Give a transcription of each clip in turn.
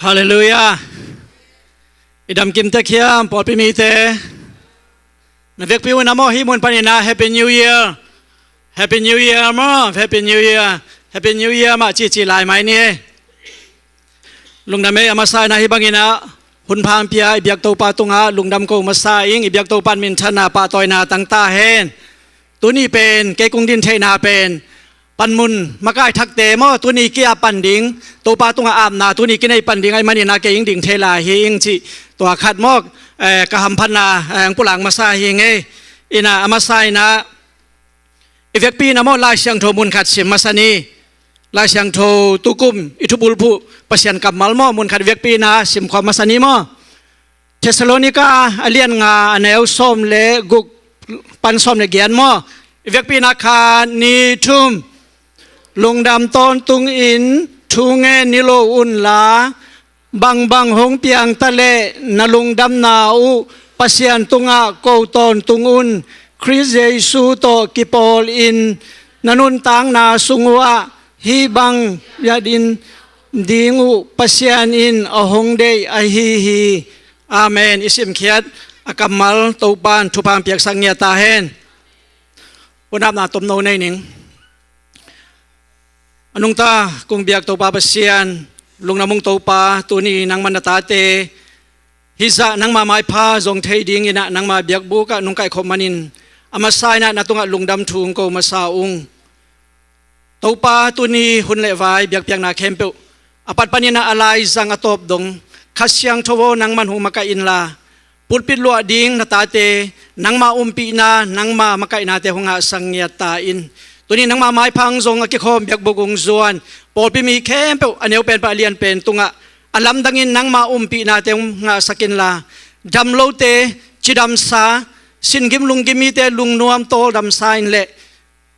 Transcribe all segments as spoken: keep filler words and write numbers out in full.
Halleluiah. I damkim tek hiam, pawlpi mite? Na vekpi un a maw, hih mun panin ah Happy New Year. Happy New Year maw, Happy New Year. Happy New Year mah cici lai mai ni. Lungdam ei, a masa in ah hih bangin ah hun pha hong pia i biak Topa tungah lungdam ko masa ing. I biak Topa in minthanna pahtawina tang ta hen. Tuni pen kei kong din theihna pen panmun makai thakte maw, tuni kia pan ding, Topa tungah apna tuni kinei pan ding ahih manin ah kei ing ding thei lai hi ing cih tua khat maw, eh, ka hamphatna, eh, hong pulak masa hi ing ei. In ah a masa in ah i vekpi in ah maw, Lai Siangtho mun khat sim masa ni. Lai Siangtho tukum i thubulphuh Pasian kammal maw, mun khat i vekpi in ah simkhawm masa ni maw. Thessalonika a lian nga, a neu sawm le guk pan sawm le giat maw. I vekpi in ah khat, nih, thum. Lungdam tawntungin thu ngen ni lo unla, bangbang hong piang ta leh na lungdamna uh Pasian tungah ko tawntung un. Khrist Jesu tawh kipawlin na nuntakna sung uhah hih bang biakinn ding uh Pasian in a hong deih ahi hi. Amen. I simkhiat a kammal Topa in thupha hong piaksak ngiat ta hen. Hun apna tomno nei ning. A nungta kong biak Topa Pasian, lungdam ung Topa, tuni nangma na tate hih zah nangma maipha zong thei dingin ah nangma biakbuk ah nong kaihkhop manin a masa in ah na tungah lungdam thu hong ko masa ung. Topa, tuni hun le vai biakpiakna khempeuh a pat panin ah a laizang a tawp dong Kha Siangtho aw, nangman hong makaih inla, pulpit luah ding na tate nangma umpihna, nangma makaihnate hong ngahsak ngiat ta in. Tuni nangma maipha hong zong a kikhawm biakbuk hong zuan pawlpi mi khempeuh, a neu pen pan a lian pen tungah a lamdangin nangma umpihnate hong ngahsak inla, dam lote cidamsa, sin gim lung gim mite lungnuam tawldamsa in leh,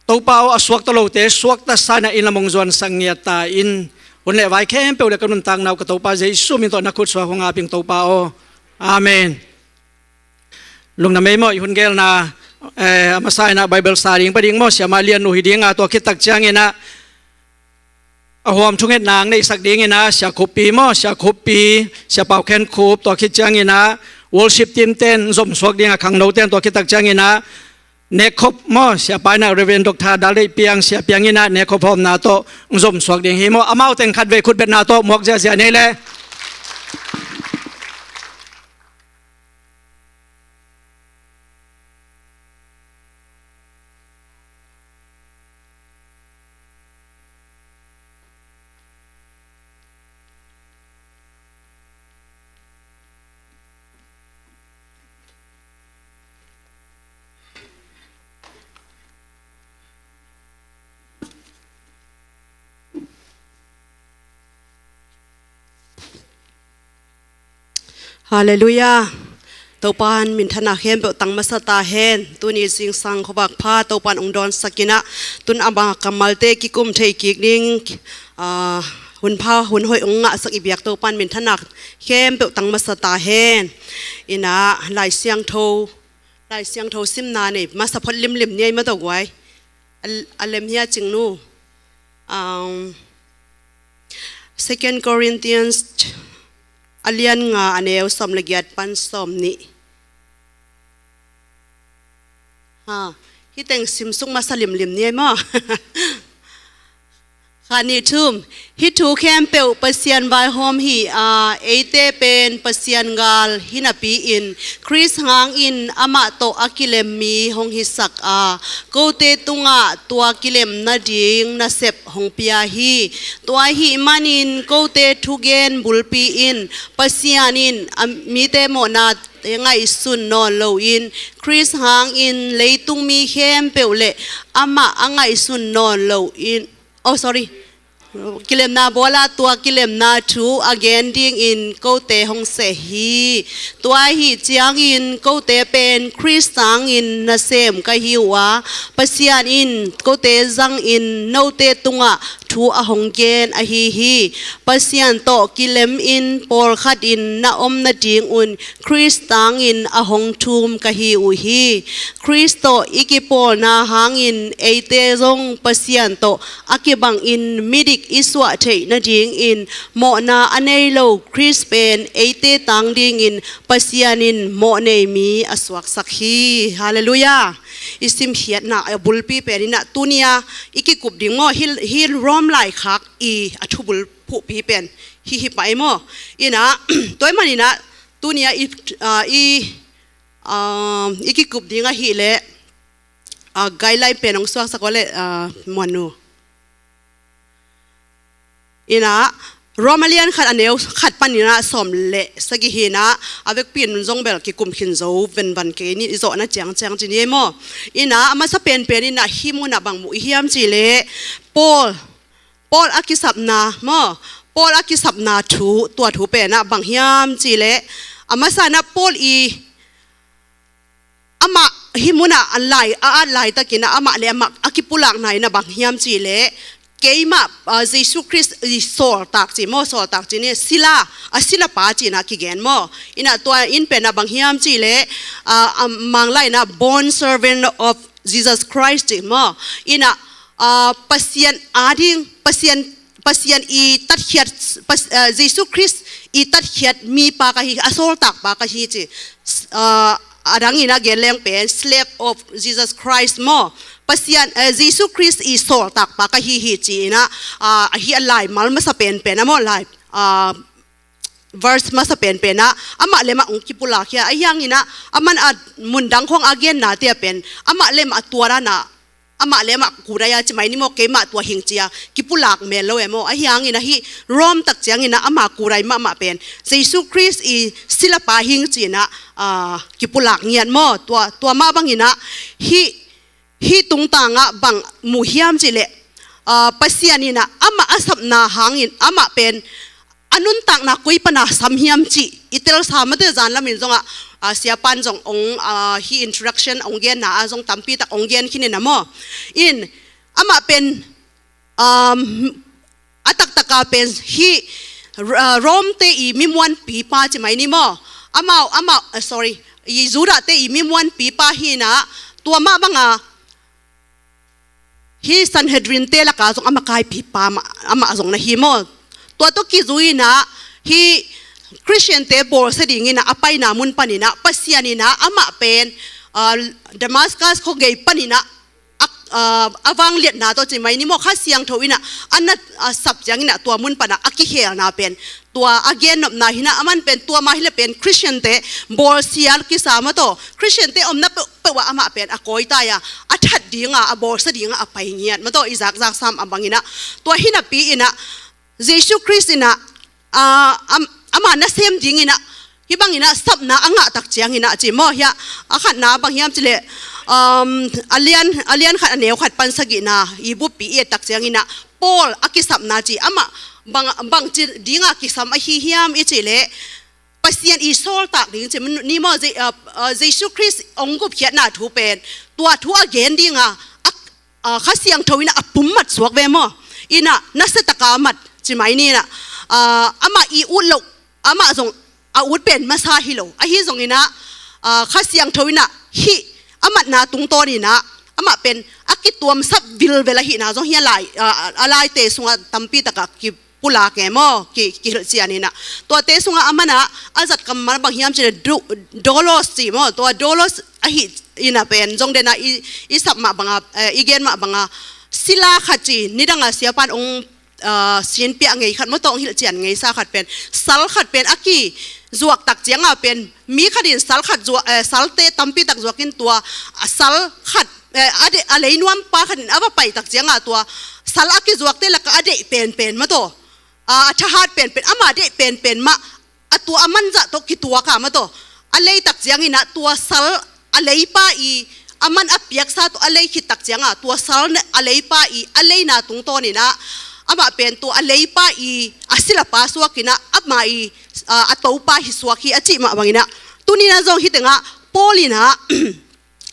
Topa aw, a suakta lote suakta sa in ah inn lam hong zuansak ngiat ta in. Hun le vai khempeuh le ka nuntakna uh ka Topa Jesu min tawh na khut sungah hong ap ing Topa aw. Amen. Lungdam ei maw, i hun gelna, eh, a masa in ah Bible sa ding pah ding maw, Siamah Lian Nu hi ding a, tua khit tak ciangin ah a huam thungetna hong neihsak dingin ah Sia Khuppi maw, Sia Khuppi, Sia Pau Khen Khup, tua khit ciangin ah worship team ten zom suak ding a, khangno ten, tua khit tak ciangin ah nekkhop maw, Sia Pa in ah Reverend Doctor Dal Deih Piang, Sia Piang in ah nekkhop hawmna tawh zom suak ding hi maw. Amau teng khatvei khutbetna tawh muak ziahziah nei leh. Halleluiah. Topa in minthanna khempeuh tang masa ta hen. Tuni zingsang khuavak pha Topa in hong dawnsak in ah, tun ama kammalte kikum thei kik ding, ah, hun pha hun hoih hong ngahsak i biak Topa in minthanna khempeuh tang masa ta hen. In ah Lai Siangtho, Lai Siangtho simna nei masa phot limlim ni ei maw, tawh guai. A, a lem hia Cing Nu? Um, Second Corinthians a lian nga, a neu sawm le giat pan sawm nih. Ha, hih teng simsuk masa limlim ni ei maw. Khat, nih, thum. Hih thu khempeuh Pasian vaihawm hi a, eite pen Pasian gal hi napi-in Khrist hangin amah tawh a kilem mi hong hisak a, kote tungah tua kilem nading nasep hong pia hi. Tua ahih manin kote thugen bulpi in Pasian in a mite mawhna ngaihsun nawn loin, Khrist hangin leitung mi khempeuh le amah a ngaihsun nawn loin, oh, sorry, kilemna bawl a, tua kilemna thu a gen dingin kote hong seh hi. Tua ahih ciangin kote pen Khrist hangin nasem ka hi uh a, Pasian in kote zangin note tungah thu a hong gen ahi hi. Pasian tawh kilemin pawlkhatin na om nadingun Khrist tangin a hong thum ka hi uh hi. Khrist tawh i kipawlna hangin eite zong Pasian tawh a kibangin midik i suah theih nadingin mawhna a nei lo Khrist pen eite tang dingin Pasian in mawh nei mi a suaksak hi. Halleluiah. I simkhiatna a bulpi pen inah tuni-a i kikup ding maw, hi, hi Rom laikhak i a thubul phuhpi pen hi hi pai maw. Inah tua ahih man inah tuni-a i, ah, i, ah, i kikup ding ahih leh, ah, guideline pen hong suaksak aw le, ah, Muannu. Inah Rom a lian khat a neu khat pan inah sawm le sagih hi inah, a vekpi in zong bel kikum khin zo venvan kei ni, i zawhna ciangciang ci ni ei maw. Inah a masa penpen inah hih munah bang mu i hiam cih leh Paul, Paul a kisapna maw, Paul a kisapna thu, tua thu penah bang hiam cih leh a masa inah Paul i amah hih munah a lai, a at laitakin ah amah le amah a kipulakna inah bang hiam cih leh keimah, ah, Jesu Khrist i sawltak ci maw, sawltak ci ni, sila, a silapa ci inah kigen maw. Inah tua in penah bang hiam cih leh, ah, a Manglai inah bond servant of Jesus Christ ci maw. Inah, ah, Pasian ading, Pasian Pasian i tatkhiat, Pas-, ah, Jesu Khrist i tatkhiat mipa ka hi, a sawltakpa ka hi ci. Ah, a dang inah gen leng pen slave of Jesus Christ maw. Pasian, ah, Jesu Khrist i sawltakpa ka hi hi ci inah, ah, ahi a laimal masa penpen ah maw, lai, ah, verse masa penpen ah amah le amah hong kipulak hi a, ahi hang inah aman a mundang khawng a gennate ah pen amah le amah a tua dan ah amah le amah kudai a ci mai ni maw, keimah tua hing ci-a kipulak mel lo e maw. Ahi hang inah hih Rom tak ciang inah ama kudai mahmah pen Jesu Khrist i silapa hing ci inah, ah, kipulak ngiat maw. Tua, tua mah bang inah hih, hih tungtang ah bang mu hiam cih leh, ah, Pasian inah amah a sapna hangin amah pen a nuntakna koi pana sam hiam cih i telsa mate. Zanlamin zongah, ah, siapan zong hong, ah, hih introduction hong genna ah zong tampi tak hong gen khin inah maw. In amah pen, um, a taktaka pen hih, ah, Rom te i mimuanpipa ci mai ni maw. Amau, amau, ah, sorry, i Judah te i mimuanpipa hi inah tua mah banga hih Sanhedrin te laka zong a makaipipa amah, amah zong na hi maw. Tua tawh kizui inah hih Khristiante bawlsia ding inah a paina mun pan inah Pasian inah amah pen, ah, Damascus khuagei pan inah a, ah, a vangliatna tawh ci mai ni maw, Kha Siangtho inah a na, ah, sap ciang inah tua mun panah a kikhelna pen tua a gennopna hi inah, aman pen tua mah hi leh pen Khristiante bawlsia kisa mah tawh, Khristiante omna peuhpeuh ah amah pen a kawi tai a, a that dinga, a bawlsia dinga a pai ngiat mah tawh i zakzak sam a bang inah. Tua hi napi inah Jesu Khrist inah, ah, am-, ama nasem ding inah hih bang inah sapna a ngah tak ciang inah ci maw. Hiah a khatna bang hiam cih leh, um, a lian, a lian khat a neu khat pan sagihna i buppi i et tak ciang inah Paul a kisapna ci, amah bang, bangci dinga kisam ahi hiam i cih leh Pasian i sawltak ding ci ni maw. Je-, ah, ah, Jesu Khrist hong gupkhiatna thu pen tua thu a gen dinga, a, ah, Kha Siangtho inah a pum mat suak ve maw. Inah nasia taka mat ci mai ni inah, ah, amah i ut loh, amah zong a ut pen masa hi lo. Ahi zong inah, ah, Kha Siangtho inah hih a matna tungtawn inah amah pen a kituamsap vilvel ahihna zong hi a lai, ah, a laite sungah tampi takah kipulak e maw, ki, kihilhcian inah. Tuate sungah aman ah a zat kammal bang hiam cih leh do-, doulos ci maw. Tua doulos ahih inah pen zong den ah i, i sap mah banga, eh, i gen mah banga sila khat ci, nidanga siapan hong ah, sinpiah ngei khat maw tawh hong hilhcian ngeisa khat pen, sal khat pen a kizuak tak cianga pen, mi khat in sal khat zuak, eh, salte tampi tak zuakin tua, ah, sal khat, eh, a deih, a lei nuampa khat in a va pai tak cianga tua sal a kizuakte lakah a deih penpen mah tawh, ah, a thahat penpen, ama deih penpen mah a tua a manzah tawh kituak a mah tawh, a lei tak ciang inah tua sal a leipa i, a man a piaksa tawh a lei khit tak cianga tua sal a leipa i a leina tungtawn inah amah pen tua a leipa i a silapa suak inah ama i, ah, a topa hi suak hi a cih mah bang inah, tuni inah zong hih tengah Paul inah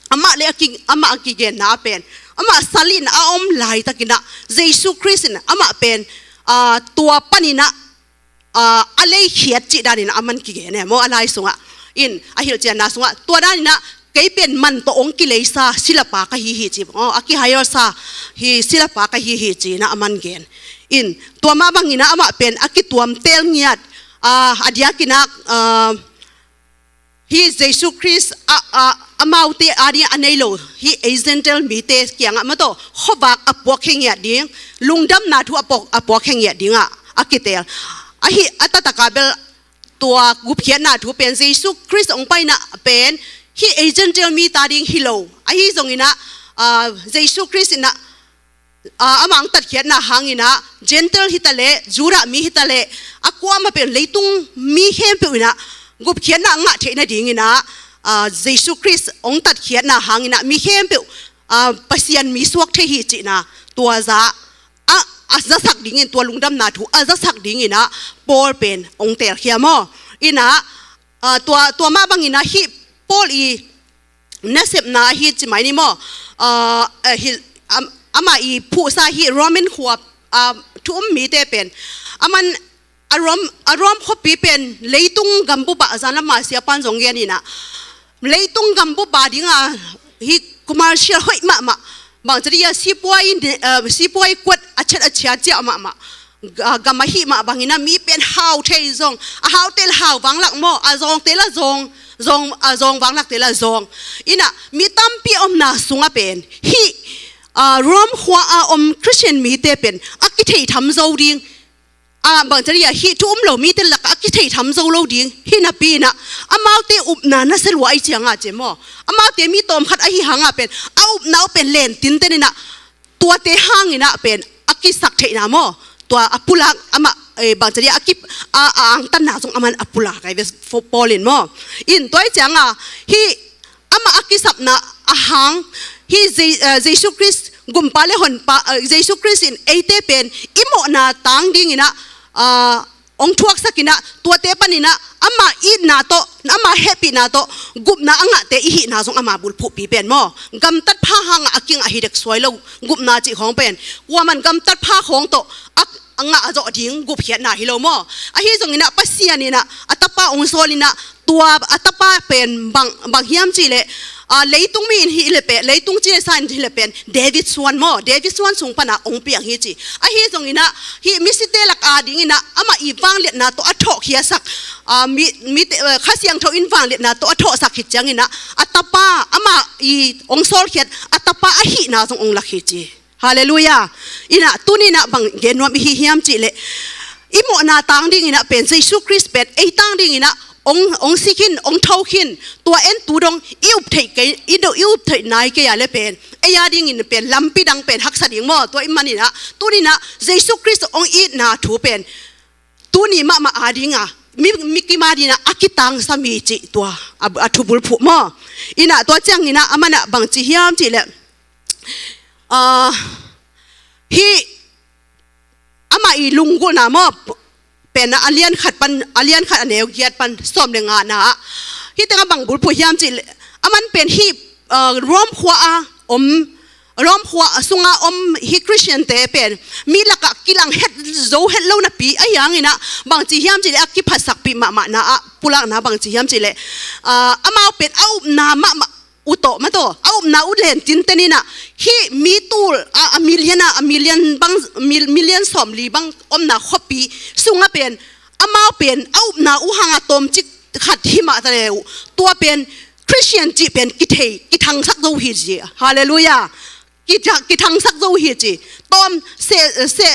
amah le a ki, amah a kigenna pen, amah sal in a om laitakin ah Jesu Khrist in amah pen, ah, tua panin ah, ah, a leikhiat cih danin ah a man kigen e maw, a lai sungah. In a hilhcianna sungah tua danin ah kei pen man tawh hong kileisa silapa ka hi hi ci, aw, a kihire sa hi silapa ka hi hi ci-in ah a man gen. In tua mah bangin ah amah pen a kituam teel ngiat, ah, a diakin ah, ah, hih Jesu Khrist a, a, amaute ading a nei lo hih ei Gentile mite kiangah maw tawh khuavak a puak khe ngiat ding, lungdamna thu a puak, a puak khe ngiat dingah a kiteel. Ahi a taktak a bel tua gupkhiatna thu pen Jesu Khrist hong paina pen hih ei Gentile mite ading hi lo. Ahi zongin ah, ah, Jesu Khrist in ah, ah, amah hong tatkhiatna hangin ah Gentile hi ta leh, Judah mi hi ta leh, a kuamah pen leitung mi khempeuh in ah gupkhiatna a ngah theih nadingin ah, ah, Jesu Khrist hong tatkhiatna hangin ah mi khempeuh, ah, Pasian mi suak thei hi cihna tua za a, a zasak dingin, tua lungdamna thu a zasak dingin ah Paul pen hong teelkhia maw. In ah, ah, tua, tua mah bangin ah hih Paul i nasepna ahi ci mai ni maw. Ah, ah, hi, am, amah i phuhsa hih Roman khua, ah, thu um mite pen a man, a Rom, a Rom khuapi pen leitung gambup ah, a zan a mah siapan zong gen in ah, leitung gambup ah dingah hih commercial hoih mahmah, bangci dih a sipuai, eh, sipuai kuat a ciat a ciat ciah mahmah, ah, gam ahih mah bangin ah mi pen hau thei zong, a haute la hau vanglak maw, a zawngte la zawng, zawng, a zawng vanglakte la zawng. In ah mi tampi omna sungah pen hih, ah, Rom khua a om Khristian mite pen a kithei tham zo ding, ah, bangci dih a hih thu um lo mite lakah a kithei tham zo lo ding hi napi in ah amaute upna nasia lua ahih ciangah ci maw, amaute mi tawmkhat ahih hangah pen a upna uh pen lentinten in ah tuate hangin ah pen a kisak theihna maw, tua a pulak amah, eh, bangci dih a ki, a, a angtanna zong a man a pulak ahi ve, Paul in maw. In tua ahih ciangah hih amah a kisapna a hang hih Je-, eh, Jesu Khrist gumpa le honpa, eh, Jesu Khrist in eite pen i mawhna tang dingin ah, ah, hong thuaksak in ah tuate panin ah ama itna tawh, ama hehpihna tawh gupna a ngahte i hihna zong ama bulphuhpi pen maw, gamtat pha hangah a kingah hi dek suai lo. Gupna cih khawng pen kuaman gamtat pha khawng tawh a, a ngah a zawh ding gupkhiatna hi lo maw. Ahi zongin ah Pasian in ah a tapa hong sawl in ah tua a tapa pen bang, bang hiam cih leh, ah, leitung mi in hi leh pen, leitung cinesa in hi leh pen David suan maw, David suan sung pan ah hong piang hi ci. Ahi zongin ah hih misite lak adingin ah amah i vangliatna tawh a thawhkhiasak, ah, mi, mite, eh, Kha Siangtho in vangliatna tawh a thawhsak khit ciangin ah a tapa, amah i hong sawlkhiat a tapa ahihna zong hong lak hi ci. Halleluiah. In ah tuni in ah bang gen nuam i hi hiam cih leh i mawhna tang dingin ah pen Jesu Khrist pen ei tang dingin ah hong, hong si khin, hong tho khin, tua en tu dong i up theih kei, i do, i up theih nai kei a leh pen ei adingin pen lampi dang pen haksa ding maw. Tua ahih manin ah tuni in ah Jesu Khrist hong itna thu pen tuni mahmah adingah mi, mi kim adingah a kitangsa mi cih tua a, a thubulphuh maw. In ah tua ciangin ah a man ah bangci hiam cih leh, ah, hih amah i lunggulhna maw, pen ah a lian khat pan, a lian khat a neu giat pan sawm le ngana ah hih tengah bang bulphuh hiam cih leh a man pen hih, ah, Rom khua a om, Rom khua sunga om hih Khristiante pen mi lakah kilang het zo het lo napi ahih hangin ah bangci hiam cih leh a kiphatsakpih mahmahna ah pulakna bangci hiam cih leh, ah, amau pen a upna mahmah uh tawh maw tawh a upna uh lentinten in ah hih mi tul a, a million a, a million bang, mil-, million sawmli bang omna khuapi sungah pen amau pen a upna uh hangah tawmcik khat hi mah ta leh uh tua pen Khristian cih pen kithei, kithangsak zo hi ci. Halleluiah. Kitha-, kithangsak zo hi ci. Tawm seh, seh,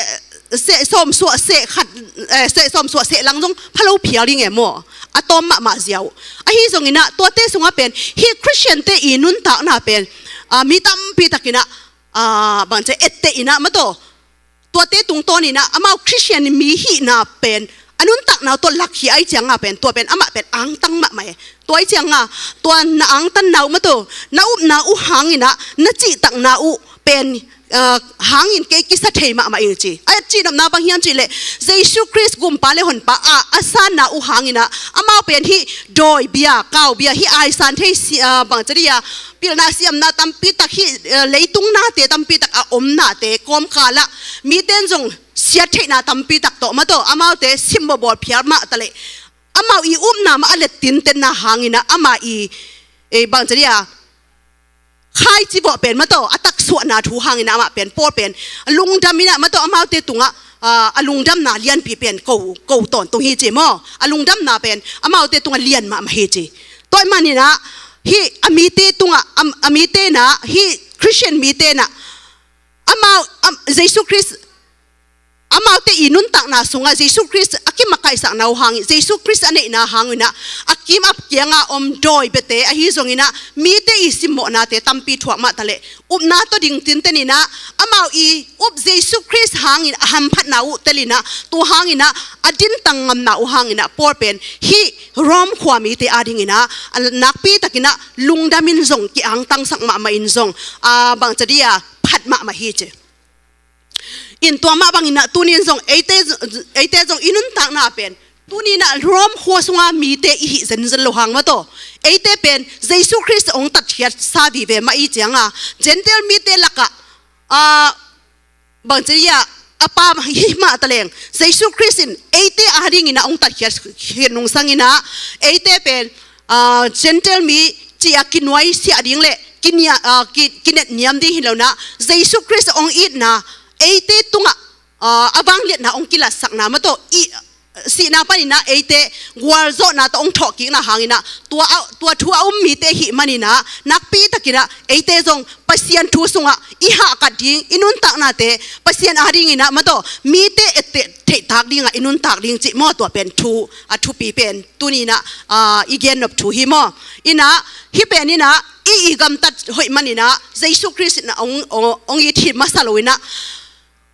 seh sawm suah seh khat, eh, seh sawm suah seh lang zong pha lo phial ding e maw. A tawm mahmah ziau. Ahi zongin ah tuate sungah pen hih Khristiante i nuntakna pen, ah, mi tampi takin ah, ah, bangci etteh in ah maw tawh tuate tungtawn in ah amau Khristian mi hihna pen a nuntakna uh tawh lakkhia ahih ciangah pen tua pen amah pen angtang mahmah e. Tua ahih ciangah tua na angtanna uh maw tawh na upna uh hangin ah na cihtakna uh pen ah, hangin kei kisa thei mahmah ing ci. A cihnopna bang hiam cih leh Jesu Khrist gumpa le honpa a, a sanna uh hangin ah amau pen hih dawi bia, kau bia, hih aisan thei si, ah, bangci dia, pilna siamna tampi tak, hih, ah, leitung nate tampi tak a om nate kawmkal ah mite in zong siat theihna tampi tak tawh mah tawh amaute simmawh bawl phial mah taleh amau i upna mah a let tintenna hangin ah amah i, eh, bangci dia, khaici vawh pen mah tawh a taksuahna thu hangin ah amah pen, Paul pen a lungdam in ah mah tawh amaute tungah, ah, a lungdamna lianpi pen ko, ko tawntung hi ci maw. A lungdamna pen amaute tungah lian mahmah hi ci. Tua ahih manin ah hih a mite tungah, a, a mite in ah, hih Khristian mite in ah amau, am, Jesu Khrist, amaute i nuntakna sungah Jesu Khrist a kimakaihsakna uh hangin, Jesu Khrist a neihna hangin ah a kim a kianga om dawi biate ahi zongin ah mite i simmawhnate tampi thuak mah taleh upna tawh ding tinten in ah amau i up Jesu Khrist hangin a hamphatna uh tel in ah, tua hangin ah a dintang ngamna uh hangin ah Paul pen hih Rom khua mite adingin ah a nakpi takin ah lungdam in zong ki-angtangsak mahmah in zong, ah, bangci dia, phat mahmah hi ci. In tua mah bangin ah tuni in zong eite, eite zong i nuntakna pen tuni in ah Rom khua sunga mite i hih zenzen lo hang mah tawh eite pen Jesu Khrist hong tatkhiatsa vive mah i cianga Gentile mite lakah, ah, bangci dia, a pa hi mah taleng Jesu Khrist in eite adingin ah hong tatkhiat, khiat nungsangin ah eite pen, ah, Gentile mi ci-a kinuaisiah ding le kinia, ah, ki, kinetniam ding hi lo in ah Jesu Khrist hong itna eite tungah, ah, a vangliatna hong kilatsakna mah tawh i sihna panin ah eite gualzawhna tawh hong thawhkikna hangin ah tua, tua thu a um mite i hih manin ah nakpi takin ah eite zong Pasian thu sungah i hahkat ding, i nuntaknate Pasian adingin ah mah tawh mite etteh theihtak dingah i nuntak ding cih maw, tua pen thu, a thupi pen tuni in ah, ah, i gennop thu hi maw. In ah hih pen in ah i, i gamtat hoih manin ah Jesu Khrist in ah hong, hong, hong it hi masa lo in ah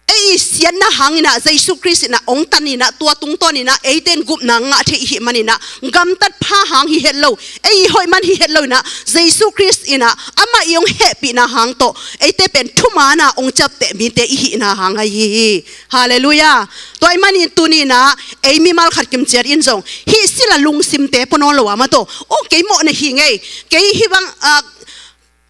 ei i siatna hangin ah Jesu Khrist in ah hong tan in ah tua tungtawnin ah eite in gupna ngah thei i hih manin ah gamtat pha hang hi het lo, ei i hoih man hi het lo in ah Jesu Khrist in ah amah i hong hehpihna hang tawh eite pen thumaana hong ciapteh mite i hihna hang ahi hi. Halleluiah. Tua ahih manin tuni in ah ei mimal khat kimciat in zong hih sila lungsimte pua nawn lo a mah tawh, oh, kei mawhna hi ngei, kei hih bang, ah,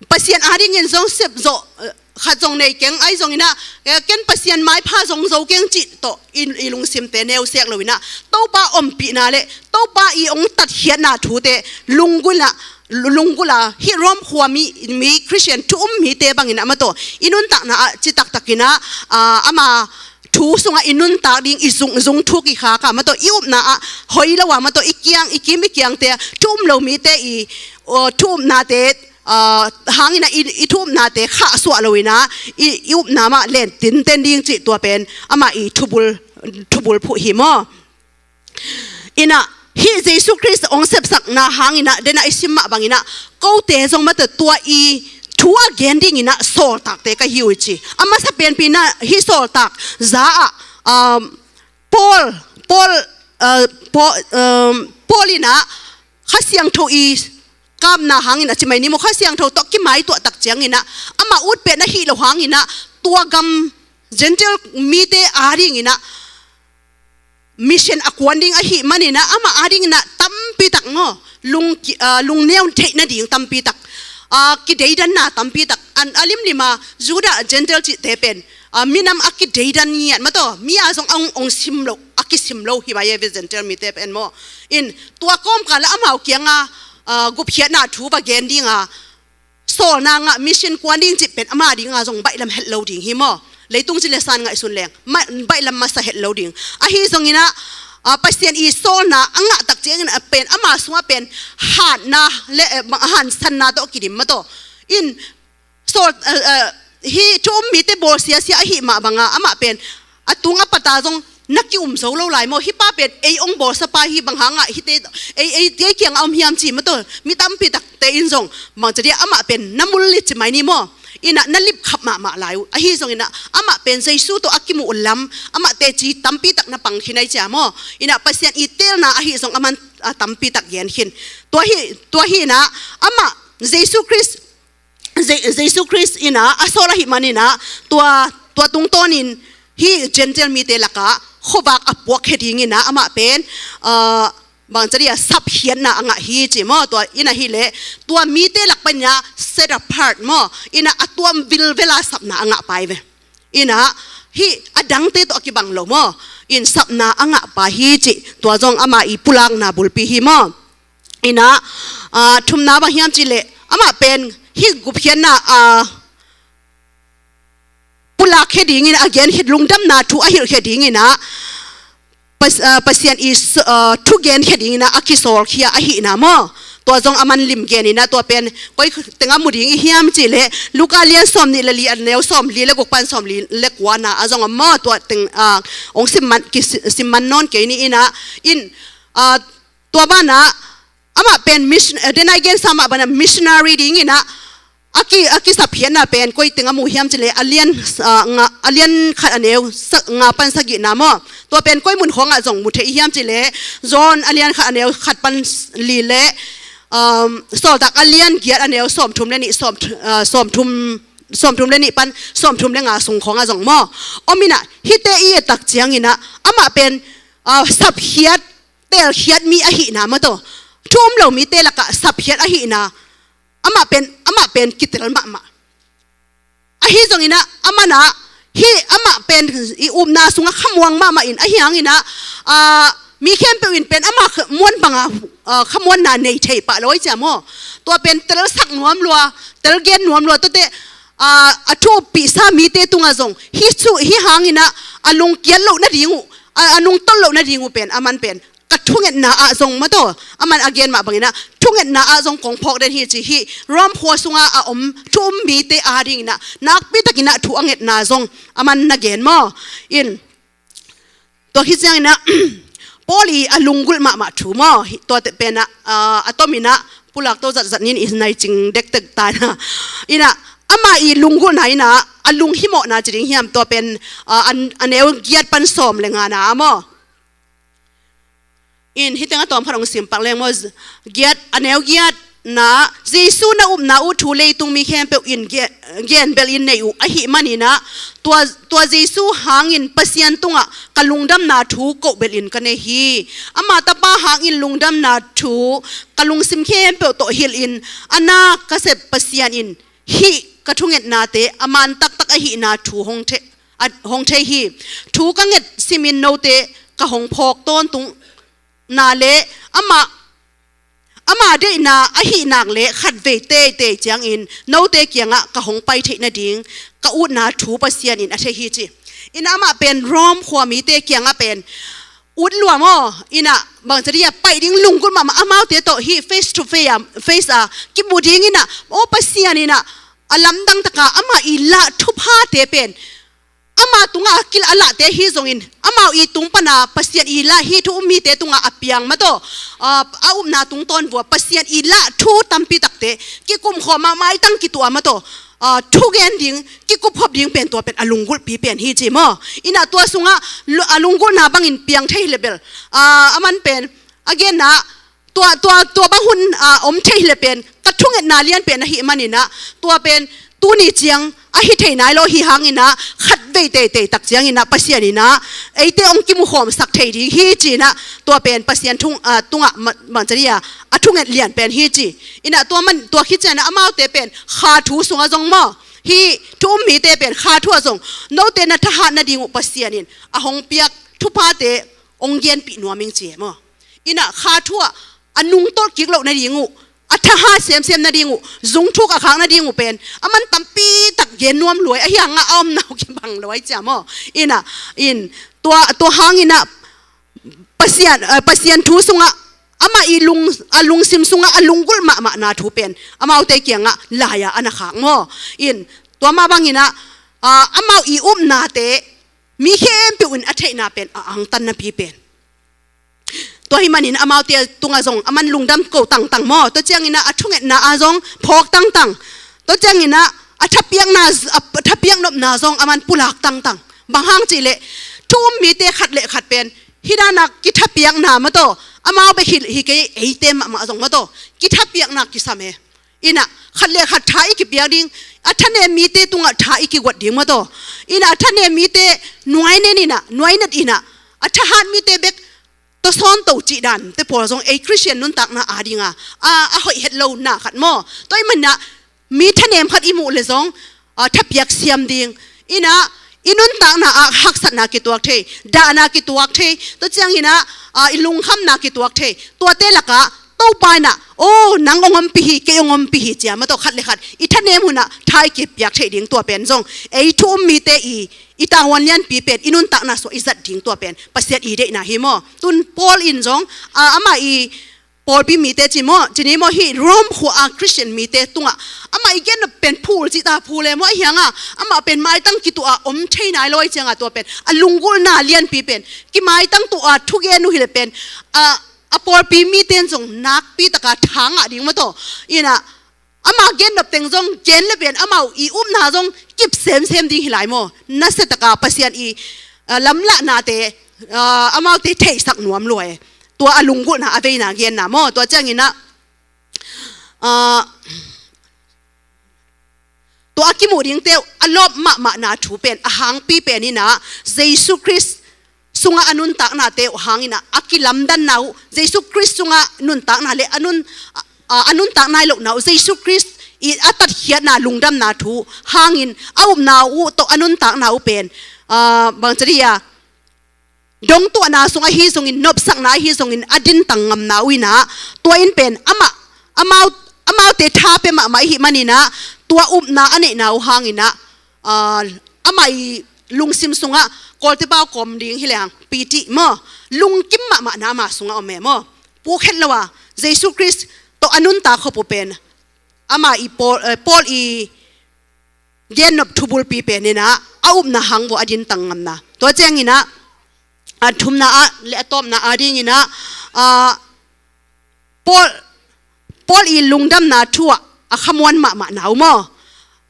Pasian adingin zong sep zawh, eh, khat zong nei keng, ahi zongin ah, eh, ken Pasian maipha zong zo keng cih tawh i, i lungsimte neusek lo in ah Topa ompihna le Topa i hong tatkhiatna thute lunggulh ah, lunggulh ah hih Rom khua mi, mi Khristian thu um mite bangin ah mah tawh i nuntakna ah citak takin ah, ah, ama thu sungah i nuntak ding, i zung, zung thuk i khak a mah tawh, i upna ah hoi lo a mah tawh, i kiang, i kim i kiangte thu um lo mite i, aw, thu upnate, ah, hangin ah i, i thu upnate khahsuah lo in ah i, i upna mah len tinten ding cih tua pen amah i thubul, thubul phuh hi maw. In ah hih Jesu Khrist hong sepsakna hangin ah, den ah i sim mah bangin ah kote zong mah tawh tua i thu a gen dingin ah sawltakte ka hi uh i ci. A masa penpen in ah hih sawltak za ah, um, Paul, Paul, uh, Paul, um, Paul in ah Kha Siangtho i kapna hangin ah ci mai ni maw, Kha Siangtho tawh kimaituah tak ciangin ah amah utpetna hi lo hangin ah tua gam Gentile mite adingin ah mission a kuan ding ahih manin ah amah adingin ah tampi tak maw, lung ki, ah, lungneu theih nading tampi tak, ah, kideidanna tampi tak, an a limlim a Judah Gentile cihte pen, ah, minam a kideidan ngiat mah tawh, mi a zong a hong, hong sim lo, a kisim lo hi mai e ve Gentile mite pen maw. In tua kawmkal ah amau kiangah, ah, gupkhiatna thu va gen ding a, sawlna ngah, mission kuan ding cih pen ama dinga zong baihlam het lo ding hi maw. Leitung ci le san ngaihsun leng ma, baihlam masa het lo ding. Ahi zongin ah, ah, Pasian i sawlna a ngah tak ciangin ah pen ama sungah pen hatna le, eh, bang, hansanna tawh kidim mah tawh. In sawl, eh, eh, hih thu um mite bawl siasia ahih mah banga amah pen a tung a pat a zong na ki-um zo lo lai maw. Hih pa pen ei hong bawlsa pa hi, bang hangah hihte ei, ei, ei kiangah om hiam ci mah tawh, mi tampi takte in zong bangci dia amah pen na mullit ci mai ni maw. In ah na lipkhap mahmah lai uh. Ahi zongin ah amah pen Jesu tawh a kimuh lam, amah teci tampi tak na pang khin ai cia maw. In ah Pasian i teelna ahi zong a man, a tampi tak gen khin. Tua hi, tua hi in ah amah Jesu Khrist, Je-, Jesu Khrist in ah a sawl ahih manin ah tua, tua tungtawnin hih Gentile mite lakah khuavak a puakkhia dingin ah amah pen, ah, bang ci dih a, sapkhiatna a ngah hi ci maw. Tua in ahih leh tua mite lak panin ah set apart maw, in ah a tuam vilvel a sapna a ngah pai ve. In ah hih a dangte tawh a kibang lo maw, in sapna a ngah pai hi ci. Tua zong ama i pulakna bulpi hi maw. In ah, ah, thumna bang hiam cih leh amah pen hih gupkhiatna, ah, pulakkhia dingin a genkhia, lungdamna thu a hilhkhia dingin ah Pas-, ah, Pasian i s-, ah, thu genkhia dingin ah a kisawlkhia ahihna maw. Tua zong a man lim genin ah tua pen koi teng a mu ding i hiam cih leh Luka lian sawmnih le li a neu sawmli le guk pan sawmli le kua na ah zong a maw, tua teng, ah, hong sim man, kisi-, sim man nawn kei ni. In ah, in, ah, tua banah amah pen mission, eh, den a i gensa mah banah missionary dingin ah a ki, a kisapkhiatna pen koi teng a mu hiam cih leh a lian, ah, nga, a lian khat a neu sa-, nga pan sagihna maw. Tua pen koi mun khawngah zong mu thei i hiam cih leh John a lian khat a neu khat pan s-, li le, um, Sawltak a lian giat a neu sawmthum le nih, sawm, ah, sawmthum, sawmthum le nih pan sawmthum le nga sung khawngah zong maw. Om in ah hihte i et tak ciangin ah amah pen, ah, sapkhiat, telkhiat mi ahihna maw, tua thu um lo mite lakah sapkhiat ahihna, amah pen, amah pen kitel mahmah. Ahi zongin ah aman ah hih amah pen i upna sungah khamuang mahmah in, ahi hangin ah, ah, mi khempeuh in pen amah kha-, muan banga, ah, khamuanna nei thei pah lo ai cia maw. Tua pen telsak nuam lua, telgen nuam lua, tuate, ah, a thu uppihsa mite tungah zong hih thu, hih hangin ah a lungkiat loh nading uh, a, a nungtolh loh nading uh pen, aman pen ka thungetna ah zong maw, tua aman a gen mah bangin ah thungetna ah zong kong phawk den hi ci. Hih Rome khua sungah a om thu um mite adingin ah nakpi takin ah thu a ngetna zong aman na gen maw. In tua khit ciangin ah Paul i a lunggulh mahmah thu maw, hih tuate pen ah, ah, a tomin ah pulak to zatzat nin i nai cing dekdek ta in ah. In ah ama i lunggulhna in ah a lunghimawhna ci ding hiam, tua pen, ah, a, a neu giat pan sawm le nga na ah maw. In hih teng a tawm khat hong sim pak leng maw. Giat, a neu giatna, Jesu na upna uh thu leitung mi khempeuh in gen, gen belh in nei uh ahih manin ah tua, tua Jesu hangin Pasian tungah ka lungdamna thu koh belh in ka nei hi. Ama tapa hangin lungdamna thu ka lungsim khempeuh tawh hilh in a na ka sep Pasian in hih ka thungetnate a man taktak ahihna thu hong thei, a, hong thei hi. Thu ka nget simin note ka hong phawk tawntungna le amah, ama deihna ahih nak le khatvei teitei ciangin note kiangah ka hong pai theih nading ka utna thu Pasian in a thei hi ci. In amah pen Rome khua mite kiangah pen ut lua maw, in ah bang ci dih a, pai ding lunggulh mahmah, amaute tawh hih face to face a, face a kimu dingin ah, aw, Pasian in ah a lamdang taka ama i lah thuphate pen ama tungah a kil a lahte hi zongin, amau i tung pana Pasian i lah, hih thu um mite tungah a piang maw, tua, ah, a upna tungtawn vua Pasian i lah thu tampi takte kikum khawm a, maitang kituah maw, tua, ah, thugen ding, kikupkhop ding pen tua pen a lunggulhpi pen hi ci maw. In ah tua sungah lu-, a lunggulhna bangin piang thei hi le bel, ah, aman pen a genna, tua, tua, tua bang hun, ah, om thei hi le pen ka thungetna lian pen ahih manin ah tua pen tuni ciang ahi thei nai lo hi hangin ah khatvei teitei tak ciangin ah Pasian in ah eite hong kimukhawmsak thei ding hi ci-in ah tua pen Pasian thung, ah, tungah ma-, bang ci dih a, a thunget lian pen hi ci. In ah tua man, tua khit ciangin ah amaute pen kha thu sungah zong maw, hih thu um mite pen kha thu ah zong note na thahat nading uh Pasian in a hong piak thuphate hong genpih nuam ing ci e maw. In ah kha thu ah a nungtolh kik loh nading uh, a thahat semsem nading uh, zungthuk a khak nading uh pen aman tampi tak gen nuam lua ai, ahi hangah a omna uh kibang lua ai cia maw. In ah, in tua, tua hangin ah Pasian, eh, Pasian thu sungah amah i lung, a lungsim sungah a lunggulh mahmahna thu pen amaute kiangah lai-ah a na khak maw. In tua mah bangin ah, ah, amau i upnate mi khempeuh in a theihna pen a angtan napi pen. Tua hih manin amaute tungah zong aman lungdam ko tangtang maw. Tua ciangin ah a thungetna ah zong phawk tangtang. Tua ciangin ah a thapiakna, a thapiak nopna zong aman pulak tangtang. Bang hang cih leh thu um mite khat le khat pen hih dan a kithapiakna maw, tua amau bek hi, hi kei, eite mahmah zong maw, tua kithapiakna kisam e. In ah khat le khat tha i kipiak ding, A thanem mite tungah tha i kiguat ding maw taw. Ina a thanem mite nuainen ina, nuainet ina, a thahat mite bek tawsawn to cih dan te pawl zong ei Khristian nuntakna a dinga a, a hoih het lo na khat maw. Tua i manah mi thanem khat i muh le zong, a, thapiak siam ding. Ina i nuntakna ah haksatna kituak thei, dahna kituak thei, tua ciangina, a, i lungkhamna kituak thei. Tuate lakah Topa ina, "O, nang ong ompih hi, kei ong ompih hi," cia maw taw khat le khat i thanem hunah tha i kipiak thei ding. Tua pen zong ei thu um mite i, i tavuan lianpi pen i nuntakna suah i zat ding tua pen Pasian i deihna hi maw. Tun Paul in zong, a, amah i pawlpi mite ci maw, ci ni maw, hi Rome khua a Khristian mite tungah amah i gennop pen phul cih ta phul e maw, a hianga amah pen maitang kituah a om thei nai lo a i cianga tua pen a lunggulhna lianpi pen kimaitang tuah a thugen uh hi le pen, a, a pawlpi mite in zong nakpi taka tha ngah ding maw taw. Ina ama gennop teng zong gen le pen amau i upna zong kip semsem ding hi lai maw. Nasia taka Pasian i, a, lamlahnate, a, amaute theihsak nuam lua e. Tua a lunggulhna a veina genna maw. Tua ciangina, a, tua a kimuh dingte uh a lawp mahmahna thu pen a hangpi pen ina Jesu Khrist sunga a nuntaknate uh hangina a kilamdanna uh, Jesu Khrist sunga nuntakna le a nun, a, a, a nuntak nai lohna uh, Jesu Khrist i a tatkhiatna lungdamna thu hangin a upna uh tawh a nuntakna uh pen, a, bangcia dia dongtuahna sung ahi zongin, nopsakna ahi zongin a dintang ngamna uh ina, tua in pen amah, amau, amaute tha pia mahmah ihi manina, tua upna a neihna uh hangina, a, amah i lungsim sungah Kawlte pau kawm ding hi leng piti maw, lungkim mahmahna ama sungah om e maw. Puk het lo a Jesu Khrist tawh a nuntak khop uh pen amah i Paul, eh, Paul i gennop thubulpi pen ina a upna hang vua a dintang ngamna. Tua ciangina a thumna ah le a tawpna a dingina, a, Paul, Paul i lungdamna thu ah a khamuan mahmahna uh maw.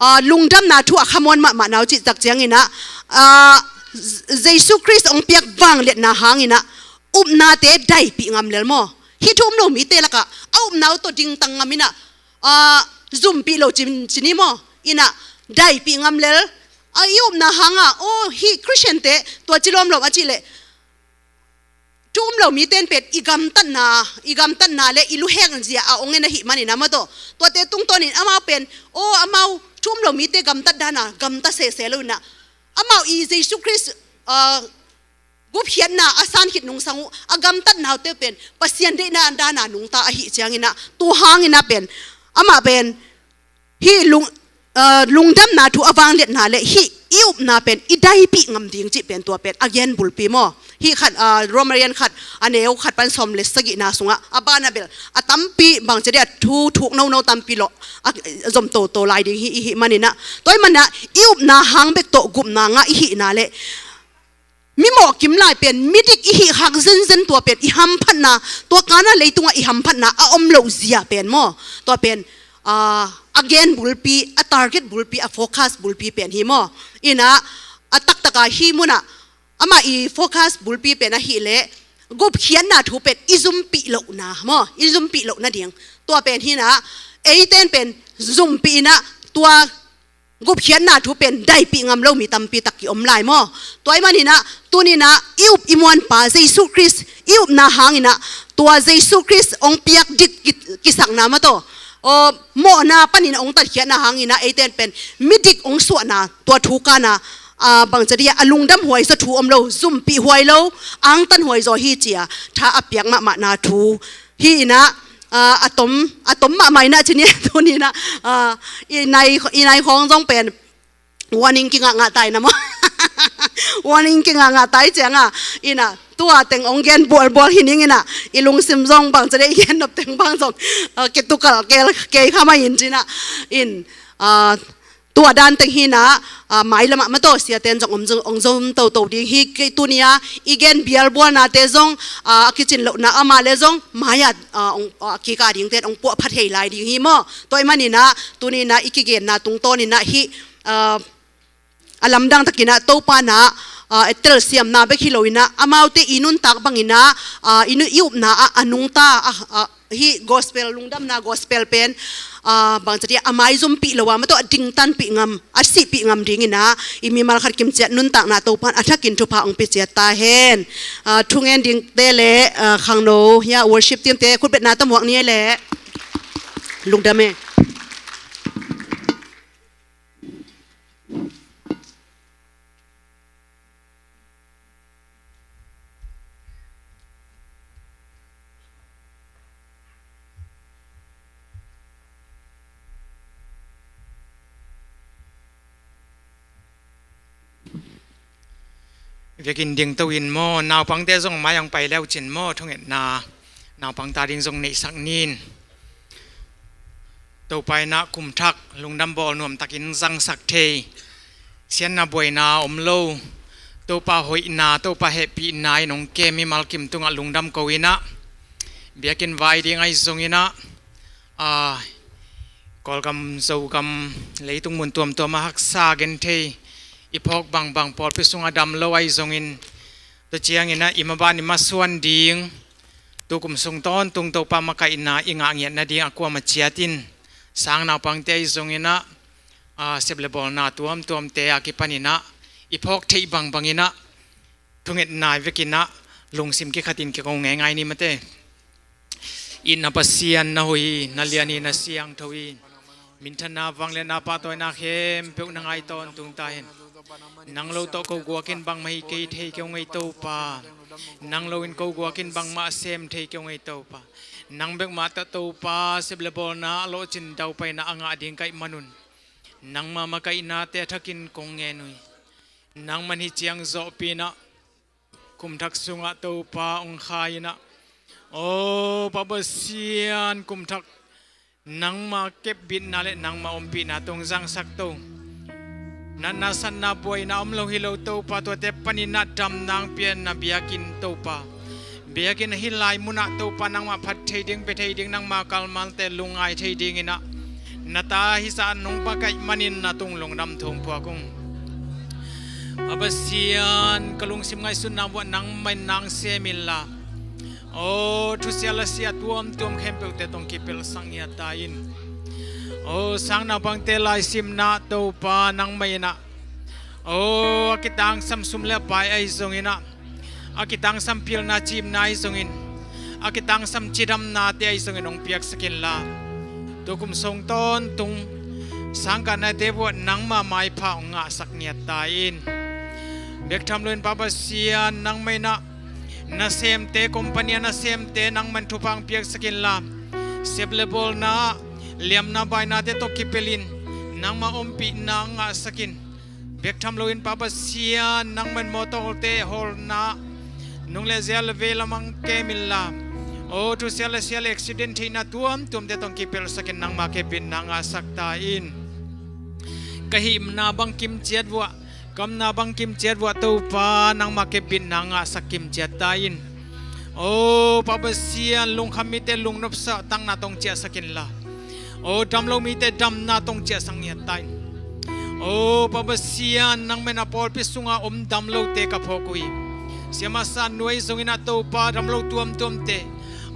A, lungdamna thu a khamuan mahmahna uh cih tak ciangina, a, Jesu Khrist ong piak vangliatna hangina upnate daipih ngam lel maw. Hih thu um lo mite lakah a upna uh tawh dingtang ngam ina, a, zumpih lo ci, ci ni maw. Ina daipih ngam lel, a, i upna hanga, o, hih Khristiante tua ci lawmlawm a cih leh thu um lo mite in pen i gamtatna, i gamtatna le i luhek zia a ong en ahi manina maw taw. Tuate tungtawnin amau pen, o, amau thu um lo mite gamtat dana gamta sese lo ina, amau i Jesu Khrist, a, gupkhiatna a san khit nungsang uh a gamtatna uh te pen Pasian deihna dana nungta ahi ciangina, tu hangina pen amah pen hih lung, a, lungdamna thu a vangliatna le hih i upna pen i daipih ngam ding cih pen tua pen a gen bulpi maw. Hih khat, a, Romarian khat a neu khat pan sawm le sagihna sungah a banah bel a tampi bangcia dia thu thuk nono tampi lawh a zom toto lai ding hi ihi manina. Tua i manah i upna hang bek tawh gupna ngah ihihna le mimawh kim lai pen midik ihih khak zenzen tua pen i hamphatna, tua kana leitungah i hamphatna a om loh zia pen maw. Tua pen, a, a gen bulpi, a target bulpi, a focus bulpi pen hi maw. Ina a taktaka hih munah amah i focus bulpi pen ahih leh gupkhiatna thu pen i zumpih lohna maw, i zumpih lohna ding. Tua pen hina eite in pen zumpih ina tua gupkhiatna thu pen daipih ngam lo mi tampi tak ki om lai maw. Tua i manina tunina i up i muanpa Jesu Khrist i upna hangina tua Jesu Khrist ong piak dik ki, kisakna maw taw, o, mawhna panin ong tatkhiatna hangina eite in pen midik ong suahna tua thu kana, a, bangcia dia a lungdam huai zaw thu om lo, zumpih huai lo, angtan huai zaw hi cia tha a piak mahmahna thu hi ina, a, a tom, a tom mahmah ina ci ni. Tunina, a, i nai, i nai khawng zong pen warning kingah ngah tai na maw. Warning kingah ngah tai cianga ina tua teng ong gen bualbual hi ning ina i lungsim zong bangcia dia i gennop teng bang zong, a, kitukal kei, kei kha mah in cina in, a, tua dan teng hina, a, mailamah maw taw siate in zong om zong, ong zom toto ding hi. Kei tunia i gen bialbualnate zong, a, a kicin lohna ama le zong mai-ah, a, ong, a, kika dingte in ong puahpha thei lai ding hi maw. Tua i manina tunina i kigenna tungtawnina hih, a, a lamdang takina Topa na, a, telsiamna bek hi loina amaute i nuntak bangina, a, i nu, i upna ah a nungta, a, a, Hih gospel, lungdamna gospel pen, ah, bangci a, a maizumpih lo a, mah tawh a dingtanpih ngam, a sihpih ngam dingin ah, i mimal khat kimciat nuntakna Topa'n a thakin thupha hong pia ciat ta hen. Ah, thungen dingte le, ah, khangno, ya, worship team te khutbetna tawh muak ni e le. Lungdam e. Vekin dingto in maw, naupangte zong mai hong pai leucin maw, thungetna naupangte ading zong neihsak nin. Topa in ah kum thak lungdam bawl nuamtakin zangsak thei, siatna buaina om lo, Topa hoihna, Topa hehpihna in hong kem mimal kim tungah lungdam ko in ah, biakinn vai ding ahi zongin ah, aa, Kawlgam, Zogam, leitung mun tuamtuam ah haksa gen thei, i phawk bangbang pawlpi sungah dam lo ahi zongin, tua ciangin ah i maban i masuan ding, tu kum sung tawntung Topa makaihna i ngah ngiat nading a kuamah ciat in, sang naupangte ahi zongin ah, aa, sep le bawlna tuamtuamte a kipanin ah i phawk theih bangbangin ah, thungetna vekin ah lungsim kikhatin kiko ngeingai ni mate. Itna Pasian, na hoih hi, na lian hi, na siangtho hi. Minthanna, vangliatna, pahtawina khempeuh na ngai tawntung ta hen. Nang lo tawh ko guakin bangmah hi kei thei kei ung ei Topa. Nang lo in ko guakin bangmah a sem thei kei ung ei Topa. Nang bek mah tawh Topa sep le bawlna a lawhcin daupaina a ngah ding ka hih manun, nangma makaihnate a thakin kong ngen uh hi. Nangman hih ciang zawhpih in ah, kum thak sungah Topa hong khai in ah, aw Pa Pasian, kum thak nangma kepbitna le nangma ompihna tung zangsak to. Natna satna buaina om lo hi lo Topa, tuate panin ah damna hong pia in ah biakinn Topa, biakinn ahi lai munah Topa nangmah phat thei ding, bia thei ding, nangma kalmalte lungngai thei dingin ah na ta hizah nong pakaih manin na tung lungdam thu hong phuak ung. Pa Pasian, ka lungsim ngaihsutna vuah nangmah in nang sem inla, aw thusia lasia tuamtuam khempeuhte tawh hong kipelsak ngiat ta in. Aw sang naupangte laisimna Topa nangmah in ah, aw a kitangsam sum le pai ahi zongin ah, a kitangsam pilna cimna ahi zongin, a kitangsam cidamnate ahi zongin hong piaksak inla, tu kum sung tawntung sangkahnate vuah nangma maipha hong ngahsak ngiat ta in. Bek tham loin Pa Pasian, nangmah in ah nasemte, company a nasemte nangman thupha hong piaksak inla, sep le bawlna, liamna bainate tawh kipelin nangma ompihna hong ngahsak in. Bek tham loin Pa Pasian, nangmah in mawtaw hawltehna nung le zia le vei lamah hong kem inla, aw thusia lasia le accident theihna tuamtuamte tawh hong kipelsak in nangma kepbitna ngahsak ta in. Ka hihna bang kimciat vuah, ka omna bang kimciat vuah Topa nangma kepbitna ngahsak kimciat ta in. Aw Pa Pasian, lungkham mite lungnopsa takna tawh hong ciahsak inla, aw damlo mite damna tawh hong ciahsak ngiat ta in. Aw Pa Pasian, nangmah in a pawlpi sunga om damlote ka phawk uh hi. Siamah sa nuai zongin ah Topa damlo tuamtuamte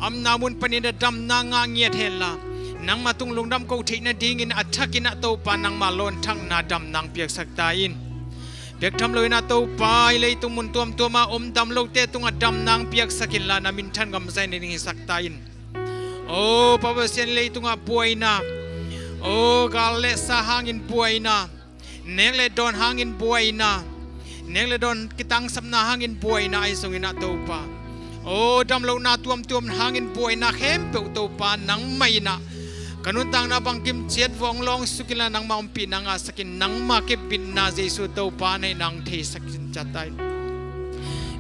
a omna mun panin a damna ngah ngiat henla, nangma tung lungdam ko theih nadingin a thakin ah Topa nangma lawnthakna damna hong piaksak ta in. Bek tham loin ah Topa i leitung mun tuamtuam a om damlote tungah damna hong piaksak inla, na minthan gam zai nading hisak ta in. Aw Pa Pasian, leitungah buaina, aw gal le sa hangin buaina, nek le dawn hangin buaina, nek le dawn kitangsapna hangin buaina ahi zongin ah Topa, aw damlohna tuamtuam hangin buaina khempeuh Topa nangmah in ah ka nuntakna bang kimciat vuah hong lawngsuk inla, nangma ompihna ngahsak in, nangma kepbitna Jesu Topa na hihna hong theisak ciat ta in.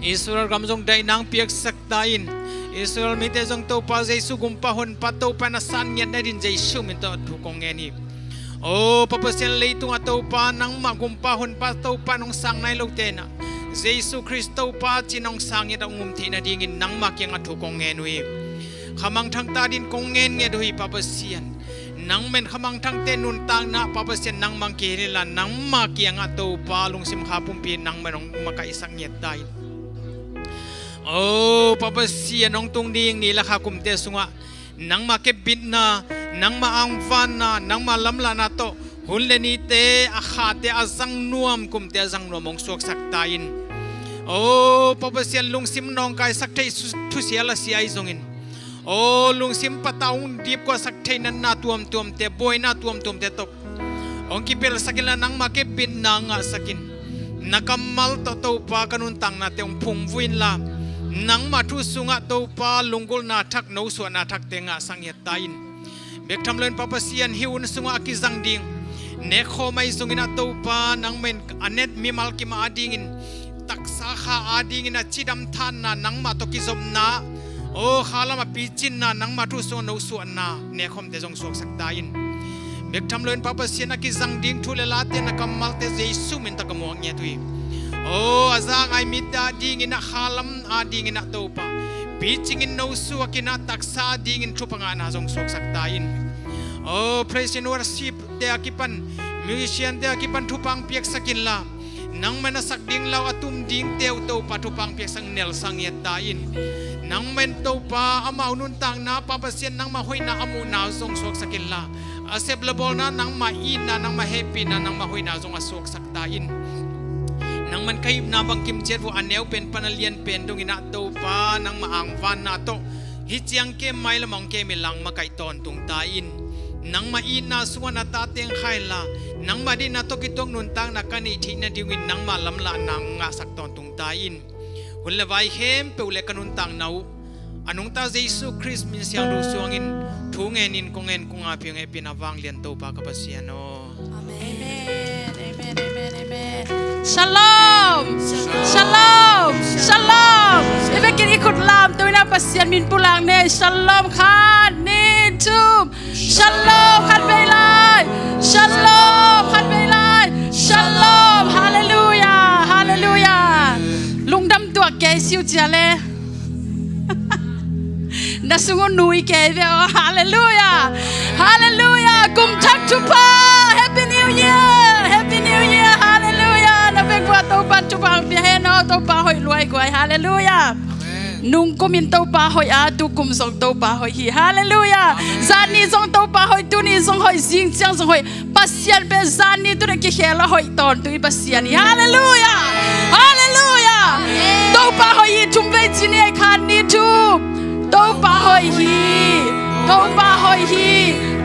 Israel gam zong daihna hong piaksak ta in. Israel mite zong Topa Jesu gumpa honpa Topa in a san ngiat nadin Jesu min tawh thu kong ngen hi. Aw Pa Pasian, leitungah Topa nangmah gumpa honpa Topa in hong sang nai lote in ah Jesu Khrist Topa ci-in hong sang ngiat a hong um theih nadingin nangma kiangah thu kong ngen uh hi. Khamangthangte adin kong ngen ngiat uh hi Pa Pasian. Nangmah in khamangthangte nuntakna ah Pa Pasian nangmah hong kihel inla, nangma kiangah Topa lungsim kha pumpi nangmah in hong makaihsak ngiat ta in. Aw Pa Pasian, hong tung ding ni le kha kumte sungah nangmah kepbitna, nangmah angvanna, nangmah lamlahna tawh hun le nite a khate a zang nuam, kumte a zang nuam hong suaksak ta in. O Pa Pasian, lungsim nawngkaisak theih su-, thusia lasia ahi zongin, o lungsim patau hong dipkuasak theih natna tuamtuamte, buaina tuamtuamte tawh hong kipelsak inla, nangmah kepbitna ngahsak in. Na kammal tawh Topa ka nuntaknate hong phungvui inla, nangmah thu sungah Topa lunggulhna thak, nosuahna thakte ngahsak ngiat ta in. Bek tham loin Pa Pasian, hih hun sungah a kizang ding nekkhawm ahi zongin ah Topa, nangmah in a net mimal kim adingin, taksa kha adingin a cidam thanna, nangmah tawh kizopna, o khalam a picinna, nangmah thu sungah nosuahna nekkhawmte zong suaksak ta in. Bek tham loin Pa Pasian, a kizang ding thu le late na kammalte Jesu min tawh ka muak ngiat uh hi. O a za a ngai mite adingin ah, khalam adingin ah Topa, picingin nosuak in ah, taksa adingin thupha ngahna zong suaksak ta in. O praise and worship te a kipan, musician te a kipan thupha hong piaksak inla, nangmah in a sak ding lau a tum dingte uh Topa thupha hong piaksak, nelsak ngiat ta in. Nangmah in Topa amau nuntakna, Pa Pasian, nangmah hoihna a muhna zong suaksak inla, a sep le bawlna, nangmah itna, nangmah hehpihna, nangmah hoihna zong a suaksak ta in. Nangmah in ka hihna bang kimciat uh a neu pen pan a lian pen dongin ah Topa, nangmah angvanna tawh hih ciang kem, mailam ah hong kem in la hong makaih tawntung ta in. Nangmah itna sungah na tate hong kha inla, nangmah deihna tawh kituak nuntakna ka neih theih nadingin nangmah lamlahna hong ngahsak tawntung ta in. Hun le vai khempeuh le ka nuntakna uh a nungta Jesu Khrist min siangtho suangin thu ngenin kong ngen, kong ngapi, hong hehpihna vanglian Topa ka Pasian aw. Amen. Amen, amen, amen, amen. Shalom. Shalom. Shalom. I vekin i khut lamto in ah Pasian min pulak ni. Shalom, khat, nih, thum. Shalom, khat vei lai. Shalom, khat vei lai. Shalom. Halleluiah. Halleluiah. Lungdam tuak kei siu cia le. Na sung uh nui kei ve aw. Halleluiah. Halleluiah. Kum thak thupha. Happy New Year. Happy New Year. Halleluiah. Na vekpi-a Topa in thupha hong pia hen aw. Topa hoih lua hi guai. Halleluiah. Amen. Nung kum in Topa hoih a, tu kum zong Topa hoih hi. Halleluiah. Amen. Zani zong Topa hoih, tuni zong hoih, zingciang zong hoih. Pasian pen zani tu-in kikhel a hoih tawntung i Pasian hi. Halleluiah. Halleluiah. Amen. Topa hoih hi. Thum vei ci ni ei, khat, nih, thum. Topa hoih hi. Topa hoih hi.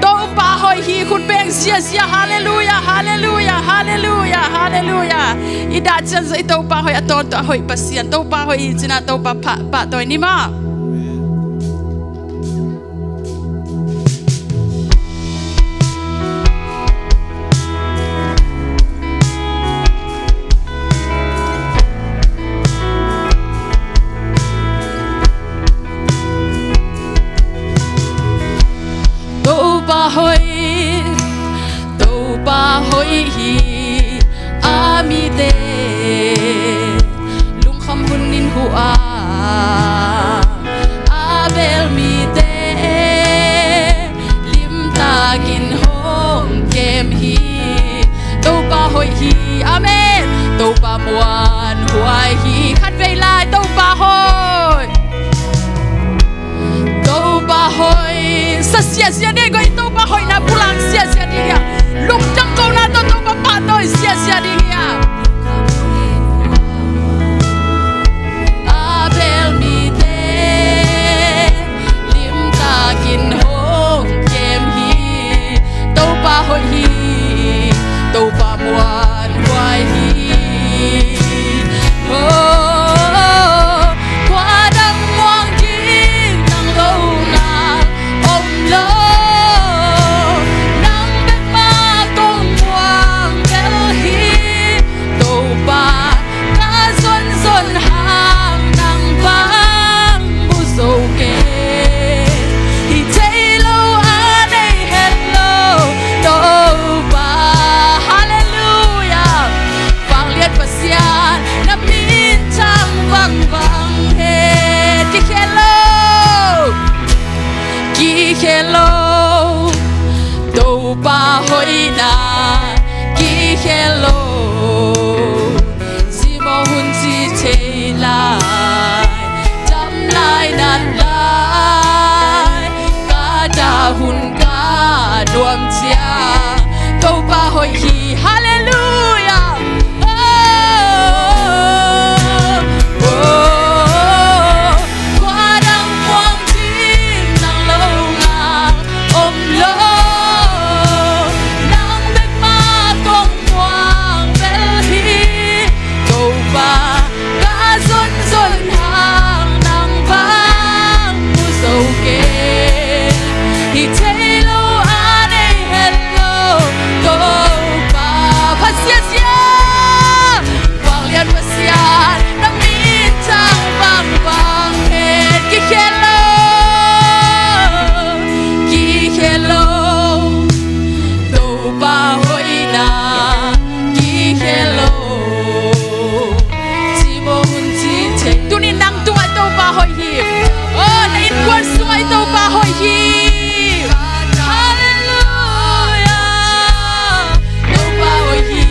Topa hoih hi. Khut beng ziazia. Halleluiah. Halleluiah. Halleluiah. Halleluiah. I dah ciang zong i Topa hoih a tawntung a hoih Pasian. Topa hoih hi ci-in ah Topa pha, pahtawi ni maw. Topa hoih, Topa hoih hi a mite lungkham hun in huh a, a bel mite limtakin hong kem hi. Topa hoih hi. Amen. Topa muanhuai hi. Khat vei lai. Topa hoih. Topa hoih. Sa ziazia ni ei, goi Topa hoihna pulak ziazia ding hi a. Lungtang kona tawh Topa pahtawi ziazia ding hi a. A bel mite limtakin hong kem hi. Topa hoih hi. Topa muanhuai hi. Oh, kua dang muang kik nang lo na om lo. Nang bek mah kong muang bel hi. Topa ka zonzon hang nang bang mu zo kei. Hi thei lo a nei het lo Topa. Halleluiah. Vanglian Pasian na min thang vangvang hen. Kikhel lo. Kikhel lo. Topa hoihna kikhel lo. Zimawh hun ci thei lai, dam lai, nat lai, ka Topa hoih hi. Halleluiah. Oh, oh, khua dang muang ding nang lo nga om lo. Nang bek mah kong muang bel hi. Topa ka zonzon hang nang bang mu zo kei. Hi thei lo a nei het lo Topa. Pasian, Pasian, vanglian Pasian, na min thang bangbang het kikhel lo, kikhel lo. Topa hoihna kikhel lo. Cimawh hun ci thei. Tuni nang tungah Topa hoih hi. Oh, na innkuan sungah Topa hoih hi. Halleluiah. Topa hoih hi.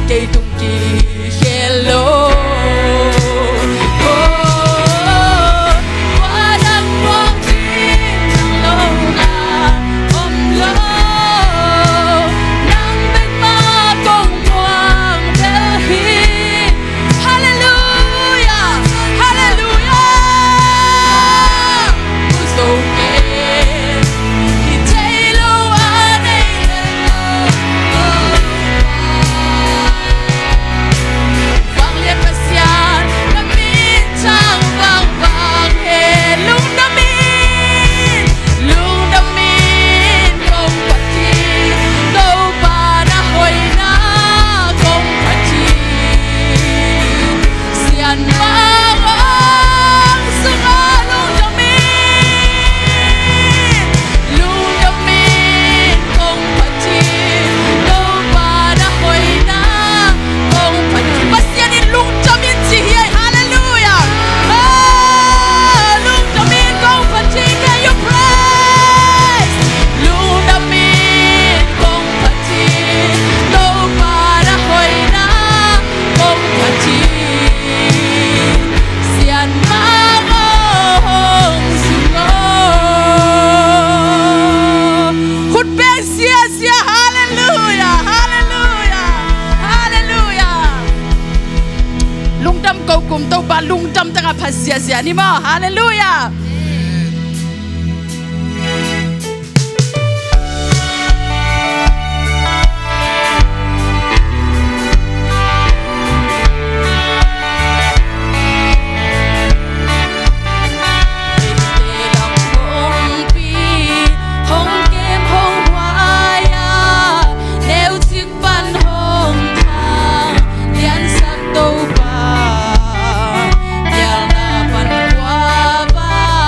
Kei tung kikhel lo. Oh, khua dang muang ding nang lo nga om lo. Nang bek mah kong muang bel hi. Halleluiah. Halleluiah. Mu zo kei. Hi thei lo a nei het lo. Vanglian Pasian, na min thang bangbang hi. Lungdam in, lungdam in kong phat hi. Topa na hoihna kong phat hi. Sianmang hong sungah lungdam in, lungdam in kong phat hi. Topa na hoihna kong phat hi. Pasian in lungdam in ci hi. Halleluiah. Oh, lungdam in kong phat hi. Can you praise? Lungdam in kong phat hi. Topa na hoihna kong phat hi. Sianmang hong sungah. Khut beng ziahziah. Halleluiah. Halleluiah. Halleluiah. Lungdam ko kum Topa lungdam takah phat ziahziah ni maw. Halleluiah. Hong kem hong huai a, neucik pan hong thang liansak Topa, kialna pan khuavak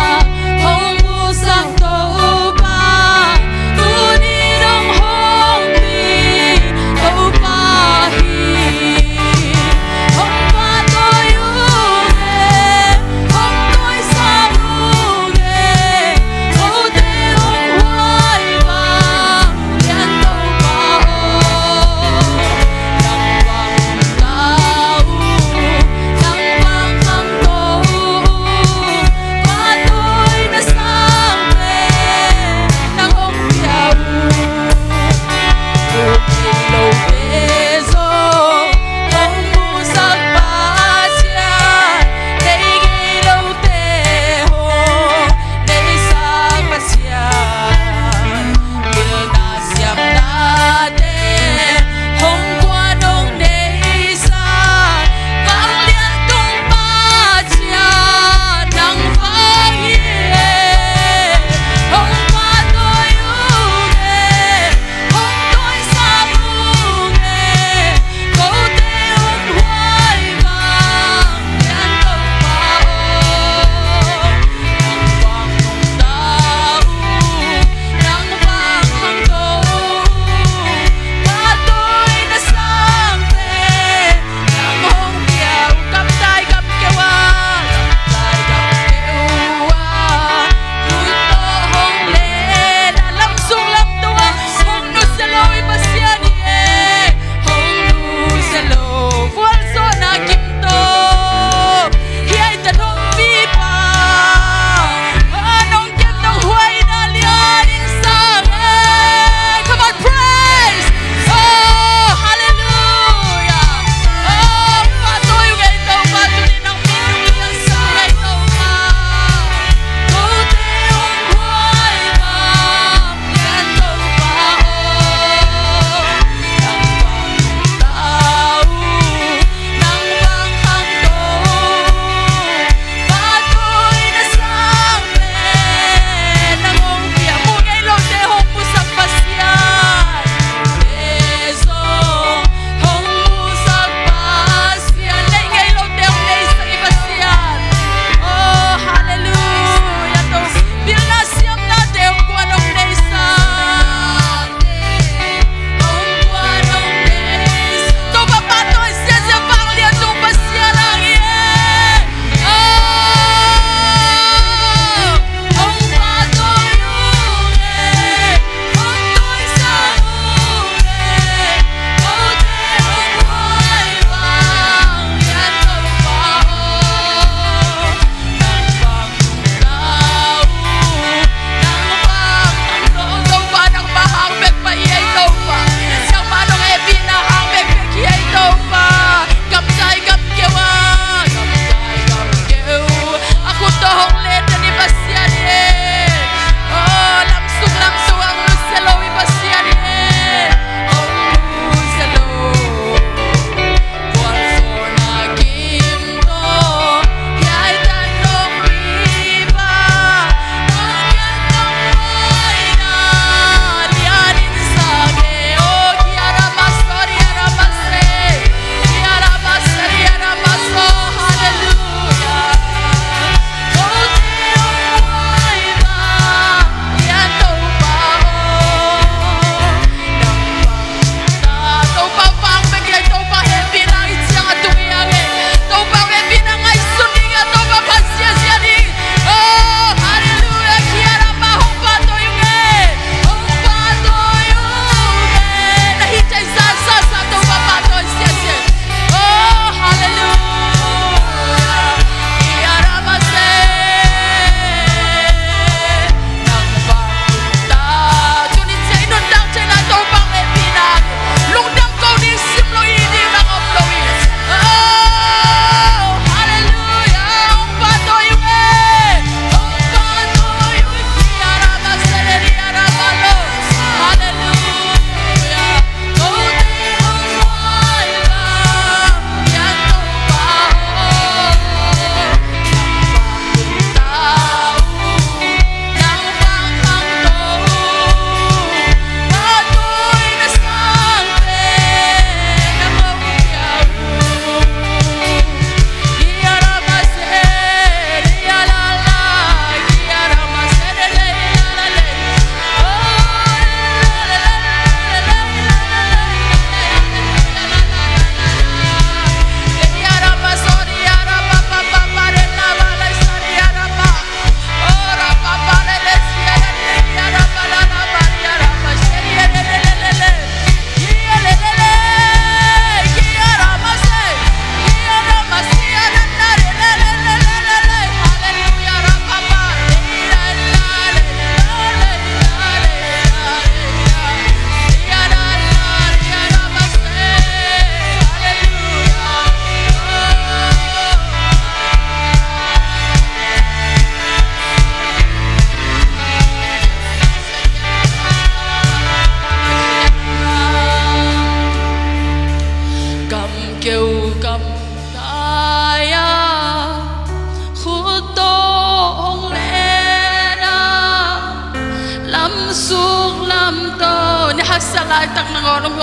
laitak nangawn hong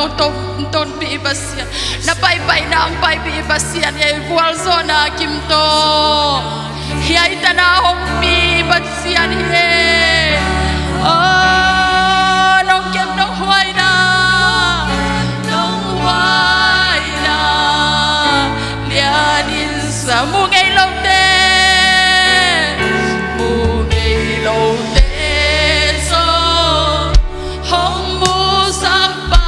tonpih i Pasian, na paipaina hong paipih i Pasian, ei vualzawhna kim tawh hiai tana hong pi i Pasian hi e. Oh, nong kem nong huaina, nong huaina lianin sa mu ngei lote, mu ngei lote zong hong musak pa.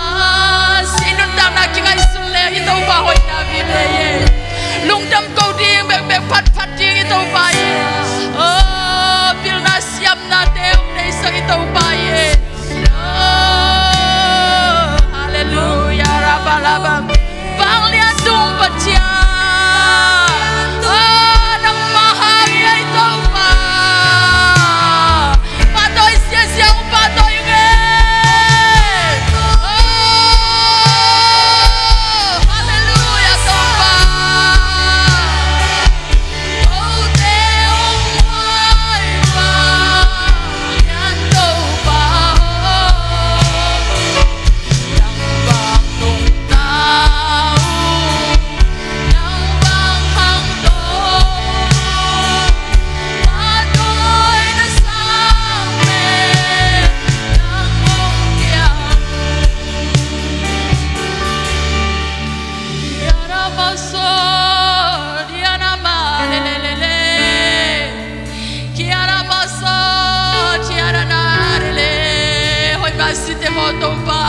Sin nuntakna kingaihsun le i Topa hoihna vive e. Lungdam ko ding bekbek phatphat ding i Topa e. Oh, pilna siamnate hong neisak i Topa e. Oh, hallelujah, rabalaba. Vanglian tung Pathian. Oh, nangmah hang hi ei Topa. Pahtawi siasia hong pahtawi ung e. Oh, hallelujah, Topa. Hoihmah site maw Topa.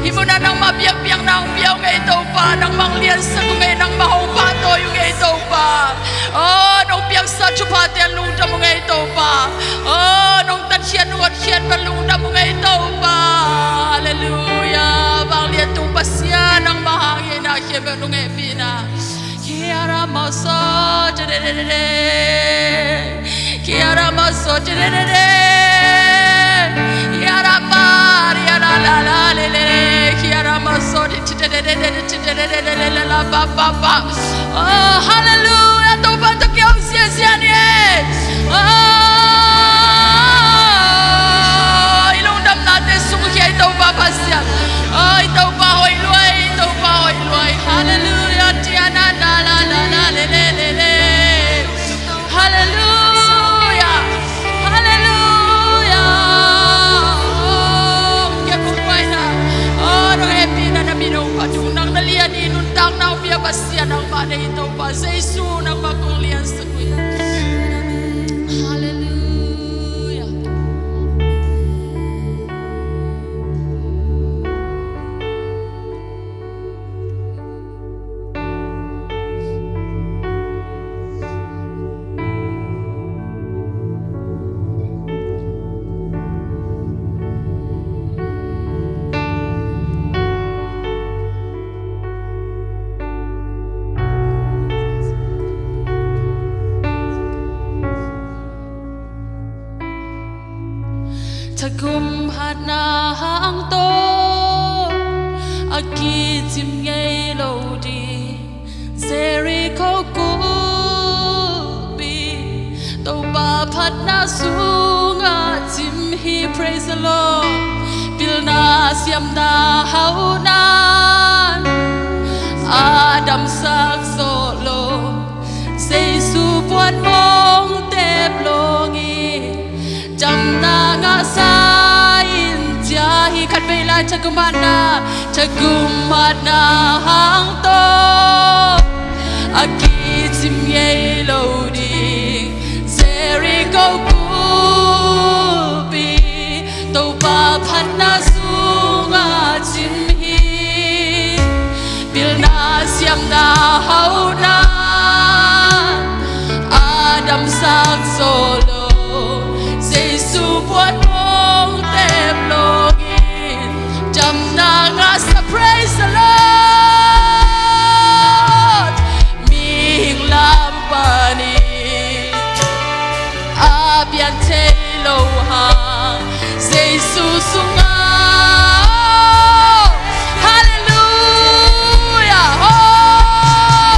Hih munah nangmah biakpiakna hong pia ung e Topa. Nangmah hong liansak ung e, nangmah hong pahtawi ung e Topa. Oh, nong piaksa thuphate lungdam ung e Topa. Oh, nong tatkhiat nong hotkhiat pen lungdam ung e Topa. Hallelujah. Vanglian tung Pasian nangmah hang hi na khempeuh nong hehpihna. Kiara maso, de de de de de. Kiara maso, de de de de. Kiara pa, kiara la la le le. Kiara maso, de de de de de de. Oh, hallelujah. Topa tawh kiho siasia ni e. Oh, i lungdamnate sungkhia i Topa Pasian. Oh, i Topa hoih lua e, i Topa hoih lua e. Hallelujah. Tiana na la la la le le le le. Hallelujah. Hallelujah. Oh, kei kong pai na. Oh, nong hehpihna na min hong phat ung. Nang na lian i nuntakna hong pia Pasian nangmah nei Topa Jesu nangmah kong liansak uh hi. Hallelujah. Thagum hatna hang tawh a kicim ngei lo ding Jericho kulhpi, Topa phatna sungah cim hi. Praise the Lord. Pilna siamna hauhna a damsak zawh lo, Jesu puan mong tep lawng in damna ngahsa in, cia hi. Khatvei lai thagum hatna, thagum hatna hang tawh a kicim ngei lo ding Jericho kulhpi, Topa phatna sungah cim hi. Pilna siamna hauhna a damsak zawh lo, Jesu puan mong tep lawng in damna ngahsa. Praise the Lord. Mihing lam panin a pian thei lo hang Jesu sungah. Hallelujah. Oh,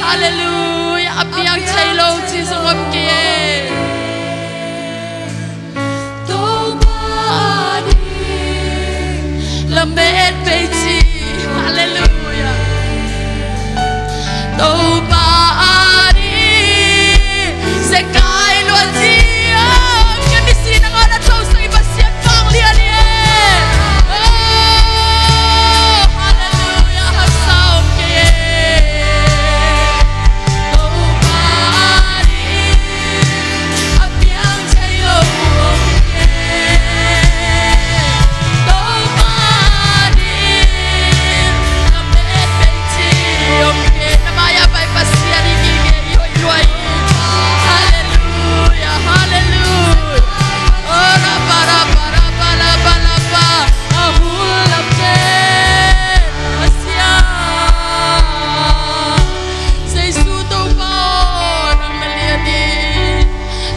Halleluiah. A piang thei lo ci zong om kei. Topa ading lamet pei ci. Halleluiah. Topa ading zekai lua ci. Om kei, misi nangawn a thosang i Pasian vanglian hi. Oh, halleluiah. Hasam kei. Topa ading a piang thei lo om kei. Topa ading lamet pei ci om kei. Na mai-ah pai Pasian i ngitnget i hoih lua hi. Halleluiah, halleluiah. Oh, rapa, rapa, rapa, rapa, rapa. A hun lam pen Pasian. Jesu Topa aw, nang na lian hi.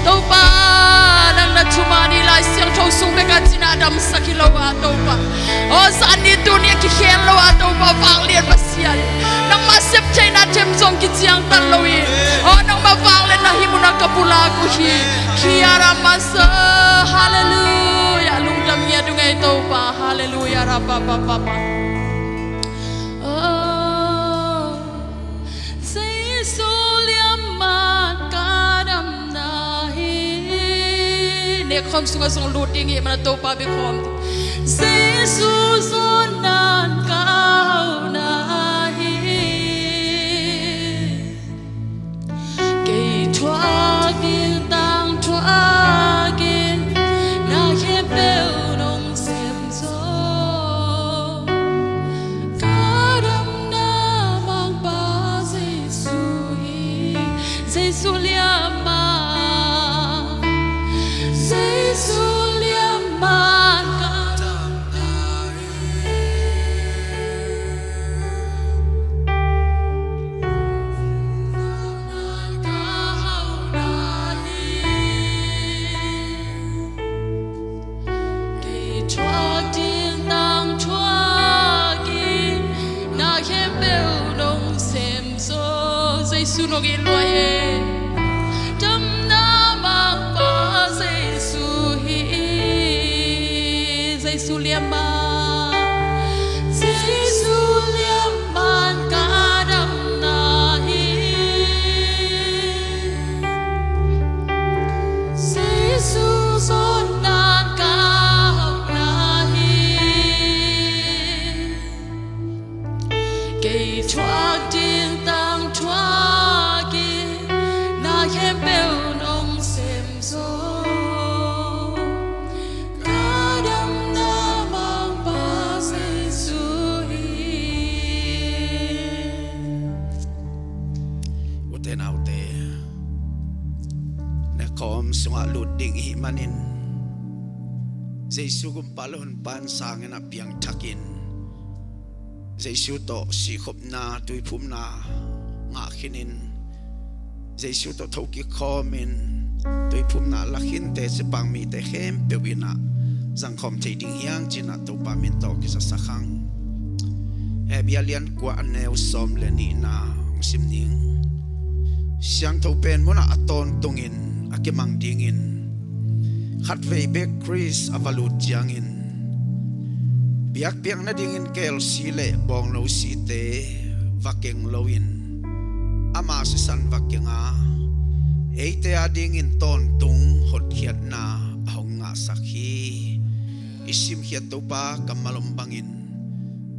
Topa, nang na thuman hi. Lai Siangtho sung bek a cina damsak hi lo a Topa. Aw, zan ni tuni a kikhel lo a Topa, vanglian Pasian. Nangma sep theihna them zong kiciangtan lo hi. Aw, nangma vangliatna hih munah ka pulak uh hi. Kiara masa. Halleluiah. Lungdam ngiat uh ngei Topa. Halleluiah. Rapa, pa, pa, pa. Oh, Jesu liamman ka damna hi. Nekkhawm sungah zong lut ding hi, mana Topa biakhawm. Jesu zawnna'n ka hauhna hi. Kei thuak ding tangthuak in na khempeuh nong sem zaw. Ka damna mangpa Jesu hi. Jesu liamman, Jesu liamman ka damna hi. Kei thuak ding tangthuak in na khempeuh nong sem zaw. Jesu nong it lua hi. Damna mangpa Jesu hi. Jesu liamman, Jesu liamman ka damna hi. Jesu zawnna'n ka hauhna hi. Kei thuak ding tangthuak in na khempeuh nong sem zaw. Ka damna mangpa Jesu hi. Ute naute, nekkhawm sungah lut ding i hih manin Jesu gumpa le honpa in sangin a piangthakin Jesu tawh sihkhopna, tuiphumna ngah khinin, Jesu tawh tho kikhawmin tuiphumna la khinte cipang mite khempeuh in ah zangkhawm thei ding hi hang ci-in ah Topa min tawh kizasak hang. Hebru a lian kua, a neu sawm le nihna hong sim ning. Siangtho pen munah a tawntungin a kimang dingin, khatvei bek Khrist a va lut ciangin biakpiak nadingin kelsi le bawngno site va keng loin ama sisan va keng a, eite adingin tawntung hotkhiatna a hong ngahsak hi. I simkhiat Topa kammal om bangin,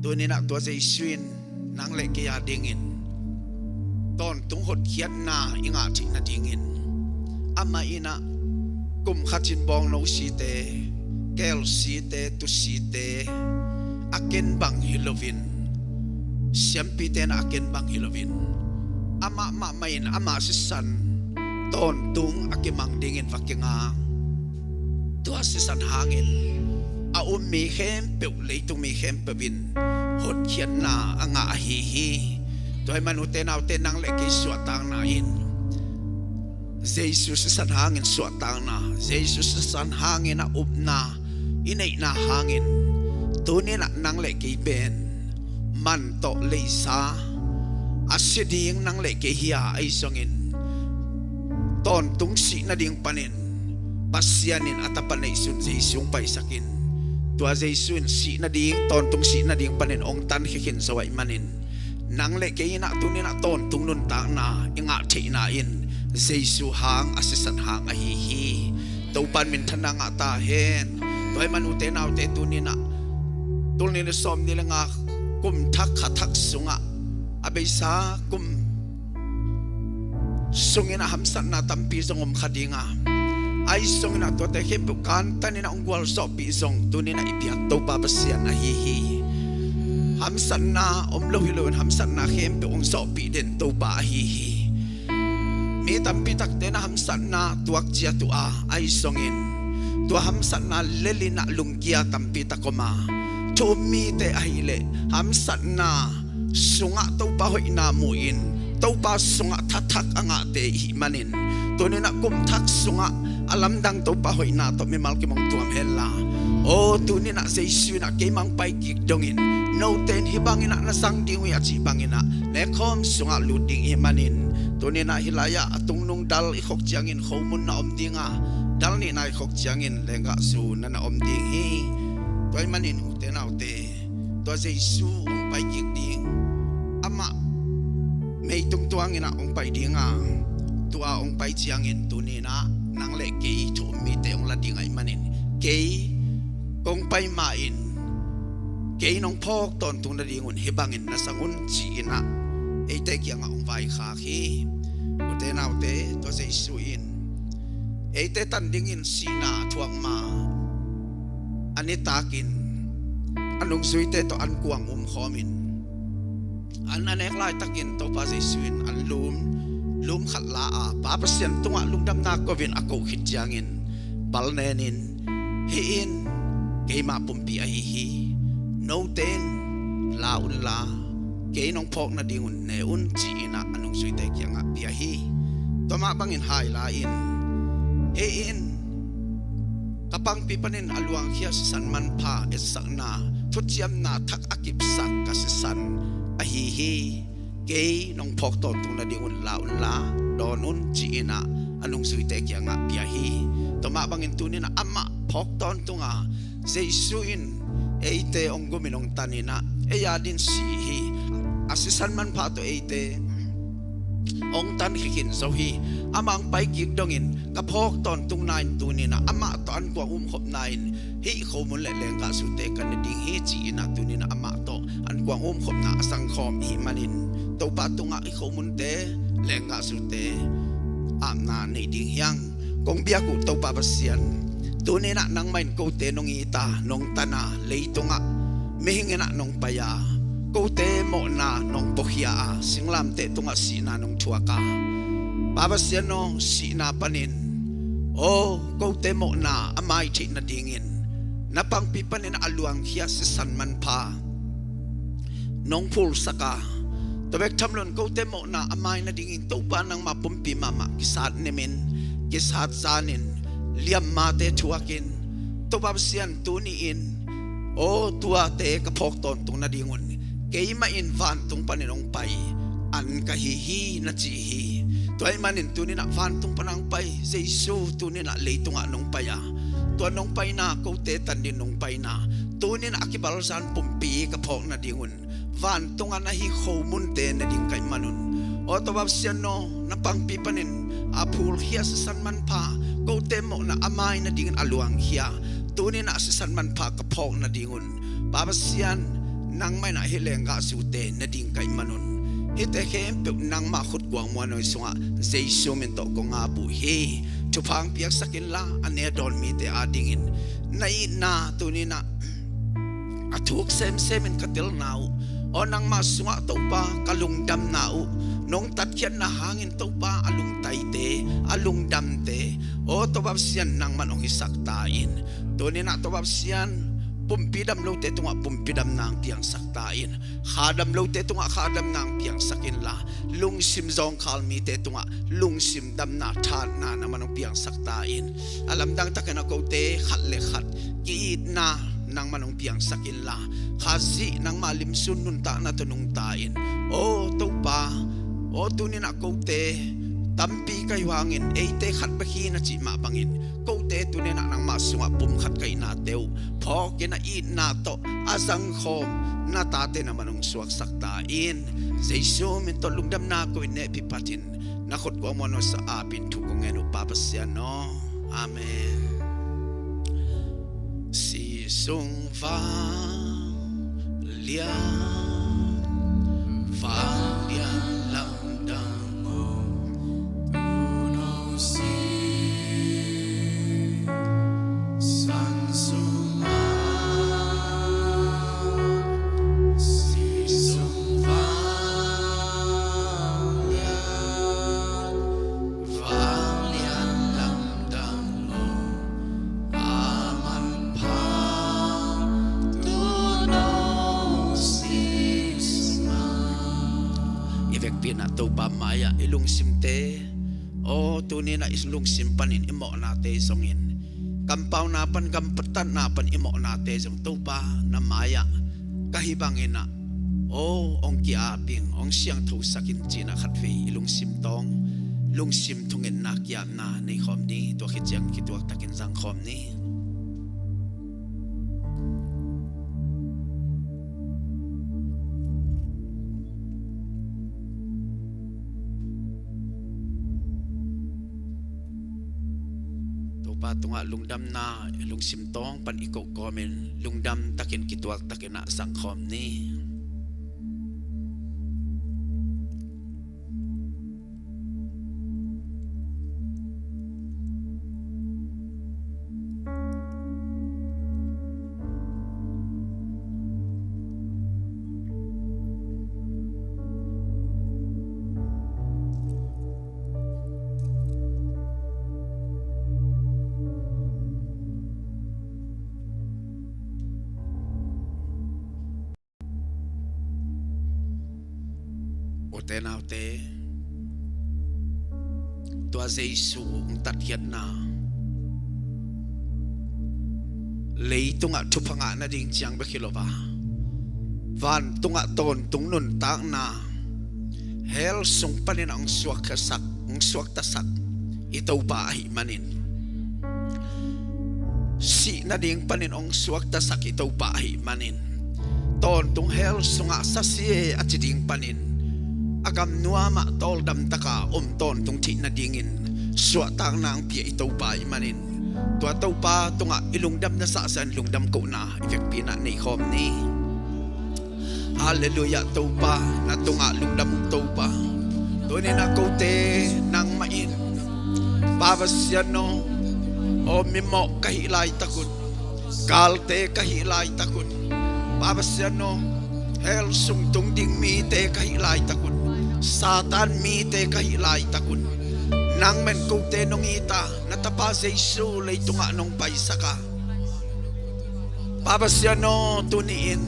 tuni-in ah tua Jesu in nang le kei adingin tawntung hotkhiatna i ngah theih nadingin, amah in ah kum khatin bawngno site, kelsite, tusite a ken bang hi loin, siampite in ah a ken bang hi loin, amah mahmah in ama sisan tawntung a kimang dingin va keng a, tua sisan hangin a um mi khempeuh, leitung mi khempeuh in hotkhiatna a ngah ahi hi. Tua ahih man ute naute, nang le kei suahtakna in Jesu sisan hangin suahtakna, Jesu sisan hangin a upna i neihna hangin, tuni-in ah nang le kei pen man tawh leisa, a si ding nang le kei hi a, ahi zongin tawntung sih nading panin Pasian in a tapa neihsun Jesu hong paisak in, tua Jesu in sih nading, tawntung sih nading panin hong tankhia khin zo ahih manin, nang le kei in ah tuni in ah tawntung nuntakna i ngah theihna in Jesu hang, a sisan hang ahi hi. Topa in minthanna ngah ta hen. Tua ahih man ute naute, tuni in ah tul nih le sawmnih le nga kum thak kha thak sungah, a beisa kum sungin a hamsatna tampi zong om kha ding a, ahi zongin ah tuate khempeuh kantan in ah hong gualzawhpih zong tuni in ah i biak Topa Pasian ahi hi. Hamsatna om lo hi loin hamsatna khempeuh hong zawhpih den Topa ahi hi. Mi tampi takte in ah hamsatna tuak ciat uh a, ahi zongin tua hamsatna lel in ah lungkia tampi tak om a, thu um mite ahih leh hamsatna sungah Topa hoihna mu in Topa sungah thathak a ngahte i hih manin, tuni in ah kum thak sungah a lamdang Topa hoihna tawh mimal kim hong tuam hen la. Aw, tuni in ah Jesu in ah keimah hong pai kik dongin note in hih bangin ah na zang ding uh hi a cih bangin ah nekkhawm sungah lut ding i hih manin, tuni in ah hih lai-ah a tungnung dal i khok ciangin khomun na om ding a, dal nihna i khok ciangin lenggahzu na na om ding hi. Tua ahih manin ute naute, tua Jesu hong pai kik ding, amah meitung tuang in ah hong pai ding a, tua hong pai ciangin tuni in ah nang le kei thu um mite hong la ding ahih manin, kei kong pai ma-in kei nong phawk tawntung nadingun hih bangin na zang un, ci-in ah eite kiangah hong vaikhak hi. Ute naute, tua Jesu in eite tan dingin sihna a thuak ma, a nitakin a nungzuite tawh ankuang umkhawmin, an a nek laitakin Topa Jesu in an lum, lum khat la a, Pa Pasian tungah lungdamna ko-in a koh khit ciangin bal nenin, "Hih in keima pumpi ahi hi. Note in la unla, kei nong phawk nadingun ne un," ci-in ah a nungzuite kiangah pia hi. Tua mah bangin hai la-in, "Hih in ka pangpi panin a luangkhia sisan manpha etsakna thuciamna thak a kipsak ka sisan ahi hi. Kei nong phawk tawntung nadingun la unla, dawn un," ci-in ah a nungzuite kiangah pia hi. Tua mah bangin tuni in ah amah phawk tawntung a, Jesu in eite hong gumin hong tanin ah ei adingin si hi. A sisan manpha tawh eite hong tankhia khin zo hi. Amah hong pai kik dongin ka phawk tawntungna in tuni in ah amah tawh ankuang umkhopna in hih khomun le lenggahzute ka ne ding hi, ci-in ah tuni in ah amah tawh ankuang umkhopna a zangkhawm i hih manin, Topa tungah hih khomunte, lenggahzute apna nei ding hi hang. Kong biak uh Topa Pasian, tuni in ah nangmah in kote nong it a, nong tan a, leitungah mihing in ah nong pai a, kote mawhna nong puakhia a, singlamteh tungah sihna nong thuak a, Pa Pasian aw, sihna panin, aw, kote mawhna a mai theih nadingin na pangpi panin a luangkhia sisan manpha nong phulsak a, tua bek tham loin kote mawhna a mai nadingin Topa nangma pumpi mahmah kisat nimin, kisat zanin, liammate thuakin, Topa Pasian tuni-in, aw, tuate ka phawk tawntung nadingun keimah in vantung panin hong pai an ka hi hi, na ci hi. Tua ahih manin tuni in ah vantung pan hong pai Jesu tuni in ah leitungah nong pai a, tua nong paina, kote tan dingin nong paina, tuni in ah a kibalzan pumpi ka phawk nadingun vantungah na hih khomunte ne ding ka hih manun, aw Topa Pasian aw, na pangpi panin a phulkhia sisan manpha, kote mawhna a mai nadingin a luangkhia, tuni in ah sisan manpha ka phawk nadingun, Pa Pasian, nangmah in ah hih lenggahzute ne ding ka hih manun, hihte khempeuh nangmah khutguak muanhuai sungah Jesu min tawh kong ap uh hi. Thupha hong piaksak inla, a ne a dawn mite adingin na itna tuni in ah a thuk semsemin ka telna uh, aw, nangmah sungah Topa ka lungdamna uh, nong tatkhiatna hangin Topa a lungtaite, a lungdamte, aw Topa Pasian, nangman hong hisak ta in. Tuni in ah Topa Pasian, pumpi dam lote tungah pumpi damna hong piangsak ta in. Kha dam lote tungah kha damna hong piangsak inla, lungsim zawngkhal mite tungah lungsim damna, thahatna nangman hong piangsak ta in. A lamdang takin ah kote khat le khat ki-itna nangman hong piangsak inla, Khazih nangmah limsun nuntakna tawh nungta in. Aw Topa, aw tuni-in ah kote tampi ka hih uh hangin eite khat bek hi na cih mah bangin kote tuni-in ah nangmah sungah pumkhat ka hihnate uh phawkin a itna tawh a zangkhawm na tate nangman hong suaksak ta in. Jesu min tawh lungdamna ko-in hehpih phatin na khut kong muanhuai sa apin thu kong ngen uh Pa Pasian aw. Amen. Sisung vanglian, vanglian lamdang aw, tuuno sisan sungah, sisung vanglian, vanglian lamdang aw, a manpha tuuno sisan sungah. I vekpi-in ah Topa mai-ah i lungsimte aw tuni-in ah i lungsim panin i mawhnate zongin, kampauna pan, kampatatna pan i mawhnate zong Topa na mai-ah ka hih bangin ah aw hong ki-ap ing, hong siangthosak in ci-in ah khatvei i lungsim tawng, lungsim thungetna ki-apna nei khawm ni. Tua khit ciang kituaktakin zang khawm ni. Topa tungah lungdamna lungsim tawng pan i koh kawmin lungdam takin kituak takin ah zang khawm ni. Ute naute, tua Jesu hong tatkhiatna leitungah thupha ngah nading ciang bek hi lo a, vantungah tawntung nuntakna hell sung panin hong suaktasak, hong suaktasak i Topa ahih manin, sih nading panin hong suaktasak i Topa ahih manin, tawntung hell sungah sasia a ci ding panin a gam nuamah tawldam taka om tawntung theih nadingin suahtakna hong pia i Topa ahih manin, tua Topa tungah i lungdamna sahsahin lungdam kohna i vekpi-in ah nei khawm ni. Halleluiah Topa, na tungah lungdam ung Topa. Tuni-in ah kote nangmah in Pa Pasian aw, aw mimawh ka hih laitak un, galte ka hih laitak un, Pa Pasian aw, hell sung tung ding mite ka hih laitak un, Satan mite ka hih laitak un, nangmah in kote nong it a, na Tapa Jesu leitungah nong paisak a, Pa Pasian aw, tuni-in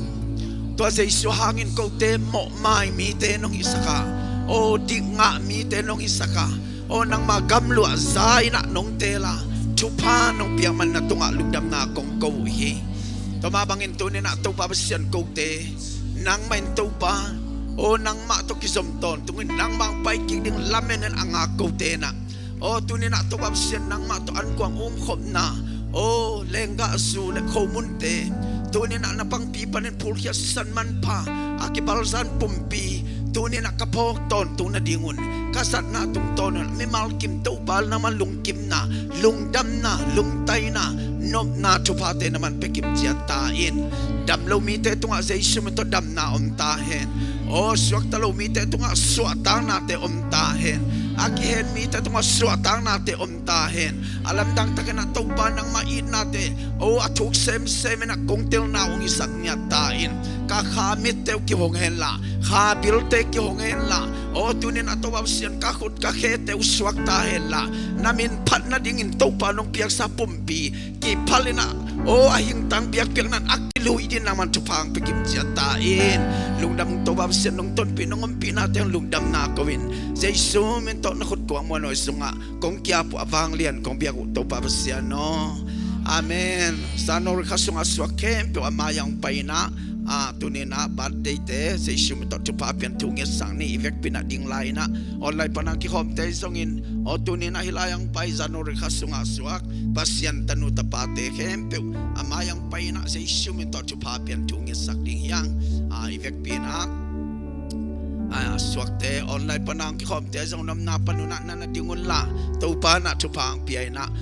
tua Jesu hangin kote mawhmai mite nong hisak a, aw dikngah mite nong hisak a, aw nangma gamluah za-in ah nong teel a, thupha nong piak man na tungah lungdamna kong ko uh hi. Tua mah bangin tuni-in ah Topa Pasian kote nangmah in Topa aw nangmah tawh kizom tawntungin nangmah hong pai kik ding lamen in a ngak kote in ah, aw tuni-in ah Topa Pasian nangmah tawh ankuang umkhopna, aw lenggahzu le khomunte tuni-in ah na pangpi panin phulkhiat sisan manpha a kibalzan pumpi tuni-in ah ka phawk tawntung nadingun ka zatna tungtawn un mimal kim Topa nangmah lungkimna, lungdamna, lungtaina, nopna thuphate nangmah pia kimciat ta in. Dam lo mite tungah Jesu min tawh damna om ta hen. Aw suakta lo mite tungah suahtaknate om ta hen. A kihen mite tungah suahtaknate om ta hen. A lamdang takin ah Topa nangmah itnate, aw a thuk semsem in ah kong telna uh hong hisak ngiat ta in. Ka kha mitte uh kihong henla, kha bilte kihong henla, aw tuni-in ah Topa Pasian ka khut ka khete uh suak ta henla, na min phat nadingin Topa nong piaksa pumpi kiphal in ah, aw a hingtang biakpiakna in a kilui dingin nangmah thupha hong pia kimciat ta in. Lungdam ung Topa Pasian, nong tonpih nong ompihnate hong lungdamna ko-in Jesu min tawh na khut kong muanhuai sungah kong ki-ap uh a vanglian kong biak uh Topa Pasian aw. Amen. January kha sungah suak khempeuh a mai-ah hong pai in ah, a, tuni in ah birthday te Jesu min tawh thupha pian thu ngetsak ni. I vekpi in ah ding lai in ah online pan a kikhawmte zongin, aw, tuni in ah hih lai-ah hong pai January kha sungah suak Pasian tanu tapate khempeuh a mai-ah hong pai in ah Jesu min tawh thupha pian thu ngetsak ding hi hang. A, i vekpi in ah, a, suakte online pan a hong kikhawmte zong na omna pan un ah na na ding un la, Topa in ah thupha hong pia in ah,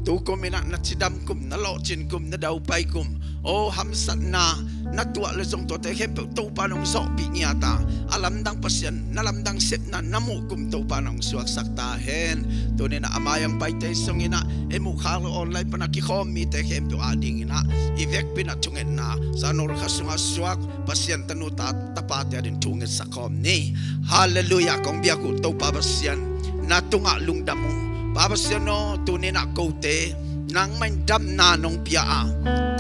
tukum in ah na cidam kum, na lawhcin kum, na daupai kum, aw, hamsatna na tuah le zong tuate khempeuh Topa in hong zawhpih ngiat a, a lamdang Pasian na lamdang sepna na muh kum Topa in hong suaksak ta hen. Tuni in ah a mai-ah hong paite zongin ah, i muh khak lo online pan a kikhawm mite khempeuh adingin ah i vekpi in ah thungetna, January kha sungah suak Pasian tanu ta, tapate ading thu ngetsak khawm ni. Halleluiah. Kong biak uh Topa Pasian, na tungah lungdam uh. Pa Pasian aw, tuni in ah kote nangmah in damna nong pia a,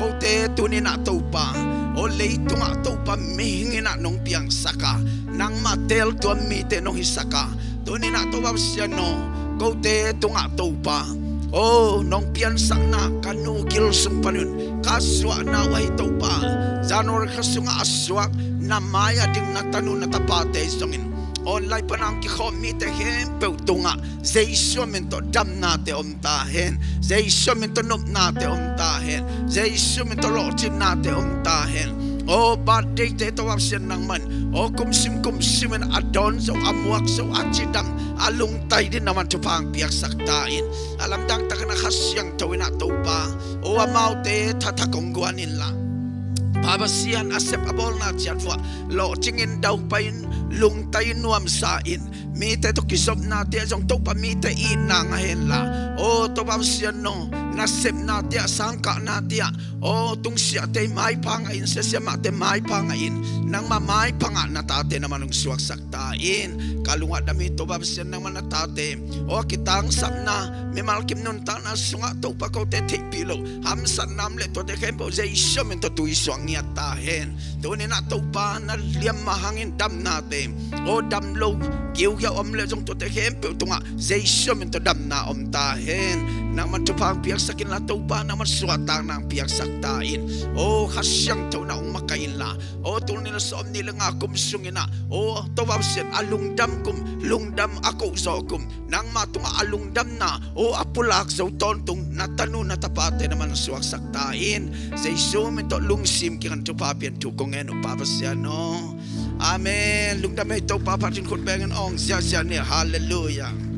kote tuni in ah Topa, aw, leitungah Topa mihing in ah nong piangsak a, nangmah teeltuam mite nong hisak a, tuni in ah Topa Pasian aw, kote tungah Topa, aw, nong piansakna ka nu gil sung panun ka suahna uh ahi Topa, January kha sungah a suak na mai-ah ding na tanu na tapate zongin online pan a hong kikhawm mite khempeuh tungah Jesu min tawh damnate om ta hen. Jesu min tawh nopnate om ta hen. Jesu min tawh lawhcinnate om ta hen. Aw, birthday te Topa Pasian nangmah in, aw, kum sim kum sim in a dawn zo, a muak zo, a cidam, a lungtai ding nangmah in thupha hong piaksak ta in. A lamdang takin ah Kha Siangtho in ah Topa, aw, amaute thathak hong guan in la, Pa Pasian, a sep a bawlna ciat vuah lawhcing in, daupai in, lungtai in, nuamsa in, mite tawh kizopnate ah zong Topa mite itna ngah hen la, aw, Topa Pasian aw, nasepnate ah, sangkahnate ah, aw, tungsiahte maipha ngah in, siasiamahte maipha ngah in, nangmah maipha ngah na tate nangmah in hong suaksak ta in. Ka lung ah dam hi Topa Pasian, nangmah na tate, aw, a kitangsapna, mimal kim nuntakna sungah Topa kote theihpih loh hamsatna om leh tuate khempeuh Jesu min tawh tui suak ngiat ta hen. Tuni in ah Topa na liamma hangin damnate, aw, dam lo kiuhiau om leh zong tuate khempeuh tungah Jesu min tawh damna om ta hen. Nangmah in thupha hong piaksak in la Topa, nangmah in suahtakna hong piaksak ta in. Aw, Kha Siangtho in ah hong makaih in la, aw, tul nih le sawmnih le nga kum sungin ah, aw, Topa Pasian, a lungdam kum, lungdam a kohzawh kum, nangmah tungah a lungdamna, aw, a pulak zo tawntung na tanu na tapate nangmah in suaksak ta in. Jesu min tawh lungsim kiang in thupha pian thu kong ngen uh Pa Pasian aw. Amen. Lungdam ei Topa phat in khut beng in awng ziahziah ni. Halleluiah.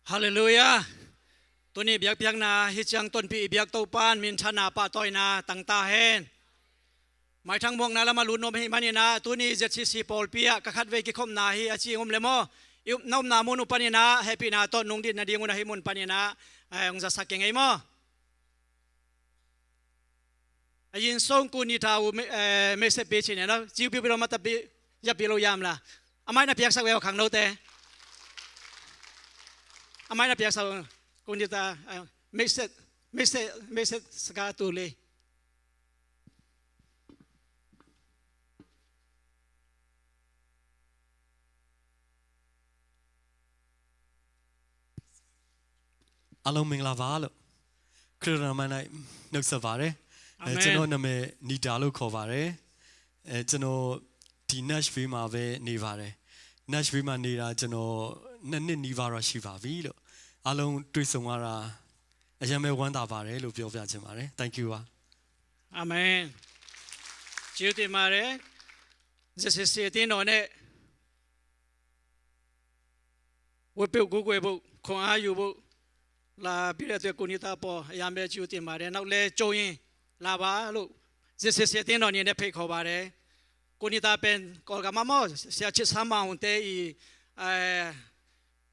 Halleluiah. Tuni biakpiakna hih ciang tonpih i biak Topa in minthanna pahtawina tang ta hen. Maithang muakna lamah lut nuam ahih manin ah, tuni Z C C pawlpi ah ka khatvei kikhopna hi a ci ngom le maw? I up, na upna mun uh panin ah hehpihna tawh nungdin nadingun ahi mun panin ah, eh, hong zasak keng ei maw? A yin song ku ni ta u me, eh, message pi ci ne lo, ciu piu pi lo ma ta pi, ya pi lo yam la. A mai na piaksak ve aw khangnote. A mai na piaksak ku ni ta, eh, message, message, message saka tu le. Along mingla ba lo. Khrista naman ay nagsa ba re. Amen. ကျွန်တော်နာမည် နီတာလို့ခေါ်ပါတယ်။ အဲ၊ ကျွန်တော်ဒီ Nashville မှာပဲနေပါတယ်။ Nashville မှာနေတာ ကျွန်တော်နှစ်နှစ်နီးပါးတော့ရှိပါပြီလို့။ အားလုံးတွေ့ဆုံရတာ အရမ်းပဲဝမ်းသာပါတယ်လို့ပြောပြချင်ပါတယ်။ Thank you ပါ။ Amen. Ciu ti mare. Zesese ti no ne. Wepeu gugwe bu, khong ayu bu. La bire tue kunita po, a yam be ciu ti mare. Nau le coyin la ba lu. Zesese ti no ni ne pei kho bare. Kunita pen kol ka mamo, sia chit sama hunte i, eh,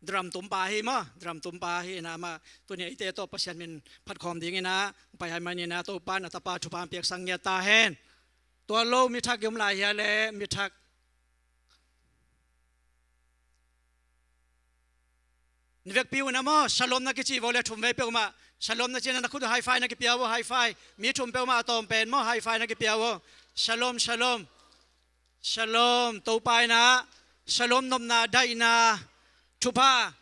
drum tumpa hi maw, drum tumpa hi na ma, tuni ite tawh Pasian min phat khawm dingin ah, pai hai manin ah, Topa na tapa thupha piak sang ngiat ta hen. Tua lo mi thak i om lai hia le mi thak. Ni vekpi un a maw, shalom na kici vo le thum vei peuhmah shalom na ci-in na khut uh high five na kipia vo, high five. Mi thum peuhmah a tawm pen maw, high five na kipia vo. Shalom, shalom. Shalom, Topa in ah shalom, nopna, daihna, thupha.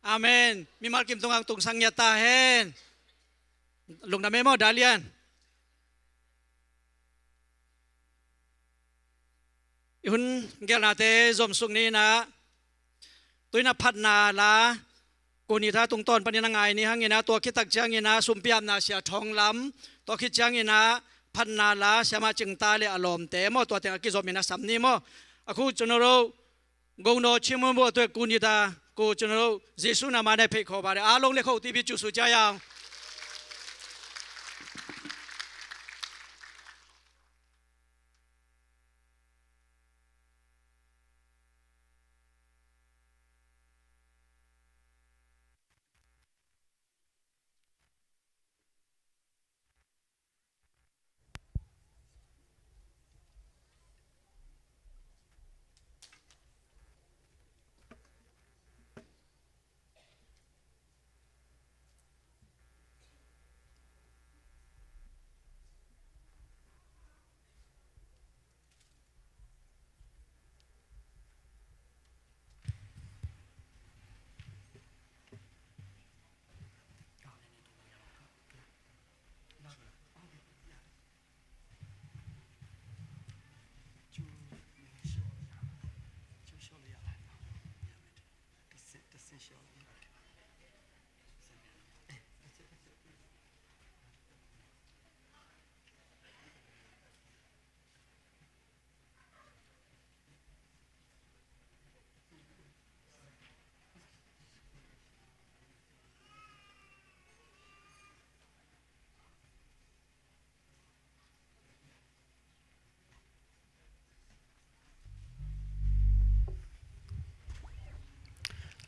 Amen. Mimal kim tungah tungsang ngiat ta hen. Lungdam ei maw, Dalian. I hun gelnate zomsuk ni in ah, tu in ah phatna la, Kunitha tungtawn panin a ngai ni hangin ah, tua khit tak ciangin ah sumpiapna Sia Thawng Lam, tua khit ciangin ah phatna la Siamah Cing Ta le a lawmte maw, tua teng a kizom in ah sam ni maw. A khu cun a ro, Gongno Chin Mun Buh a tuek Kunitha, khu cun a ro, Jesu na ma nai phei kho ba le a long le kho tibi cu su cia yang.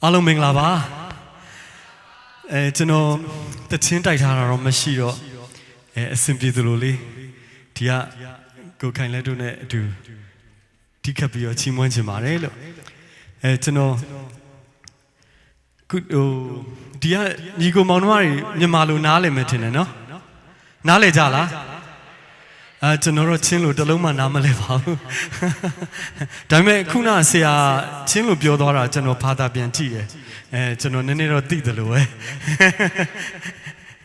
Hello, မင်္ဂလာပါ။ အဲ၊ ကျွန်တော်သီချင်းတိုက်ထားတာတော့မရှိတော့၊ အဲ၊ အဆင်ပြေသလိုလေး၊ ဒီကကိုခိုင်လတ်တို့နဲ့အတူတီးခတ်ပြီးတော့ချီးမွမ်းချင်ပါတယ်လို့။ အဲ၊ ကျွန်တော်၊ ခု၊ ဟို၊ ဒီကညီကိုမောင်နှမတွေမြန်မာလိုနားလည်မယ်ထင်တယ်နော်။ နားလည်ကြလား။ အဲ၊ ကျွန်တော်တော့ချင်းလိုတစ်လုံးမှနားမလည်ပါဘူး။ ဒါပေမဲ့ခုနဆရာချင်းလိုပြောသွားတာကျွန်တော်ဘာသာပြန်ကြည့်တယ်။ အဲ၊ ကျွန်တော်နည်းနည်းတော့သိသလိုပဲ။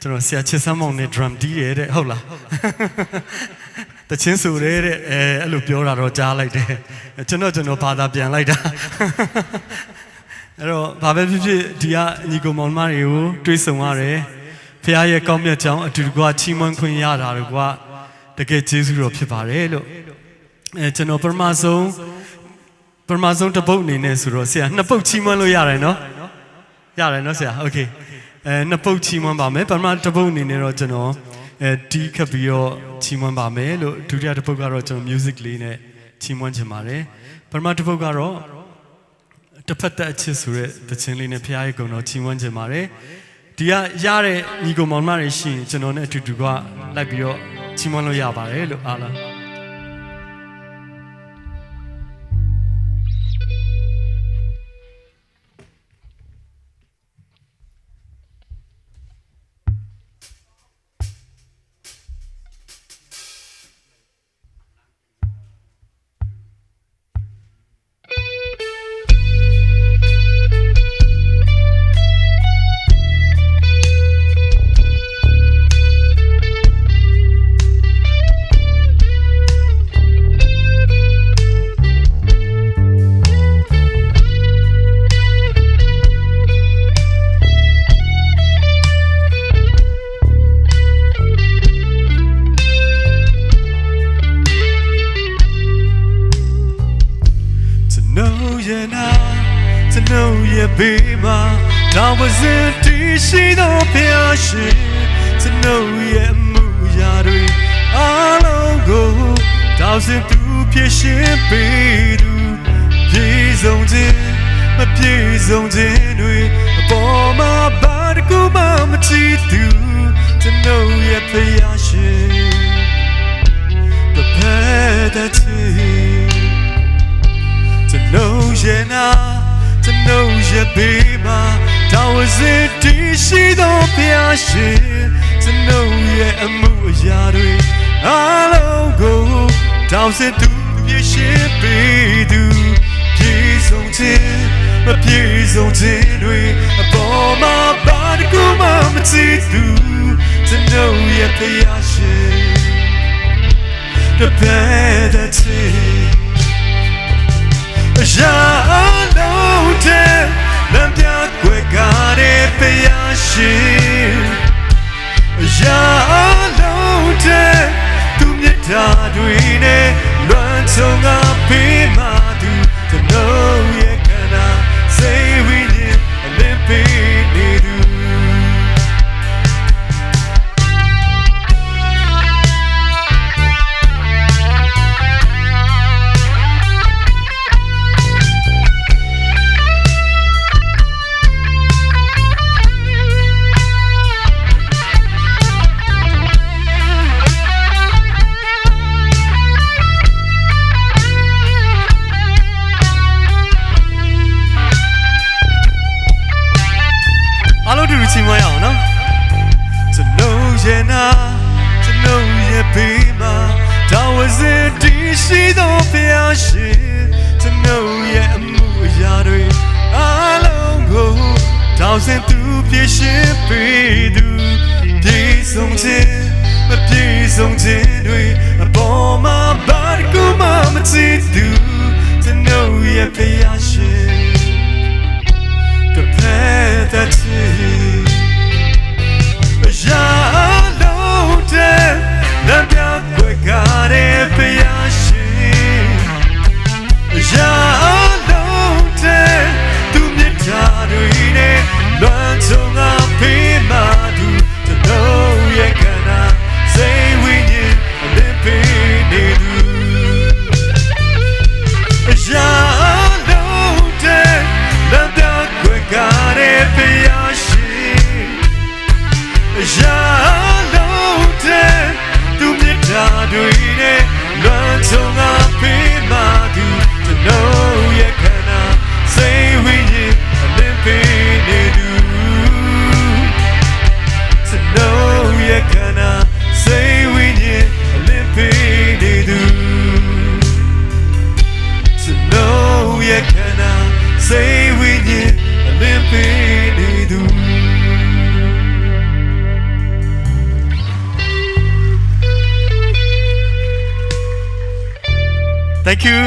ကျွန်တော်ဆရာချစ်စမ်းမောင်နဲ့ drum တီးတယ်တဲ့၊ ဟုတ်လား။ သီချင်းဆိုတယ်တဲ့၊ အဲ၊ အဲ့လိုပြောတာတော့ကြားလိုက်တယ်။ ကျွန်တော်၊ ကျွန်တော်ဘာသာပြန်လိုက်တာ။ အဲ့တော့၊ ဘာပဲဖြစ်ဖြစ်၊ ဒီကညီကိုမောင်နှမတွေကိုတွေ့ဆုံရတယ်။ ဘုရားရဲ့ကောင်းမြတ်ကြောင်းအတူတကွချီးမွမ်းခွင့်ရတာတကွတကယ်ကျေးဇူးတော်ဖြစ်ပါတယ်လို့။ အဲ၊ ကျွန်တော်ပထမဆုံး၊ ပထမဆုံးတစ်ပုဒ်အနေနဲ့ဆိုတော့၊ ဆရာ၊ နှစ်ပုဒ်ချီးမွမ်းလို့ရတယ်နော်။ ရတယ်နော်ဆရာ။ Okay. အဲ၊ နှစ်ပုဒ်ချီးမွမ်းပါမယ်။ ပထမတစ်ပုဒ်အနေနဲ့တော့ကျွန်တော်၊ အဲ၊ တီးခတ်ပြီးတော့ချီးမွမ်းပါမယ်လို့၊ ဒုတိယတစ်ပုဒ်ကတော့ကျွန်တော် music လေးနဲ့ချီးမွမ်းချင်ပါတယ်။ ပထမတစ်ပုဒ်ကတော့၊ တစ်ဖက်သက်အချစ်ဆိုတဲ့သီချင်းလေးနဲ့ဘုရားရဲ့ဂုဏ်တော်ချီးမွမ်းချင်ပါတယ်။ ဒီကရတဲ့ညီကိုမောင်နှမတွေရှိရင်ကျွန်တော်နဲ့အတူတူကလိုက်ပြီးတော့ချီးမွမ်းလို့ရပါတယ်လို့၊ အားလုံး။ Tano yana, tano ya bema, tawa zinti shino piashi, tano ya muyari, alongo, thousand tu piashi pedu. ပြည့်စုံခြင်း၊ မပြည့်စုံခြင်းတွေအပေါ်မှာဘာတစ်ခုမှမကြည့်သူ၊ ကျွန်ုပ်ရဲ့ဘုရားရှင်တစ်ဖက် သက်သေ ကျွန်ုပ်ရဲ့နာ ကျွန်ုပ်ရဲ့ဘေးမှာ တာဝန်စစ်တည်ရှိသောဘုရားရှင်၊ ကျွန်ုပ်ရဲ့အမှုအရာတွေအားလုံးကို ထောင်ဆင်းသူ၊ ဖြေရှင်းပေးသူ၊ ပြည့်စုံခြင်း၊ မပြည့်စုံခြင်းတွေအပေါ်မှာ ဘာတစ်ခုမှမသိသူ၊ ကျွန်ုပ်ရဲ့ဘုရားရှင်၊ တစ်ဖက်သက်သေ၊ အရာအားလုံးထက် လမ်းပြကွယ်ကားတဲ့ဘုရားရှင်၊ အရာအားလုံးထက် သူ့မေတ္တာတွေနဲ့ လွှမ်းခြုံငါပေးမှသူ၊ ကျွန်ုပ်ရဲ့ခန္ဓာ စိတ်ဝိညာဉ် အလင်းပေးနေသူ။ အားလုံးတူတူချီးမွမ်းရအောင်နော်။ ကျွန်ုပ်ရဲ့နာ၊ ကျွန်ုပ်ရဲ့ဖေးမှာ၊ တာဝန်စစ်တည်ရှိသောဘုရားရှင်၊ ကျွန်ုပ်ရဲ့အမှုအရာတွေအားလုံးကို ထောင်ဆင်းသူ၊ ဖြေရှင်းပေးသူ၊ ပြည့်စုံခြင်း၊ မပြည့်စုံခြင်းတွေအပေါ်မှာ ဘာတစ်ခုမှမသိသူ၊ ကျွန်ုပ်ရဲ့ဘုရားရှင်၊ တစ်ဖက်သက်သေ၊ အရာအားလုံးထက် လမ်းပြကွယ်ကားတဲ့ဘုရားရှင်၊ အရာအားလုံးထက် သူ့မေတ္တာတွေနဲ့ လွှမ်းခြုံငါပေးမှသူ၊ ကျွန်ုပ်ရဲ့ခန္ဓာ စိတ်ဝိညာဉ် အလင်းပေးနေသူ၊ အရာအားလုံးထက် လမ်းပြကွယ်ကားတဲ့ဘုရားရှင်၊ အရာအားလုံးထက် သူ့မေတ္တာတွေနဲ့ လွှမ်းခြုံငါပေးမှသူ၊ ကျွန်ုပ်ရဲ့ခန္ဓာ စိတ်ဝိညာဉ် အလင်းပေးနေသူ၊ ကျွန်ုပ်ရဲ့ခန္ဓာ စိတ်ဝိညာဉ် အလင်းပေးနေသူ၊ ကျွန်ုပ်ရဲ့ခန္ဓာ စိတ်ဝိညာဉ် အလင်းပေးနေသူ။ Thank you.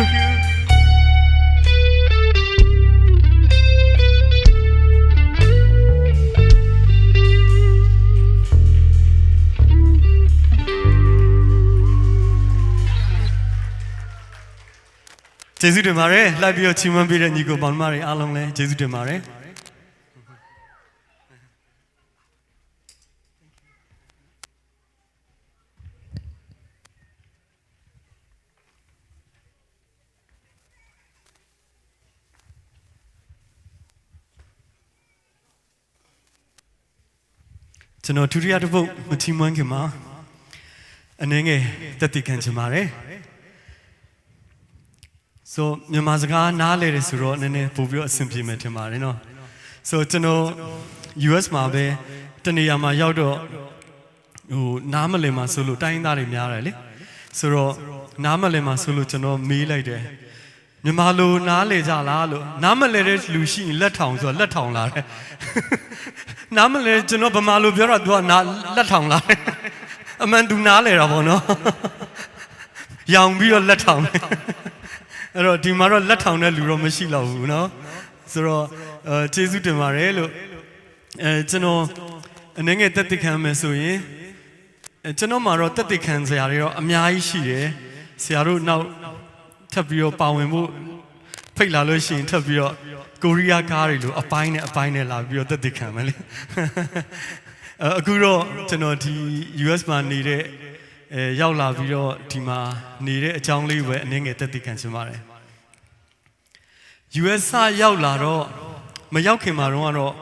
ကျေးဇူးတင်ပါတယ်။ လိုက်ပြီးတော့ချီးမွမ်းပေးတဲ့ညီကိုမောင်နှမတွေအားလုံးလည်းကျေးဇူးတင်ပါတယ်။ ကျွန်တော်ဒုတိယတစ်ပုဒ်မချီးမွမ်းခင်မှာ အနည်းငယ်သက်သေခံချင်ပါတယ်။ So မြန်မာစကားနားလည်တယ်ဆိုတော့ နည်းနည်းပိုပြီးတော့အဆင်ပြေမယ်ထင်ပါတယ်နော်။ So ကျွန်တော် U S မှာပဲ တနေရာမှာရောက်တော့ ဟို နားမလည်မှာစိုးလို့ တိုင်းရင်းသားတွေများတယ်လေ။ ဆိုတော့ နားမလည်မှာစိုးလို့ ကျွန်တော်မေးလိုက်တယ်။ မြန်မာလိုနားလည်ကြလားလို့။ နားမလည်တဲ့လူရှိရင် လက်ထောင်ဆိုတော့ လက်ထောင်လာတယ်။ နားမလည်၊ ကျွန်တော်ဗမာလိုပြောတော့ သူကနား၊ လက်ထောင်လာတယ်။ အမှန်သူနားလည်တာပေါ့နော်။ ရောင်ပြီးတော့လက်ထောင်တယ်။ အဲ့တော့ ဒီမှာတော့လက်ထောင်တဲ့လူတော့မရှိတော့ဘူးနော်။ ဆိုတော့၊ အဲ၊ ကျေးဇူးတင်ပါတယ်လို့။ အဲ၊ ကျွန်တော်အနည်းငယ်သက်သေခံမယ်ဆိုရင်၊ အဲ၊ ကျွန်တော်မှာတော့သက်သေခံစရာတွေတော့အများကြီးရှိတယ်။ ဆရာတို့နောက်ထပ်ပြီးတော့ပါဝင်ဖို့ဖိတ်လာလို့ရှိရင် ထပ်ပြီးတော့ကိုရီးယားကားတွေလို အပိုင်းနဲ့အပိုင်းနဲ့လာပြီးတော့သက်သေခံမယ်လေ။ အဲ၊ အခုတော့ကျွန်တော်ဒီ U S မှာနေတဲ့၊ အဲ၊ ရောက်လာပြီးတော့ဒီမှာနေတဲ့အကြောင်းလေးပဲအနည်းငယ်သက်သေခံချင်ပါတယ်။ U S စရောက်လာတော့၊ မရောက်ခင်မှာတုန်းကတော့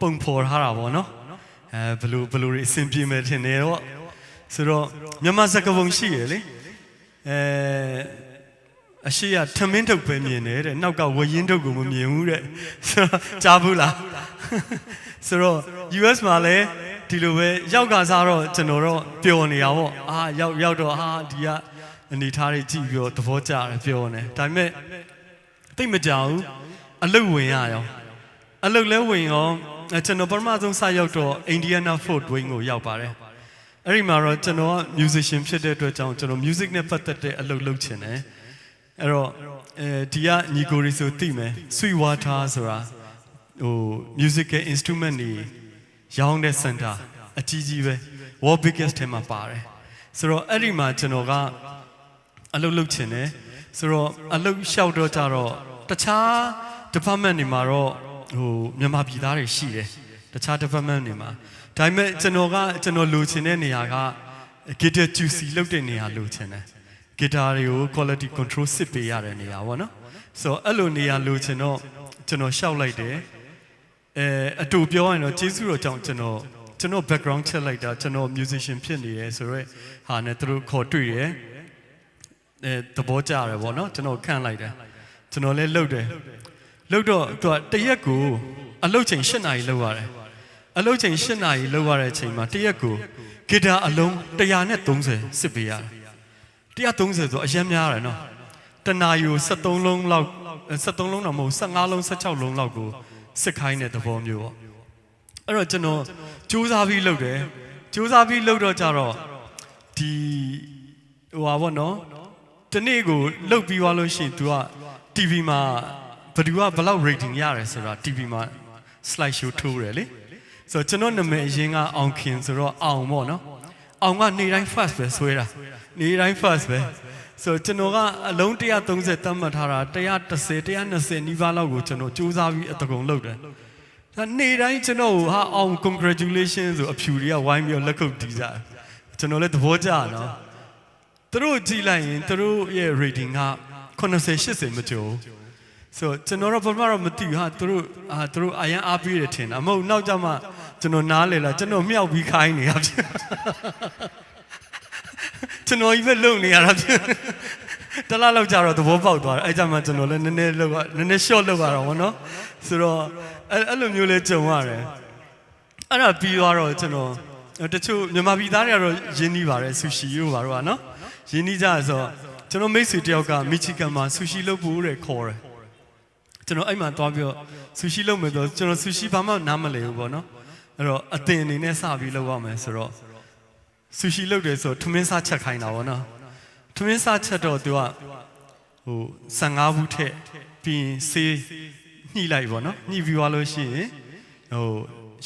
ပုံဖော်ထားတာပေါ့နော်။ အဲ၊ ဘယ်လို၊ ဘယ်လိုတွေအဆင်ပြေမယ်ထင်တယ်တော့။ ဆိုတော့ မြန်မာစကားပုံရှိရယ်လေ။ အဲအရှိကထမင်းထုပ်ပဲမြင်တယ်တဲ့နောက်ကဝယင်းထုပ်ကိုမမြင်ဘူးတဲ့ဆိုတော့ကြားဘူးလားဆိုတော့ US မှာလည်းဒီလိုပဲရောက်ခါစားတော့ကျွန်တော်တော့ပျော်နေတာပေါ့အာရောက်ရောက်တော့အာဒီကအနေထားတွေကြည့်ပြီးတော့သဘောကျတယ်ပျော်နေဒါပေမဲ့သိပ်မကြာဘူးအလုပ်ဝင်ရရောအလုပ်လဲဝင်ရောအဲကျွန်တော်ပထမဆုံးစရောက်တော့ Indiana Fort Wayne ကိုရောက်ပါတယ်အဲ့ဒီမှာတော့ကျွန်တော်က musician ဖြစ်တဲ့အတွက်ကြောင့်ကျွန်တော် music နဲ့ပတ်သက်တဲ့အလုပ်လုပ်ချင်တယ်အဲ့တော့အဲဒီကညီကိုရီဆိုသိမယ် Sweet Water ဆိုတာဟို musical instrument တွေရောင်းတဲ့ center အကြီးကြီးပဲ World Biggest ထဲမှာပါတယ်ဆိုတော့အဲ့ဒီမှာကျွန်တော်ကအလုပ်လုပ်ချင်တယ်ဆိုတော့အလုပ်လျှောက်တော့ကြတော့တခြား department တွေမှာတော့ဟိုမြန်မာပြည်သားတွေရှိတယ်တခြား department တွေမှာဒါပေမဲ့ကျွန်တော်ကကျွန်တော်လိုချင်တဲ့နေရာက guitar juicy လုပ်တဲ့နေရာလိုချင်တယ် guitar တွေကို quality control စစ်ပေးရတဲ့နေရာပေါ့နော်ဆိုတော့အဲ့လိုနေရာလိုချင်တော့ကျွန်တော်လျှောက်လိုက်တယ်အဲအတူပြောရရင်တော့ကျေးဇူးတော်ကြောင့်ကျွန်တော်ကျွန်တော် background check လိုက်တာကျွန်တော် musician ဖြစ်နေတယ်ဆိုတော့ဟာနဲ့သူတို့ခေါ်တွေ့တယ်အဲသဘောကျတယ်ပေါ့နော်ကျွန်တော်ခန့်လိုက်တယ်ကျွန်တော်လည်းလုပ်တယ်လုပ်တော့သူကတရက်ကိုအလုပ်ချိန်၈နာရီလုပ်ရတယ်အလုပ်ချိန်၈နာရီလုပ်ရတဲ့အချိန်မှာတရက်ကို guitar အလုံး130စစ်ပေးရတယ်130ဆိုအရမ်းများတယ်နော်တနာရီကို73လုံးလောက်73လုံးတော့မဟုတ်15လုံး16လုံးလောက်ကိုစစ်ခိုင်းတဲ့သဘောမျိုးပေါ့အဲ့တော့ကျွန်တော်စူးစမ်းပြီးလုပ်တယ်စူးစမ်းပြီးလုပ်တော့ကြတော့ဒီဟိုဟာပေါ့နော်တနေ့ကိုလုပ်ပြီးသွားလို့ရှိရင် तू က TV မှာဘယ်သူကဘယ်လောက် rating ရတယ်ဆိုတာ TV မှာ slide show ထိုးတယ်လေဆိုတော့ကျွန်တော်နာမည်အရင်းကအောင်ခင်ဆိုတော့အောင်ပေါ့နော်အောင်ကနေတိုင်း first ပဲဆွဲတာနေတိုင်း first ပဲဆိုတော့ကျွန်တော်ကအလုံး130သတ်မှတ်ထားတာ110 120နီးပါးလောက်ကိုကျွန်တော်စူးစမ်းပြီးအတကုံလုပ်တယ်ဒါနေတိုင်းကျွန်တော်ကိုဟာအောင် congratulation ဆိုအဖြူတွေကဝိုင်းပြီးတော့လက်ခုပ်တီးကြတယ်ကျွန်တော်လည်းသဘောကျတာနော်သူတို့ကြည့်လိုက်ရင်သူတို့ရဲ့ rating က80 80မကျော်ဘူးဆိုတော့ကျွန်တော်တော့ပထမတော့မသိဘူးဟာသူတို့အာသူတို့အရမ်းအားပေးတယ်ထင်တာမဟုတ်နောက်ကျမှကျွန်တော်နားလည်လာကျွန်တော်မြောက်ပြီးခိုင်းနေရဖြစ်ကျွန်တော်ကြီးပဲလုပ်နေရတာဖြစ်တလားလောက်ကြတော့သဘောပေါက်သွားတယ်အဲကြမှာကျွန်တော်လည်းနည်းနည်းလောက်နည်းနည်း short လောက်ရတော့ဗောနော်ဆိုတော့အဲ့အဲ့လိုမျိုးလဲကြုံရတယ်အဲ့ဒါပြီးသွားတော့ကျွန်တော်တချို့မြန်မာပြည်သားတွေကတော့ရင်းနှီးပါတယ်ဆူရှီတို့ဘာတို့ကနော်ရင်းနှီးကြဆိုတော့ကျွန်တော်မိတ်ဆွေတယောက်ကမီချီဂန်မှာဆူရှီလုပ်ဖို့တဲ့ခေါ်တယ်ကျွန်တော်အဲ့မှာသွားပြီးတော့ဆူရှီလုပ်မယ်ဆိုတော့ကျွန်တော်ဆူရှီဘာမှနားမလည်ဘူးပေါ့နော်အဲ့တော့အသင်အနေနဲ့စပြီးလုပ်ရမယ်ဆိုတော့ဆူရှီလုပ်တယ်ဆိုတော့ထမင်းစားချက်ခိုင်းတာပေါ့နော်ထမင်းစားချက်တော့သူကဟိုဆန်ငါးဘူးထည့်ပြီးရင်ဆေးညှိလိုက်ပေါ့နော်ညှိပြီးသွားလို့ရှိရင်ဟို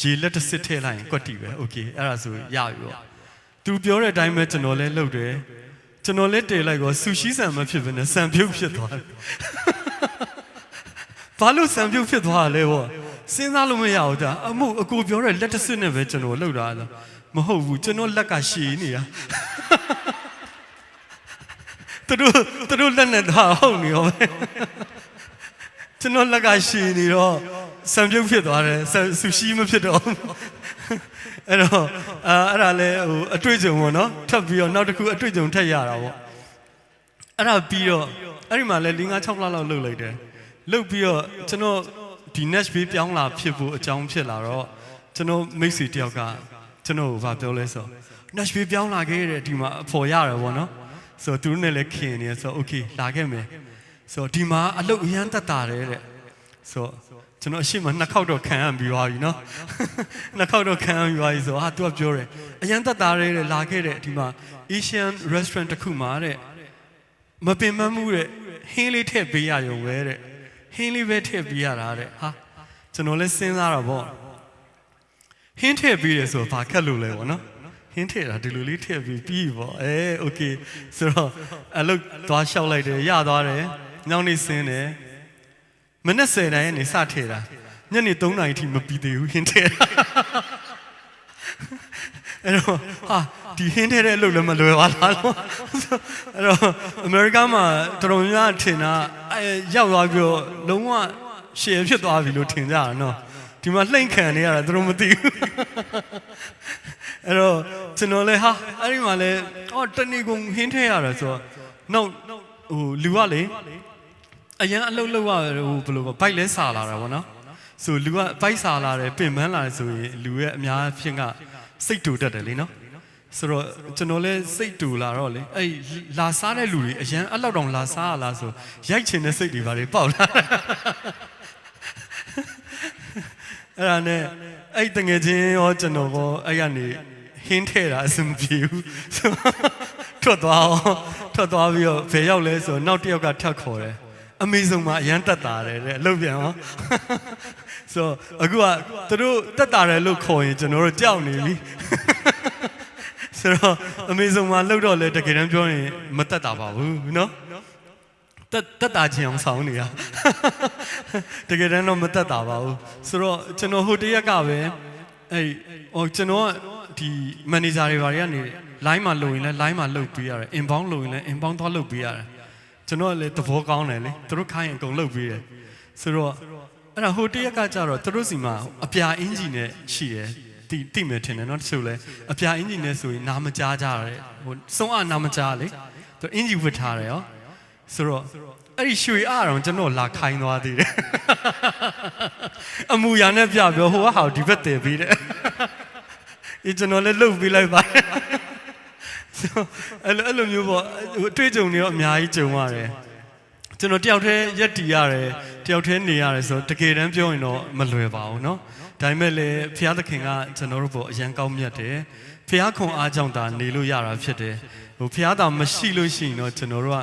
ရေလက်တစ်စစ်ထည့်လိုက်ရင်ကွက်တီပဲ okay အဲ့ဒါဆိုရပြီပေါ့သူပြောတဲ့အတိုင်းပဲကျွန်တော်လည်းလုပ်တယ်ကျွန်တော်လည်းတည်လိုက်တော့ဆူရှီဆန်မဖြစ်ဘဲနဲ့ဆန်ပြုတ်ဖြစ်သွားတယ်ဘာလို့ဆန်ပြုတ်ဖြစ်သွားလဲပေါ့စဉ်းစားလို့မရဘူးဒါအမှုအကိုပြောတဲ့လက်တစ်စစ်နဲ့ပဲကျွန်တော်လုပ်တာဆိုမဟုတ်ဘူးကျွန်တော်လက်ကရှည်နေတာသူတို့သူတို့လက်နဲ့ဒါဟုတ်နေရောပဲကျွန်တော်လက်ကရှည်နေတော့ဆံပြုတ်ဖြစ်သွားတယ်ဆံဆူရှီမဖြစ်တော့ဘူးအဲ့တော့အာအဲ့ဒါလဲဟိုအတွေ့အကြုံပေါ့နော်ထပ်ပြီးတော့နောက်တစ်ခုအတွေ့အကြုံထပ်ရတာပေါ့အဲ့ဒါပြီးတော့အဲ့ဒီမှာလဲ၄-၅-၆လလောက်လှုပ်လိုက်တယ်လှုပ်ပြီးတော့ကျွန်တော်ဒီ Nashville ပြောင်းလာဖြစ်ဖို့အကြောင်းဖြစ်လာတော့ကျွန်တော်မိတ်ဆွေတယောက်ကကျွန်တော်ကိုဗာပြောလဲဆို Nashville ပြောင်းလာခဲ့တဲ့ဒီမှာအဖော်ရတယ်ပေါ့နော်ဆိုတော့သူတို့နဲ့လည်းခင်နေဆိုတော့ okay လာခဲ့မယ်ဆိုတော့ဒီမှာအလုပ်အရမ်းသက်သာတယ်တဲ့ဆိုတော့ကျွန်တော်အရှိမနှစ်ခေါက်တော့ခံရပြီးသွားပြီနော်နှစ်ခေါက်တော့ခံရပြီးသွားပြီဆိုတော့ဟာသူကပြောတယ်အရမ်းသက်သာတယ်တဲ့လာခဲ့တဲ့ဒီမှာ Asian restaurant တစ်ခုမှာတဲ့မပင်မမှုတဲ့ဟင်းလေးထည့်ပေးရရုံပဲတဲ့ဟင်းလေးပဲထည့်ပေးရတာတဲ့ဟာကျွန်တော်လည်းစဉ်းစားတာပေါ့ဟင်းထည့်ပေးတယ်ဆိုတော့ဘာခက်လို့လဲပေါ့နော်ဟင်းထည့်တာဒီလိုလေးထည့်ပြီးပြီးပေါ့အဲ okay ဆိုတော့အလုပ်သွားလျှောက်လိုက်တယ်ရသွားတယ်နောက်နေ့ဆင်းတယ်မနေ့ဆယ်နာရီနေစထည့်တာညနေ3နာရီထိမပြီးသေးဘူးဟင်းထည့်တာအဲ့တော့ဟာဒီဟင်းထည့်တဲ့အလုပ်လည်းမလွယ်ပါလားလို့အဲ့တော့အမေရိကမှာတော်တော်များများထင်တာအဲရောက်သွားပြီးတော့လုံးဝရှယ်ဖြစ်သွားပြီလို့ထင်ကြတာနော်ဒီမှာလှိမ့်ခံနေရတာသူတို့မသိဘူးအဲ့တော့ကျွန်တော်လည်းဟာအဲ့ဒီမှာလည်းအော်တနေ့ကုန်ဟင်းထည့်ရတာဆိုတော့ နောက်ဟိုလူကလေအရမ်းအလုပ်လုပ်ရတယ်ဟိုဘယ်လိုပေါ့ဗိုက်လဲစာလာတာပေါ့နော်ဆိုလူကဗိုက်စာလာတယ်ပင်ပန်းလာတယ်ဆိုရင်လူရဲ့အများအဖြစ်ကစိတ်တူတတ်တယ်လေနော်ဆိုတော့ကျွန်တော်လည်းစိတ်တူလာတော့လေအဲ့လာစားတဲ့လူတွေအရမ်းအဲ့လောက်တောင်လာစားရလားဆိုရိုက်ချင်တဲ့စိတ်တွေဘာတွေပေါက်လာအဲ့ဒါနဲ့အဲ့တငယ်ချင်းရောကျွန်တော်ရောအဲ့ကနေဟင်းထဲတာအဆင်မပြေဘူးဆိုတော့ထွက်သွားအောင်ထွက်သွားပြီးတော့ဘယ်ရောက်လဲဆိုတော့နောက်တစ်ယောက်ကထပ်ခေါ်တယ်အမေဇုံမှာအရမ်းတက်တာတယ်တဲ့အလုပ်ပြန်အောင်ဆိုတော့အခုကသူတို့တက်တာတယ်လို့ခေါ်ရင်ကျွန်တော်တို့ကြောက်နေပြီဆိုတော့အမေဇုံမှာလောက်တော့လဲတကယ်တမ်းပြောရင်မတက်တာပါဘူးနော်တက်တက်တာချင်းအောင်ဆောင်နေရတကယ်တမ်းတော့မတက်တာပါဘူးဆိုတော့ကျွန်တော်ဟိုတရက်ကပဲအဲ့ဟိုကျွန်တော်ကဒီ manager တွေဘာတွေကနေ line မှာလိုရင်လဲ line မှာလုပ်ပေးရတယ် inbound လိုရင်လဲ inbound သွားလုပ်ပေးရတယ်ကျွန်တော်ကလည်းသဘောကောင်းတယ်လေသူတို့ခိုင်းရင်အကုန်လုပ်ပေးတယ်ဆိုတော့အဲ့ဒါဟိုတရက်ကကြတော့သူတို့စီမှာအပြာအင်ကြီးနဲ့ရှိတယ်တိတိမယ်ထင်တယ်နော်တချို့လဲအပြာအင်ကြီးနဲ့ဆိုရင်နားမကြားကြတယ်ဟိုစုံအနားမကြားလေသူအင်ကြီးဝတ်ထားတယ်ရောဆိုတော့အဲ့ဒီရွှေအတော့ကျွန်တော်လာခိုင်းသွားသေးတယ်အမူအရာနဲ့ပြပြောဟိုကဟာကိုဒီဘက်တည်ပေးတယ်အေးကျွန်တော်လည်းလုပ်ပေးလိုက်ပါအဲ့လိုအဲ့လိုမျိုးပေါ့အတွေ့အကြုံတွေတော့အများကြီးကြုံရတယ်ကျွန်တော်တယောက်တည်းရပ်တည်ရတယ်တယောက်တည်းနေရတယ်ဆိုတော့တကယ်တမ်းပြောရင်တော့မလွယ်ပါဘူးเนาะဒါပေမဲ့လည်းဘုရားသခင်ကကျွန်တော်တို့ပေါ်အရမ်းကောင်းမြတ်တယ်ဘုရားခွန်အားကြောင့်သာနေလို့ရတာဖြစ်တယ်ဟိုဘုရားသာမရှိလို့ရှိရင်တော့ကျွန်တော်တို့က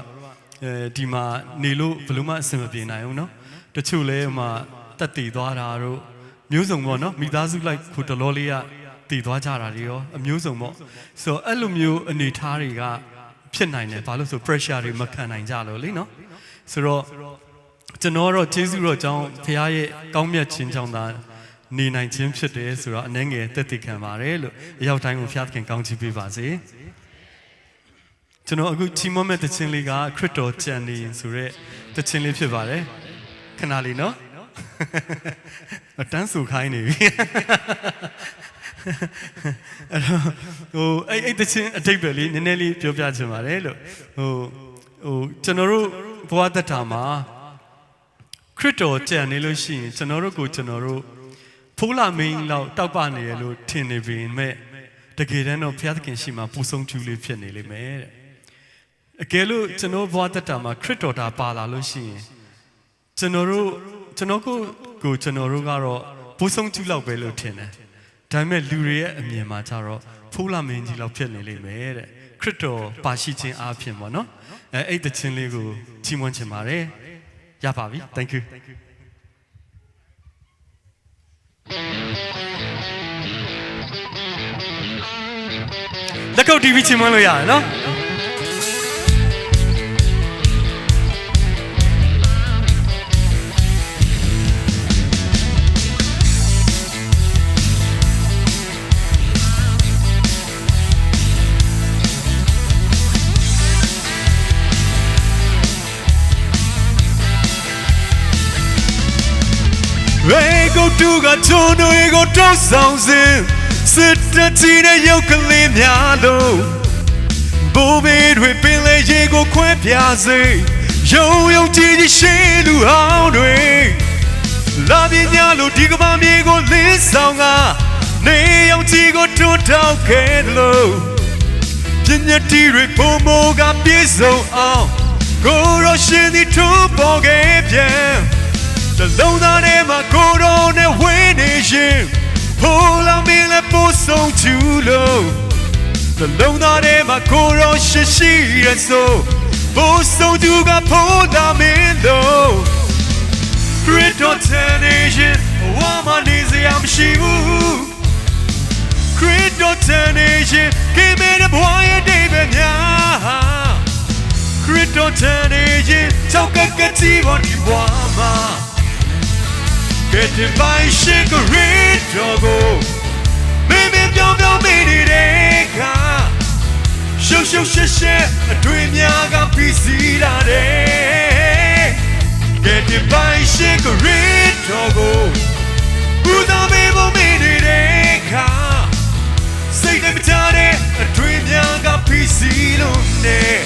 အဲဒီမှာနေလို့ဘယ်လိုမှအဆင်မပြေနိုင်ဘူးเนาะတချို့လဲဟိုမှာတက်တည်သွားတာတို့မျိုးစုံပေါ့เนาะမိသားစုလိုက်ခုတလောလေးကတည်သွားကြတာတွေရောအမျိုးစုံပေါ့ဆိုတော့အဲ့လိုမျိုးအနေထားတွေကဖြစ်နိုင်တယ်ဘာလို့ဆို pressure တွေမခံနိုင်ကြလို့လေเนาะဆိုတော့ကျွန်တော်ကတော့ကျေးဇူးတော်ကြောင့်ဘုရားရဲ့ကောင်းမြတ်ခြင်းကြောင့်သာနေနိုင်ခြင်းဖြစ်တယ်ဆိုတာအနည်းငယ်သက်သေခံပါတယ်လို့အရောက်တိုင်းကိုဘုရားသခင်ကောင်းချီးပေးပါစေကျွန်တော်အခုချီးမွမ်းမဲ့သီချင်းလေးကခရစ်တော်ကြံနေရင်ဆိုတဲ့သီချင်းလေးဖြစ်ပါတယ်ခဏလေးနော်အတန်းဆူခိုင်းနေပြီအဲ့တော့ဟိုအဲ့အဲ့သီချင်းအထိပ်ပဲလေးနည်းနည်းလေးပြောပြချင်ပါတယ်လို့ဟိုဟိုကျွန်တော်တို့ဘဝသက်တာမှာခရစ်တော်ကြံနေလို့ရှိရင်ကျွန်တော်တို့ကိုကျွန်တော်တို့ဖိုးလာမင်းလောက်တောက်ပနေရလို့ထင်နေပေမဲ့တကယ်တမ်းတော့ဘုရားသခင်ရှိမှပူဆုံးကျူးလေးဖြစ်နေလိမ့်မယ်တဲ့အကယ်လို့ကျွန်တော်ဘဝတက်တာမှာခရစ်တော်တာပါလာလို့ရှိရင်ကျွန်တော်တို့ကျွန်တော်ကိုကိုကျွန်တော်တို့ကတော့ပူဆုံးကျူးလောက်ပဲလို့ထင်တယ်ဒါပေမဲ့လူတွေရဲ့အမြင်မှာကျတော့ဖိုးလာမင်းကြီးလောက်ဖြစ်နေလိမ့်မယ်တဲ့ခရစ်တော်ပါရှိခြင်းအားဖြင့်ပေါ့နော်အဲအဲ့တခြင်းလေးကိုချီးမွမ်းချင်ပါတယ်ရပါပြီ thank you လက်ခုပ်တီးပြီးချီးမွမ်းလို့ရတယ်နော်ရေကိုတူကချိုးနွေကိုတောက်ဆောင်စဉ်စစ်တချီနဲ့ရုပ်ကလေးများလို့ဘိုးဘီတွေပင်လေရေကိုခွဲပြစေရုံရုံကြည့်ကြည့်ရှိလူဟောင်းတွေလာပြင်းညလို့ဒီကမ္ဘာမြေကိုလင်းဆောင်ကနေရောင်ခြည်ကိုထိုးထောက်ခဲ့သလိုပညာတတ်တွေပိုမိုကပြည့်စုံအောင်ကိုယ်တော်ရှင်သည်ထိုးဖော်ခဲ့ပြန်တစ်လုံးသားထဲမှာကိုယ်တော်နဲ့ဝေးနေရင် လုံးသားထဲမှာကိုယ်တော်ရှိရှိရဲ့ဆိုဘိုးဆုံးသူကဖို့တာမင်းတို့ခရစ်တော်ထံနေရင်ဘဝမှာနေစရာမရှိဘူးခရစ်တော်ထံနေရင်ကင်းမဲ့တဲ့ဘဝရဲ့အဓိပ္ပာယ်များခရစ်တော်ထံနေရင်ချောက်ကကတိပေါ်ဒီဘဝမှာ ကယ်တင်ပိုင်ရှင်ခရစ်တော်ကိုမင်းမင်းပြောင်းပြောင်းမင်းနေတဲ့အခါရှုပ်ရှုပ်ရှက်ရှက်အတွေ့အများကပြီးစီးလာတယ်ကယ်တင်ပိုင်ရှင်ခရစ်တော်ကိုပူဇော်ပေးဖို့မင်းနေတဲ့အခါစိတ်နဲ့မချတဲ့အတွေ့အများကပြီးစီးလို့နဲ့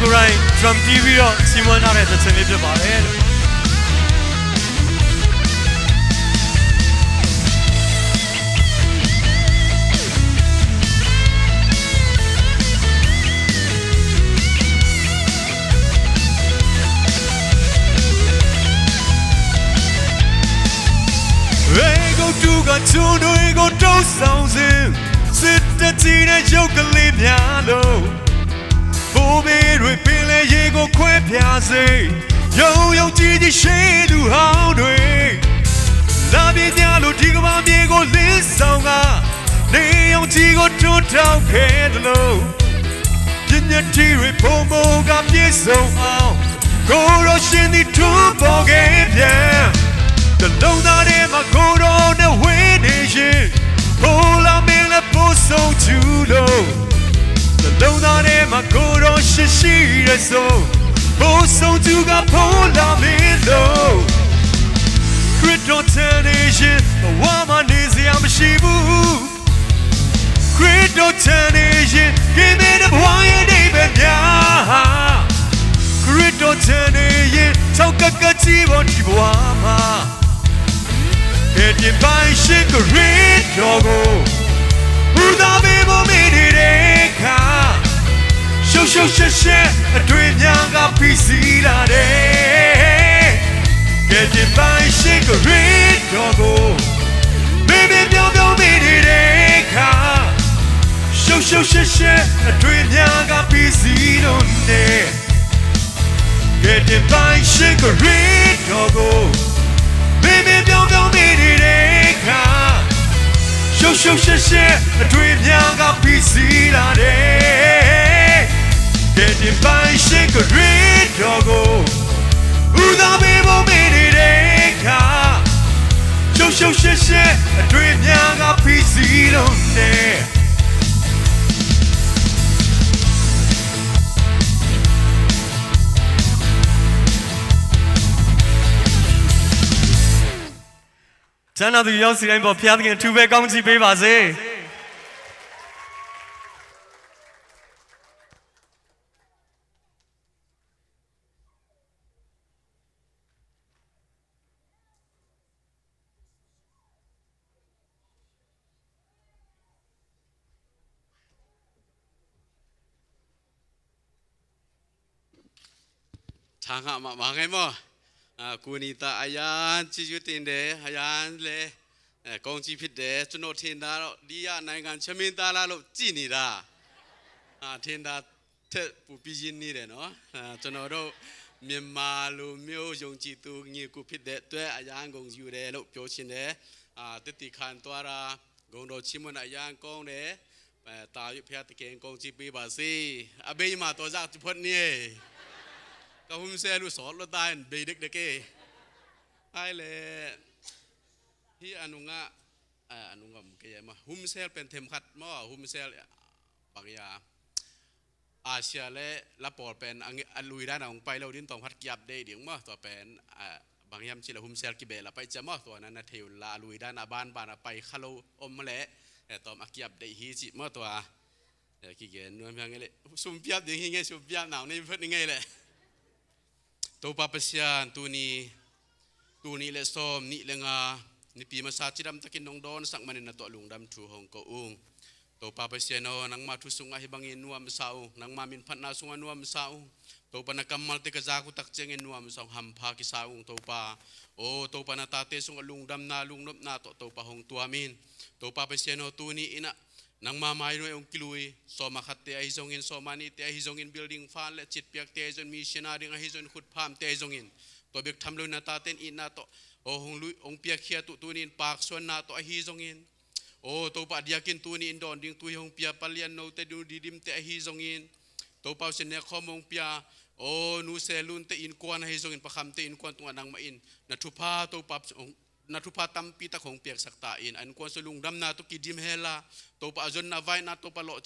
ကိုယ်တိုင် drum တီးပြီးတော့ ချီးမွမ်းထားတဲ့ သီချင်းလေးဖြစ်ပါတယ်။ အဲဂုတ်တုကချိုးတွေကို တုံးဆောင်စဉ် စစ်တပ်ကြီးနဲ့ ရုပ်ကလေးများလို့ ဘိုးဘေးတွေ ပင်လယ်ရေကို ခွဲဖြာစေ ယုံယုံကြည်ကြည် ရှေးလူဟောင်းတွေ လမ်းပြညလို့ ဒီကမ္ဘာမြေကို လင်းဆောင်က နေရောင်ခြည်ကို ထွန်းတောက်ခဲ့သလို ပြညတ်ထီးတွေ ဘုံဘုံက ပြည့်စုံအောင် ကိုယ်တော်ရှင်သည် ထွန်းပေါ်ခဲ့ပြန် တစ်လုံးသားထဲမှာ ကိုယ်တော်နဲ့ ဝေးနေရင် ဘုရားမင်းလည်း ပို့ဆောင်ကြည့်လို့ တစ်လုံးသားထဲမှာ ကိုယ်တော်ရှင်ရှိတဲ့ဆို ပို့ဆောင်သူက ဘုရားမင်းလို့ ခရစ်တော်ထံနေရင် ဘဝမှာ နေစရာမရှိဘူး ခရစ်တော်ထံနေရင် ကင်းမဲ့တဲ့ ဘဝရဲ့ အဓိပ္ပာယ်များ ခရစ်တော်ထံနေရင် ထောက်ကကကြီးပေါ် ဒီဘဝမှာ ကယ်တင်ပိုင်ရှင် ခရစ်တော်ကို ဦးစားပေးဖို့ မေ့နေတဲ့အခါ ရှုပ်ရှုပ်ရှက်ရှက် အတွေ့များက ဖိစီးလာတယ်။ ကယ်တင်ပိုင်ရှင် ခရစ်တော်ကို မေ့မေ့ပျော်ပျော် မေ့နေတဲ့အခါ ရှုပ်ရှုပ်ရှက်ရှက် အတွေ့များက ဖိစီးလို့နဲ့ ကယ်တင်ပိုင်ရှင် ခရစ်တော်ကို မေ့မေ့ပျော်ပျော် မေ့နေတဲ့အခါ ရှုပ်ရှုပ်ရှက်ရှက် အတွေ့များက ဖိစီးလာတယ်။ ကယ်တင်ပိုင်ရှင် ခရစ်တော်ကို ဦးစားပေးဖို့ မေ့နေတဲ့အခါ ရှုပ်ရှုပ်ရှက်ရှက် အတွေ့များက ဖိစီးလို့နဲ့ ချမ်းသာသူ ရောက်စီတိုင်းပေါ် ဘုရားသခင် အထူးပဲ ကောင်းချီးပေးပါစေ။ ချမ်းသာမမငယ်မ။ အာ၊ ကိုယ်နီတာ အရမ်းကျေးဇူးတင်တယ်။ အရမ်းလည်း၊ အဲ၊ ကောင်းချီးဖြစ်တယ်။ ကျွန်တော်ထင်တာတော့ ဒီကနိုင်ငံ ချက်မင်းသားလားလို့ ကြည့်နေတာ။ အာ၊ ထင်တာထက် ပိုပြီးရင်းနှီးတယ်နော်။ အာ၊ ကျွန်တော်တို့ မြန်မာလူမျိုး ယုံကြည်သူ ညီအစ်ကိုဖြစ်တဲ့အတွက် အရမ်းဂုဏ်ယူတယ်လို့ ပြောချင်တယ်။ အာ၊ သက်သေခံသွားတာ၊ ဂုဏ်တော်ချီးမွမ်းတာ အရမ်းကောင်းတယ်။ အဲ၊ တာယု ဘုရားသခင် ကောင်းချီးပေးပါစေ။ အဘိဓမ္မာတော်စကား တစ်ဖက်နဲ့ ကဟုမဆဲလို့ ဆော်လို့ တိုင်း ဘိဒိတ်တကယ် ဟဲလေ။ ဟိ အနုငါ၊ အဲ၊ အနုငါ မကဲမ။ ဟုမဆဲ ပန်ထမ်ခတ်မ။ ဟုမဆဲ ဘင်ယါ အာဆီယံ လႄႈ လပေႃးပဵၼ် ဢၼ် ဢၼ်လူၺ်ႈတၢင်းၼႃႈ ဢွင်ႇပၢႆႈလူး တိုၼ်းတွမ်ႁတ်းၵျၢပ်ႈလႆႈ တီႈမႃး တူဝ်ပဵၼ် ဢႃႈ ပၢင်ယၢမ်ႈၸိူဝ်းလႂ် ႁူမ်ႈသႄႇၵႄႈပႅတ်ႈလႃႈ ပႆႇၸႂ်ႈမႃး တူဝ်ၼၼ်ႉၼႃႇ ထႅဝ်လႃႈ လူၺ်ႈတၢင်း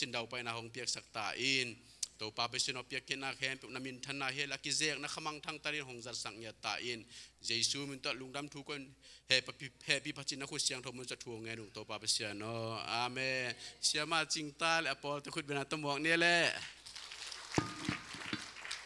ၼႃႈ ပၢၼ်ပၢၼ်ၼႃႇ ပႆႇၶႃႈလူး ဢွမ်ႇမႃးလႄႈ ဢိူဝ်ႈ တွမ်ဢၵျၢပ်ႈလႆႈ ႁိုဝ်ၸိမႃး တူဝ် ဢိူဝ်ႈ ၶီႈၵႄႈၼွၼ်း ၽႅင်းလႄႈ သုမ်းပျၢပ်ႈ ယိင်ႈႁိုဝ်ငႄႈ သုမ်းပျၢပ်ႈ ၼႃႇၼႆႉ ၽိုတ်ႉငႄႈလႄႈ တူဝ်ပႃႈပႃႈသႅၼ် တူဝ်ၼီႈ တူဝ်ၼီႈလႄႈ သွမ်ႈၼီႈလႄႈ ငႃး ၼီႈပီမသႃႇ ၸိရမ်ႈတၵိၼ်း ၼွင်ႉတွၼ်းသၢၵ်ႈမၼ်းၼႆႉၼႃႇ တူဝ်လုင်းတမ်ထူး ႁွင်ႈၵေႃႈဢုင်ႇ တူဝ်ပႃႈပႃႈသႅၼ်ၼေႃႈ ၼင်ႇမႃးထူႇသုင် ဢႃႇႁိူဝ်ႈပၢင်ႇငႄႈ ၼွမ်ႉသႃႇဢုင်ႇ ၼင်ႇမႃးမိၼ်ၽၼ်းၼႃႈသုင် ဢႃႇ ၼွမ်ႉသႃႇဢုင်ႇ တူဝ်ပႃႈၼႃႈၵမ်ႇမႃႇလ် တေၵႃႈၸႃႇၵူႈတၵ်ႉၸဵင်ႇ ဢႃႇ ၼွမ်ႉသွင်ႇ ႁၢမ်ႈၽႃႈၵႃႈသႃႇဢုင်ႇ တူဝ်ပႃႈ ဢူဝ်ႈ တူဝ်ပႃႈၼႃႈတႃႇတႄႉသုင် ဢႃႇ လုင်းတမ်ၼႃႈ လုင်းၼွမ်ႉၼႃႈ တူဝ် တူဝ်ပႃႈႁွင်ႈတူဝ်ဢမိၼ်း တူဝ်ပႃႈပႃႈသႅၼ်ၼေႃႈ တူဝ်ၼီႈဢိၼ်းၼႃႇ ၼင်ႇမႃးမၢႆၼွႆႉ ဢွင်ႇၵိၼ်လူၺ်ႈ သေႃးမႃႇၶတ်းတႄႉ ဢႃႇႁိုဝ်ၸွင်ႇဢိၼ်း သေႃးမႃႇၼီႈတႄႉ ဢႃႇႁိုဝ်ၸွင်ႇဢိၼ်း ပီႇလ်ႇတိင်ႇၾၢၼ်ႇလႄႈ ၸဵတ်ႉပႅၵ်ႉတႄႉ ဢႃႇႁိုဝ်ၸွင်ႇဢိၼ်း ၶုတ်းၽၢမ်ႇတႄႉ ဢႃႇႁိုဝ်ၸွင်ႇဢိၼ်း တူဝ်ပႅၵ်ႉထမ်ႇလူၺ်ႈ ၼႃႈတႃႇတႄႉ ဢိၼ်းၼႃႇ တူဝ် ဢူဝ်ႈ ႁွင်ႈလူၺ်ႈ ဢွင်ႇပျႃႉၶႄႇတူဝ် တူဝ်ၼီႈ ပၢၵ်ႇသူၼ်ၼႃႇ တူဝ် ဢႃႇႁိုဝ်ၸွင်ႇဢိၼ်း ဢူဝ်ႈ တူဝ်ပႃႈ တီႈၵိၼ်တူဝ်ၼီႈ ဢိၼ်းတွၼ်ႈတိင်ႇတူဝ် ႁွင်ႈပျႃႉပႃႈလႅၼ်ၼေႃႈ တႄႉ တူဝ်ၼီႈတိမ်ႇတႄႉ ဢႃႇႁိုဝ်ၸွင်ႇဢိၼ်း တူဝ်ပႃႈသႅၼ်ၼႆႉ ၶေႃႈမုင်ႈပျႃႉ ဢူဝ်ႈ ၼူသႄႇလုၼ်ႈတႄႉ ဢိၼ်းၵွၼ်ႇ ဢႃႇႁိုဝ်ၸွင်ႇဢိၼ်း ပၶမ်းတႄႉ ဢိၼ်းၵွၼ်ႇ တူဝ်ဢၼ်ၼင်ႇမႃးဢိၼ်း ၼႃႇထုပ်ႉပႃႉ တူဝ်ပႃႈ ဢူဝ်ႈ ၼႃႇထုပ်ႉပႃႉ တမ်းပီႈတၵ်ႉ ႁွင်ႈပႅၵ်ႉသၵ်ႉတႃႇဢိၼ်း ဢၼ်ၵွၼ်ႇ သူလုင်းတမ်ၼႃႇ တူဝ်ၵိၼ်တိမ်ႁႄႈလႃႈ တူဝ်ပႃႈ ဢႃႇၸွၼ်ႇၼႃႇ ဝၢႆးၼႃႇ တူဝ်ပႃႈ လေႃႇၸိၼ်ႇတဝ်ႈပႆၼႃႇ ႁွင်ႈပႅၵ်ႉသၵ်ႉတႃႇဢိၼ်း တူဝ်ပႃႈ ပႃႈသႅၼ်ၼေႃႈ ပႅၵ်ႉၶႅၼ်းၼႃႇ ၶႅၼ်းပဵၼ်ၼႃႇ မိၼ်ထၼ်းၼႃႇ ႁႄႈလႃႈ ၵိၼ်ၸႅၵ်ႇၼႃႇ ၶမၢင်ႇထၢင်ႇတႃႇဢိၼ်း ႁွင်ႈၸၢတ်ႈသၢင်ႇယႃႇတႃႇဢိၼ်း ယေႇသု မိၼ်တေႃႇ လုင်းတမ်ထူးၵွၼ်ႇ ႁႄႉပႃႈ ႁႄႉပီႈ ၽၢတ်ႇၸိၼ်ႇၼႃႇ ၶူးသႅင် ထူဝ်းမုၼ်ၸဝ်ႈ ထူဝ်းငႄႈၼုင်ႈ တူဝ်ပႃႈ ပႃႈသႅၼ်ၼေႃႈ။ ဢႃႇမဵၼ်ႇ။ သြႃႇမႃႉၸိင်ႇတႃႉလႄႈ ဢပေႃး တေၶုတ်းပဵၼ်ဢႃႇတမွၵ်ႇၼႆႉလႄႈ။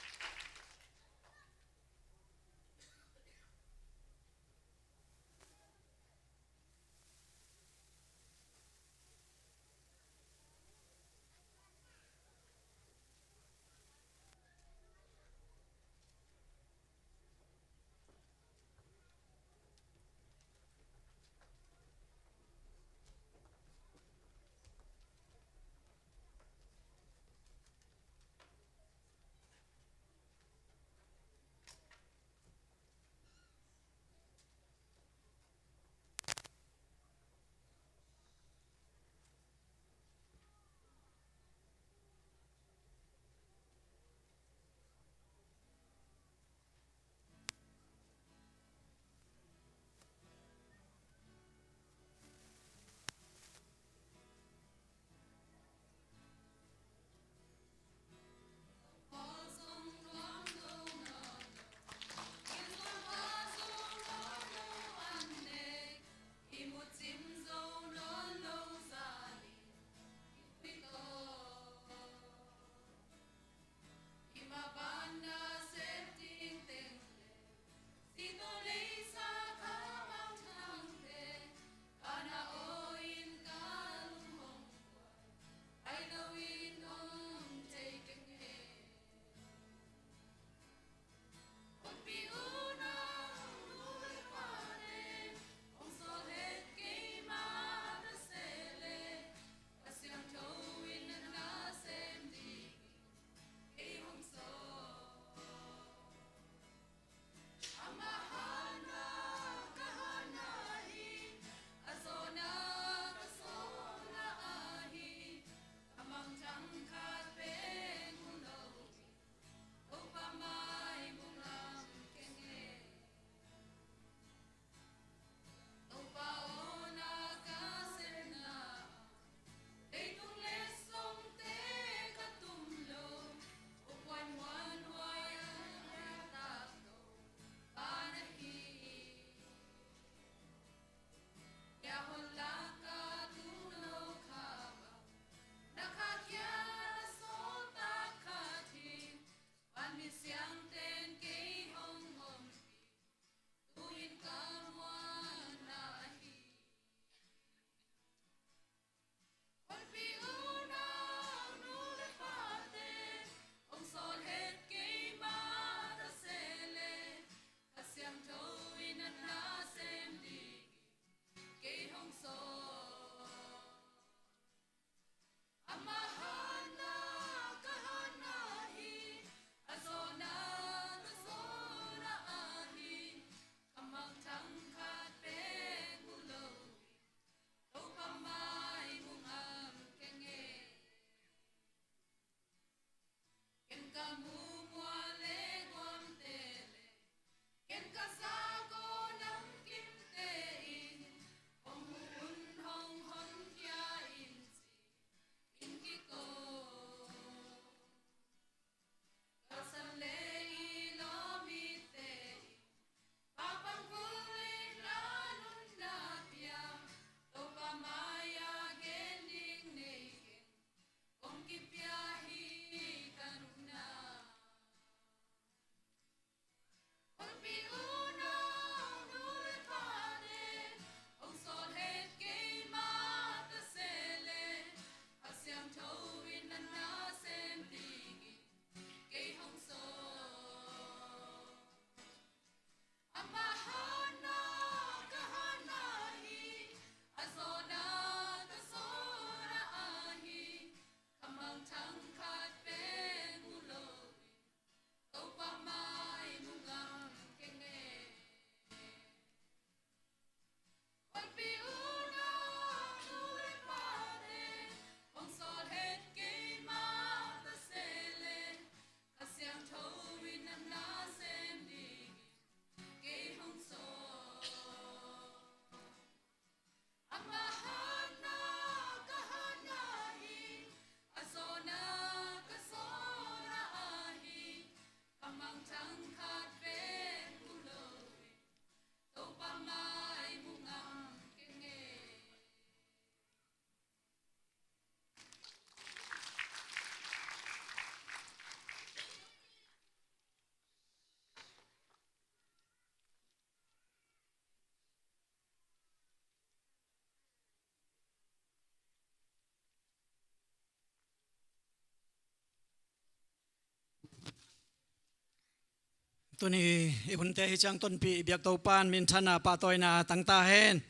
Tuni i hunte hi ciang tonpih i biak Topa'n minthanna pahtawina tang ta hen.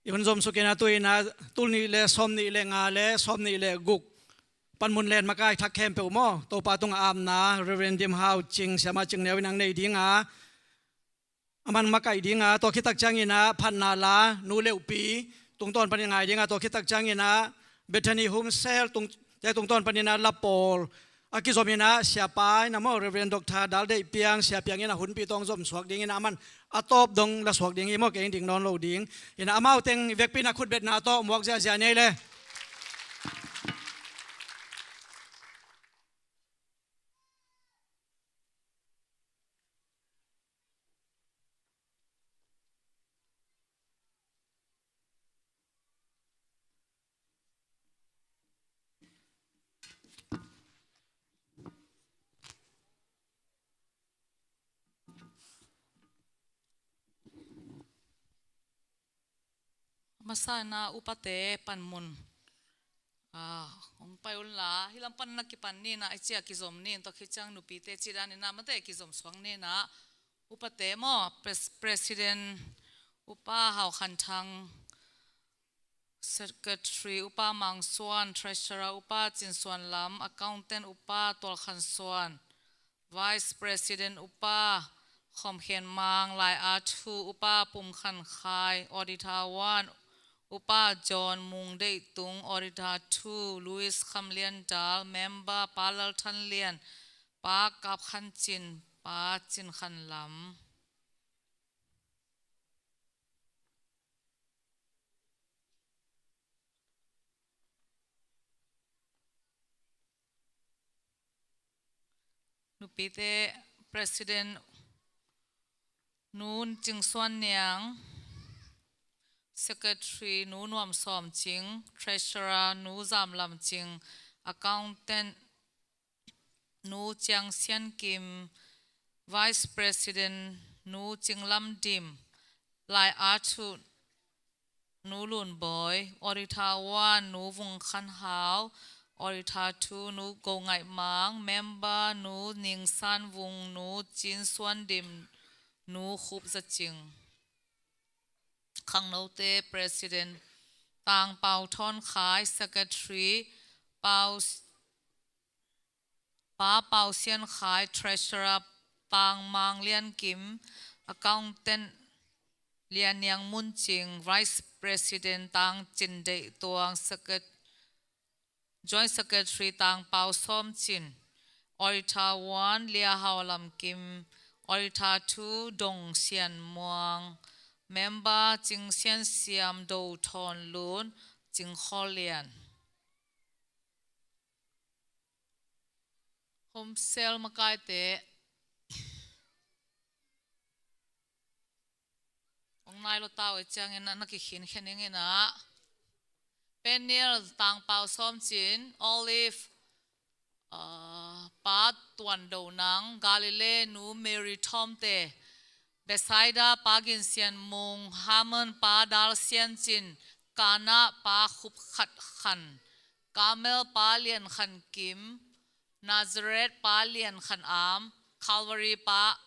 I hun zomsuk in a tu-in a tul nih le sawm nih le nga le sawm nih le guk panmun len makai thak khempeuh maw, Topa tungah apna Reverend Dim Hau Cing, Siamah Cing Neu in ang nei ding a, aman makaih ding a, tua khit tak ciangin a phatna la Nu Leupi tungtawn panin ngai ding a, tua khit tak ciangin a Bethany Home Cell tung, te tungtawn panin a la pawl a kizom in a, Siapa in a maw, Reverend Doctor Dal Deih Piang, Sia Piang in a hunpih tawh zom suak ding in a, aman a tawp dong la suak ding hi maw, kei in ding nawn lo ding. In a amau teng vekpi in a khutbetna tawh muak ziahziah ni ei le. Masa in a upate panmun, ah, hong pai un la, hih lam pan na kipan ni in a, i ci a kizom ni in, tua khit ciang nupite cih dan in a mate kizom suak ni in a, upate maw, pres-, President Upa Hau Khan Thang, Secretary Upa Mang Suan, Treasurer Upa Cin Suan Lam, Accountant Upa Tual Khan Suan, Vice President Upa Khawm Khen Mang, Lai A Thu Upa Pum Khan Khai, Auditor One Upa John Mung Deih Tung, Auditor Two Louis Kham Lian Dal, Member Pa Lal Than Lian, Pa Kap Khan Cin, Pa Cin Khan Lam. Nupite President Nu Cing Suan Niang, Secretary Nu Nuam Sawm Cing, Treasurer Nu Zam Lam Cing, Accountant Nu Ciang Sian Kim, Vice President Nu Cing Lam Dim, Lai A Thu Nu Lun Bawi, Auditor One Nu Vung Khan Hau, Auditor Two Nu Go Ngaih Mang, Member Nu Ning San Vung, Nu Cin Suan Dim, Nu Khup Za Cing. Khangnote President Tang Pau Thawn Khai, Secretary Pau, Pa Pau Sian Khai, Treasurer Tang Mang Lian Kim, Accountant Lian Niang Mun Cing, Vice President Tang Cin Deih Tuang, Secret-, Joint Secretary Tang Pau Sawm Cin, Auditor One Lia Hau Lam Kim, Auditor Two Dong Sian Muang, Member Cing Sian Siam, Do Thawn Lun, Cing Khawl Lian. Home cell makaite. Hong nai lo tau e ciangin na, na kikhin khen ing in a. Peniel Tang Pau Sawm Cin, Olive, ah, Pa Tuan Do Nang, Galilee Nu Mary Thawmte, Bethsaida Pa Gin Sian Mung, Hermon Pa Dal Sian Cin, Kana Pa Khup Khat Khan, Carmel Pa Lian Khan Kim, Nazareth Pa Lian Khan Am, Calvary Pa,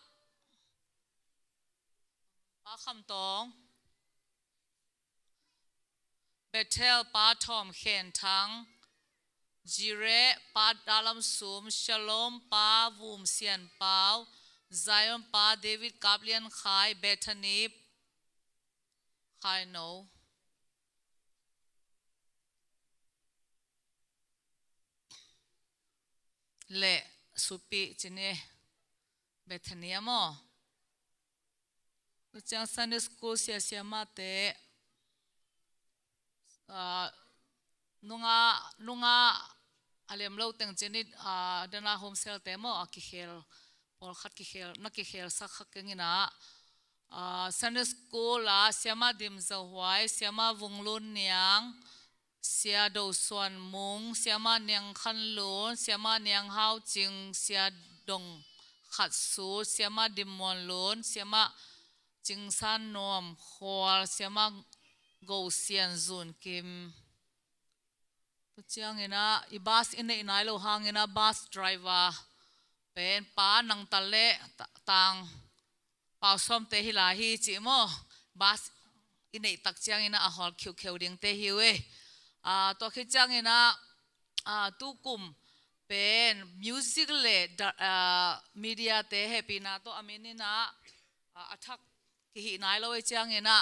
Pa Kham Tawng, Bethel Pa Thawm Khen Thang, Jireh Pa Dalam Sum, Shalom Pa Vum Sian Pau, Zion Pa David Kap Lian Khai, Bethany Khai No. Le Supi cini Bethany a maw. Tua ciang Sunday School sia siamahte, ah, nunga, nunga a lem lo teng cini, ah, dana home cell te maw, a kikhel, pawlkhat kikhel, na kikhel sak kha keng in a, ah, Sunday School a Siamah Dim Zo Huai, Siamah Vung Lun Niang, Sia Do Suan Mung, Siamah Niang Khan Lun, Siamah Niang Hau Cing, Sia Dong Khat Sut, Siamah Dim Muan Lun, Siamah Cing San Nuam Khual, Siamah Go Sian Zun Kim. Tua ciangin a, i bus i neih nai lo hangin a, bus driver pen pa nang tal le ta-, tang pau sawmte hi lai hi cih maw? Bas i neih tak ciangin ah a hawl khiukheu dingte hi uh e. Ah, tua khit ciangin ah, ah, tukum pen music le da-, ah, media te hehpihna tawh a min in ah, ah, a thak kihi nai lo e ciangin ah,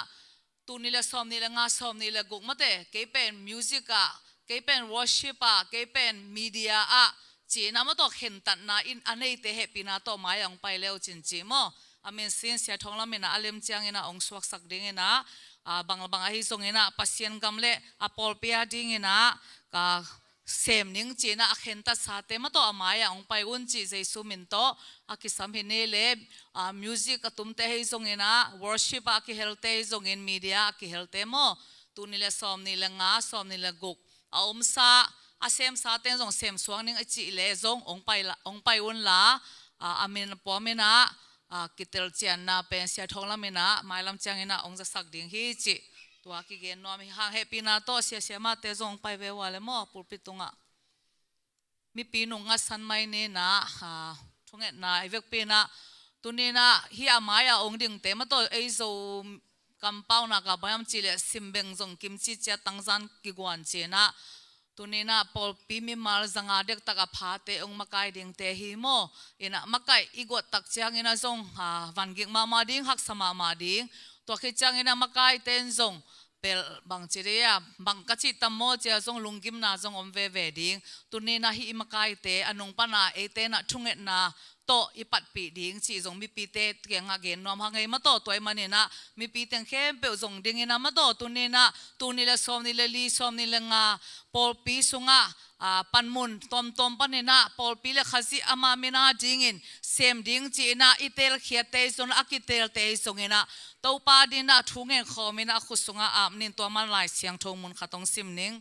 tul nih le sawmnih le nga, sawmnih le guk mate, kei pen music ah, kei pen worship ah, kei pen media ah, ci-in ah maw tawh khentatna in a neite hehpihna tawh mai-ah hong pai le uh cin ci maw? A min sin Sia Thawng Lam in ah a lem ciangin ah hong suaksak dingin ah, ah, bangbang ahi zongin ah Pasian gam le a pawlpi a dingin ah ka sem ning ci-in ah a khentatsate maw tawh a mai-ah hong pai un cih Jesu min tawh a kisam hi ni le, ah, music a tumte ahi zongin ah, worship ah a kihelte ahi zongin, media ah a kihelte maw? Tul nih le sawmnih le nga, sawmnih le guk a omsa, a semsa teng zong sem suak ning a cih le zong hong pai la, hong pai un la, ah, a min a pawm in ah, ah, kitel cianna pen Sia Thawng Lam in ah mailam ciangin ah hong zasak ding hi cih tua kigen nuam hi hang. Hehpihna tawh sia siamahte zong hong pai ve uh a le maw, pulpit tungah. Mipi nung ngasan mai ni in ah, ah, thungetna i vekpi in ah, tuni in ah hih a mai-ah hong dingte maw tawh ei Zo kampau nak ah bang hiam cih leh Simbeng zong kimci ciat tangzan kiguan ci-in ah, tuni in ah pawlpi mimal zanga dektak a phate hong makai dingte hi maw? In ah makai i guat tak ciangin ah zong, ah, vangik mahmah ding, haksa mahmah ding. Tua khit ciangin ah makaite in zong pel bang ci dih a, bang ka cih tam maw ci-a zong lunggimna zong om veve ding. Tuni in ah hih i makaite a nung pan ah eite in ah thungetna tawh i patpih ding cih zong mipite kiangah gen nuam hang ei maw tawh. Tua ahih manin ah mipi teng khempeuh zong dingin ah maw tawh, tuni in ah tul nih le sawmnih le li, sawmnih le nga pawlpi sungah, ah, panmun tuamtuam panin ah pawlpi le Khazih ama min a dingin sem ding ci-in ah i teelkhiatte ahi zong, a kiteelte ahi zongin ah Topa dingin ah thu ngen khawmin ah a khut sungah ap ning. Tua man Lai Siangtho mun khat hong sim ning.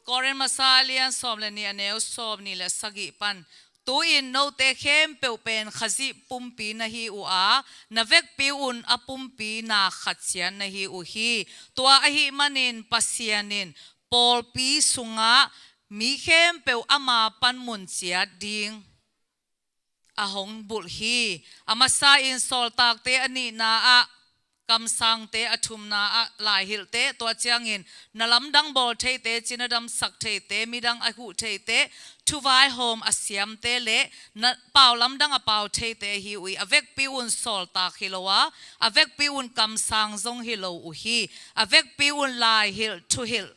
Korin masa a lian sawm le nih, a neu sawmnih le sagih pan, tu-in note khempeuh pen Khazih pumpi na hi uh a, na vekpi un a pumpi na khat ciat na hi uh hi. Tua ahih manin Pasian in pawlpi sungah mi khempeuh ama panmun ciat ding a hong bulh hi. A masa in sawltakte a nihna ah, kamsangte a thumna ah, laihilhte, tua ciangin na lamdang bawl theite, cina damsak theite, midang a huh theite, thuvaihawm a siamte le na pau lamdang a pau theite hi uh hi. A vekpi un sawltak hi lo a, a vekpi un kamsang zong hi lo uh hi. A vekpi un laihilh, thuhilh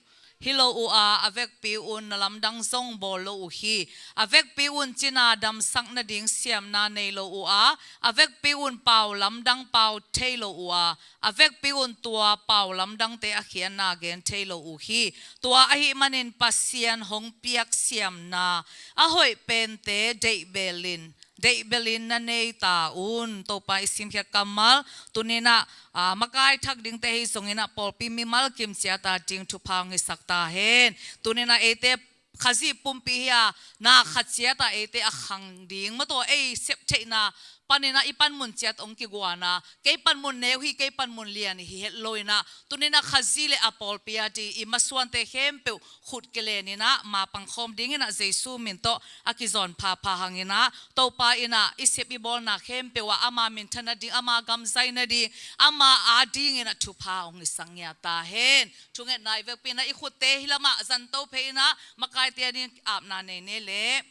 hi lo uh a, a vekpi un na lamdang zong bawl lo uh hi. A vekpi un cina damsak nading siamna nei lo uh a, a vekpi un pau lamdang pau thei lo uh a, a vekpi un tua pau lamdangte a khiatna gen thei lo uh hi. Tua ahih manin Pasian hong piak siamna a hoih pente deihbelin, deihbelin na nei ta un. Topa i simkhiat kammal tuni in ah, ah, makai thak dingte ahi zongin ah pawlpi mimal kim ciat a ding thupha hong hisak ta hen. Tuni in ah eite Khazih pumpi hi a, na khat ciat ah eite a khang ding maw tawh, ei sep theihna panin ah i panmun ciat hong kiguan a, kei panmun neu hi, kei panmun lian hi het lo in ah, tuni in ah Khazih le a pawlpi a ding i masuante khempeuh khut kilen in ah ma pangkhawm dingin ah Jesu min tawh a kizawn phapha hangin ah, Topa in ah i sep i bawlna khempeuh ah ama minthan nading, ama gam zai nading, ama a dingin ah thupha hong hisak ngiat ta hen. Thungetna i vekpi in ah i khutte hih lamah zanto phei in ah makaite a ding apna nei ni leh.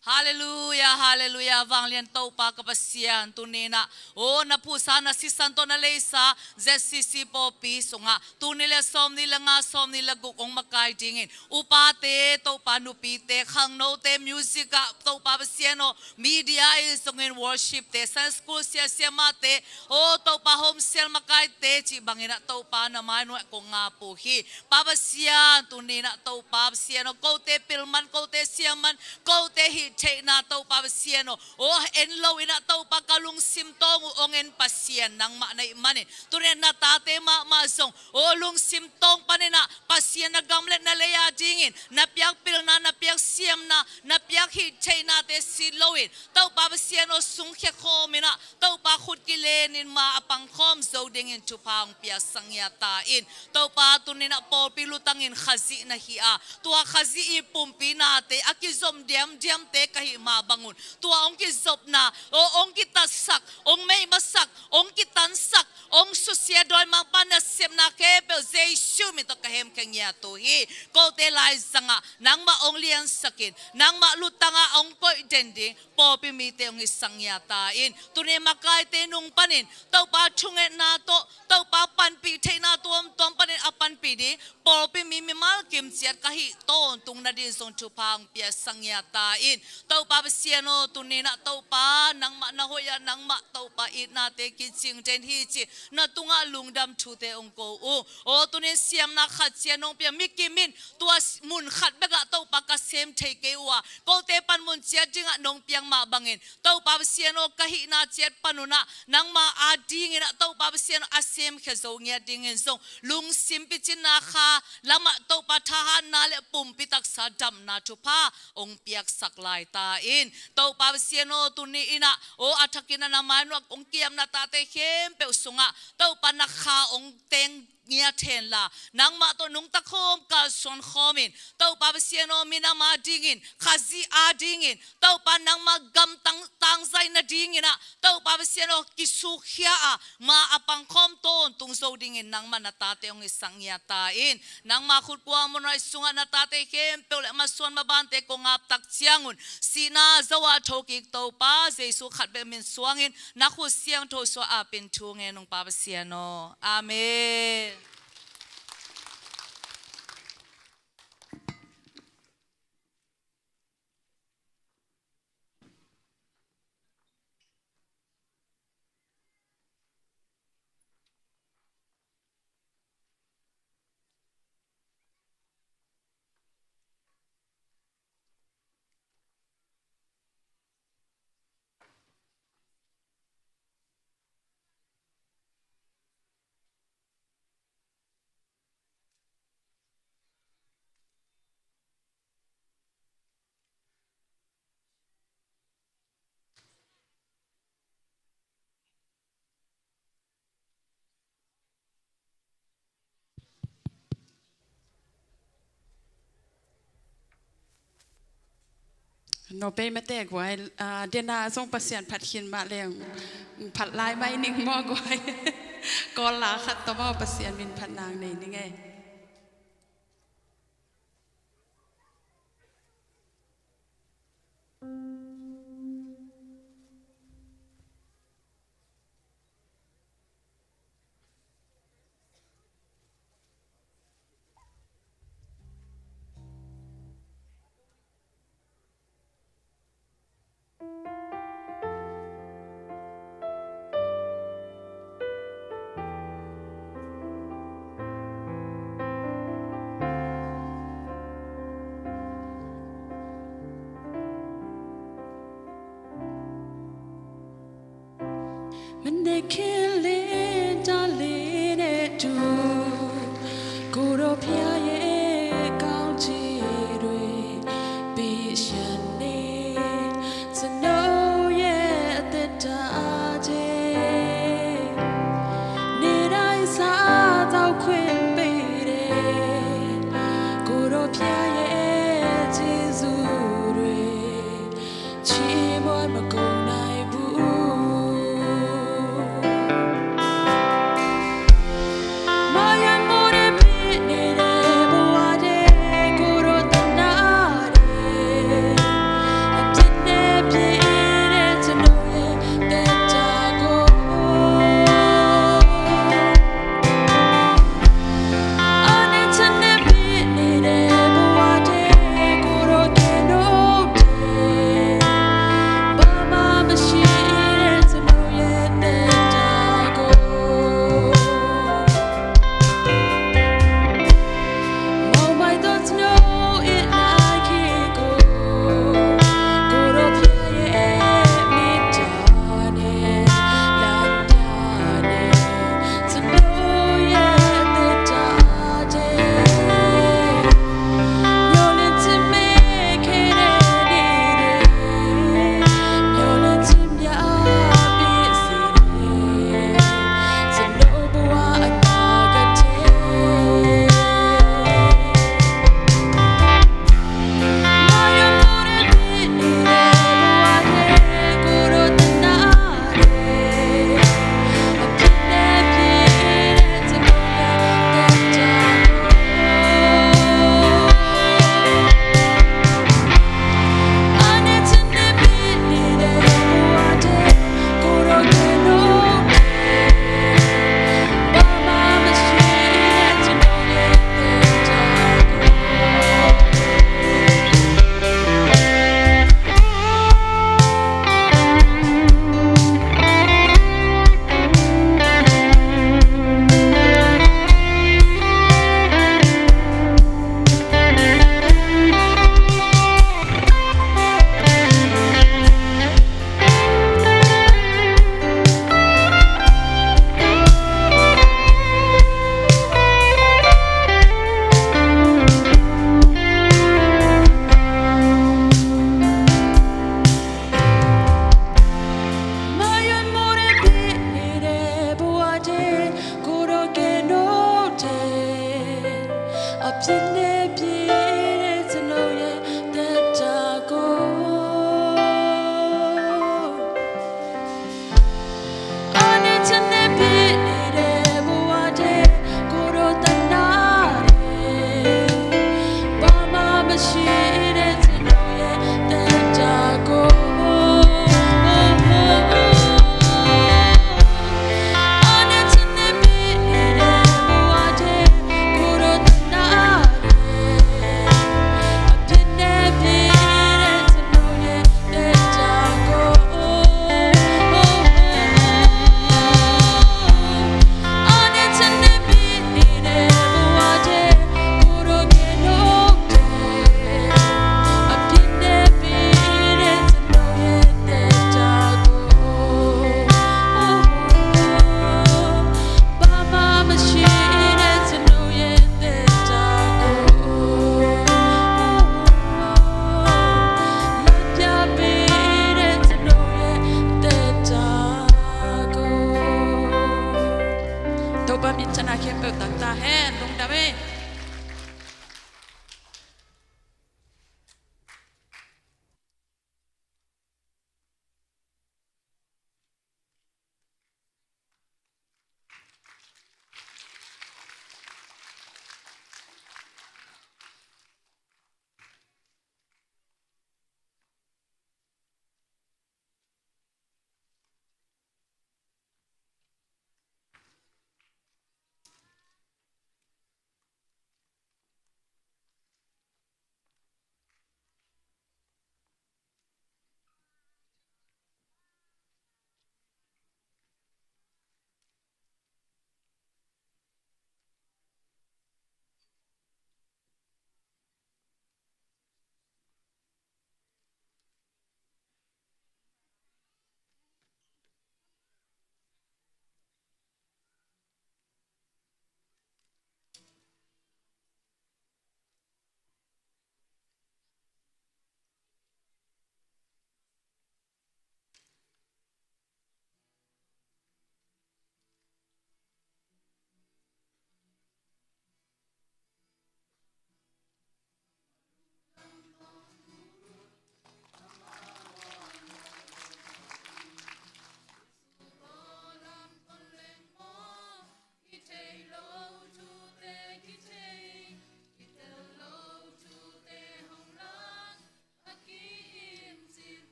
Halleluiah, halleluiah, vanglian Topa ka Pasian, tuni in ah, aw, na phuhsa, na sisan tawh na leisa Z C C pawlpi sungah tul nih le sawmnih le nga, sawmnih le guk hong makai dingin upate, Topa, nupite, khangnote, music ah, Topa Pasian aw, media ahi zongin worship te, Sunday school sia siamahte, aw, Topa, home cell makaite cih bangin ah, Topa, na mai nuai kong ngap uh hi. Pa Pasian, tuni in ah, Topa Pasian aw, kote pil man, kote siam man, kote hih theihna, Topa Pasian aw, aw, en lo in ah, Topa, ka lungsim tawng uh hong en Pasian nangmah na hih manin, tuni in ah na tate mahmah zong, aw, lungsim tawng panin ah Pasian na gam le na lei a dingin na piak pilna, na piak siamna, na piak hih theihnate sit lo in, Topa Pasian aw, sungkhia khawm in ah, Topa, khut kilen in ma a pangkhawm zo dingin thupha hong piaksak ngiat ta in. Topa, tuni in ah pawlpi lutangin Khazih na hi a, tua Khazih i pumpi nate a kizom diamdiamte ka hih mah bangun, tua hong kizopna, aw, hong kitatsak, hong meihmasak, hong kitansak, hong susia dawimangpa nasepna khempeuh Jesu min tawh ka hemkhia ngiat uh hi. Kote laizangah nangmah hong liansakin, nangmah lutangah hong koih den ding pawlpi mite hong hisak ngiat ta in. Tuni makaite nung panin Topa thungetna tawh, Topa panpih theihna tuamtuam panin a panpih ding pawlpi mi, mimal kim ciat ka hih tawntung nading zong thupha hong piaksak ngiat ta in. Topa Pasian aw, tuni-in ah Topa nangmah na hoih ah, nangmah Topa itnate kicing den hi ci-in na tungah lungdam thute hong ko uh. Aw, tuni-in siamna khat ciat nong piak, mi kim in tua s-, mun khat bekah Topa ka sem thei kei uh a, kote panmun ciat dingah nong piak mah bangin Topa Pasian aw, ka hihna ciat panun ah nangma adingin ah Topa Pasian aw, a semkhia zo ngiat dingin zong lungsim picinna kha lamah Topa thahatna le pumpi taksa damna thupha hong piaksak lai ta in. Topa Pasian aw, tuni-in ah aw, a thakin ah na mai-ah hong kiamna tate khempeuh sungah Topa na kha hong teng ngiat hen la, nangmah tawh nungta khawm kalsuan khawmin, Topa Pasian aw, minam adingin, Khazih adingin, Topa nangmah gam tang, tangzai nadingin ah Topa Pasian aw, kisukkhia a, ma a pangkhawm tawntung zo dingin nangmah na tate hong hisak ngiat ta in. Nangma khutkuang muanhuai sungah na tate khempeuh le masuan mabante kong ap tak ciangun, sihna zo-a thokik Topa Jesu khat bek min suangin na khut siangtho suah apin thu ngen ung Pa Pasian aw. Amen. Nopei mate guai, ah, dena zong Pasian phat khin mah leng, phat lai mai ning maw guai. Kawl la khat tawh maw Pasian min phat nang nei ning ei. Mene kele dale ne tu, ကိုယ်တော်ဘုရားရဲ့ကောင်းချီးတွေ ပေးရှံနေ ကျွန်တော်ရဲ့အသက်တာထဲ နေ့တိုင်းစားသောက်ခွင့်ပေးတဲ့ ကိုယ်တော်ဘုရားရဲ့ကျေးဇူးတွေ ချီးမွမ်းမကုန်နိုင်ဘူး။ Topa min thang a khempeuh tang ta hen. Lungdam ei.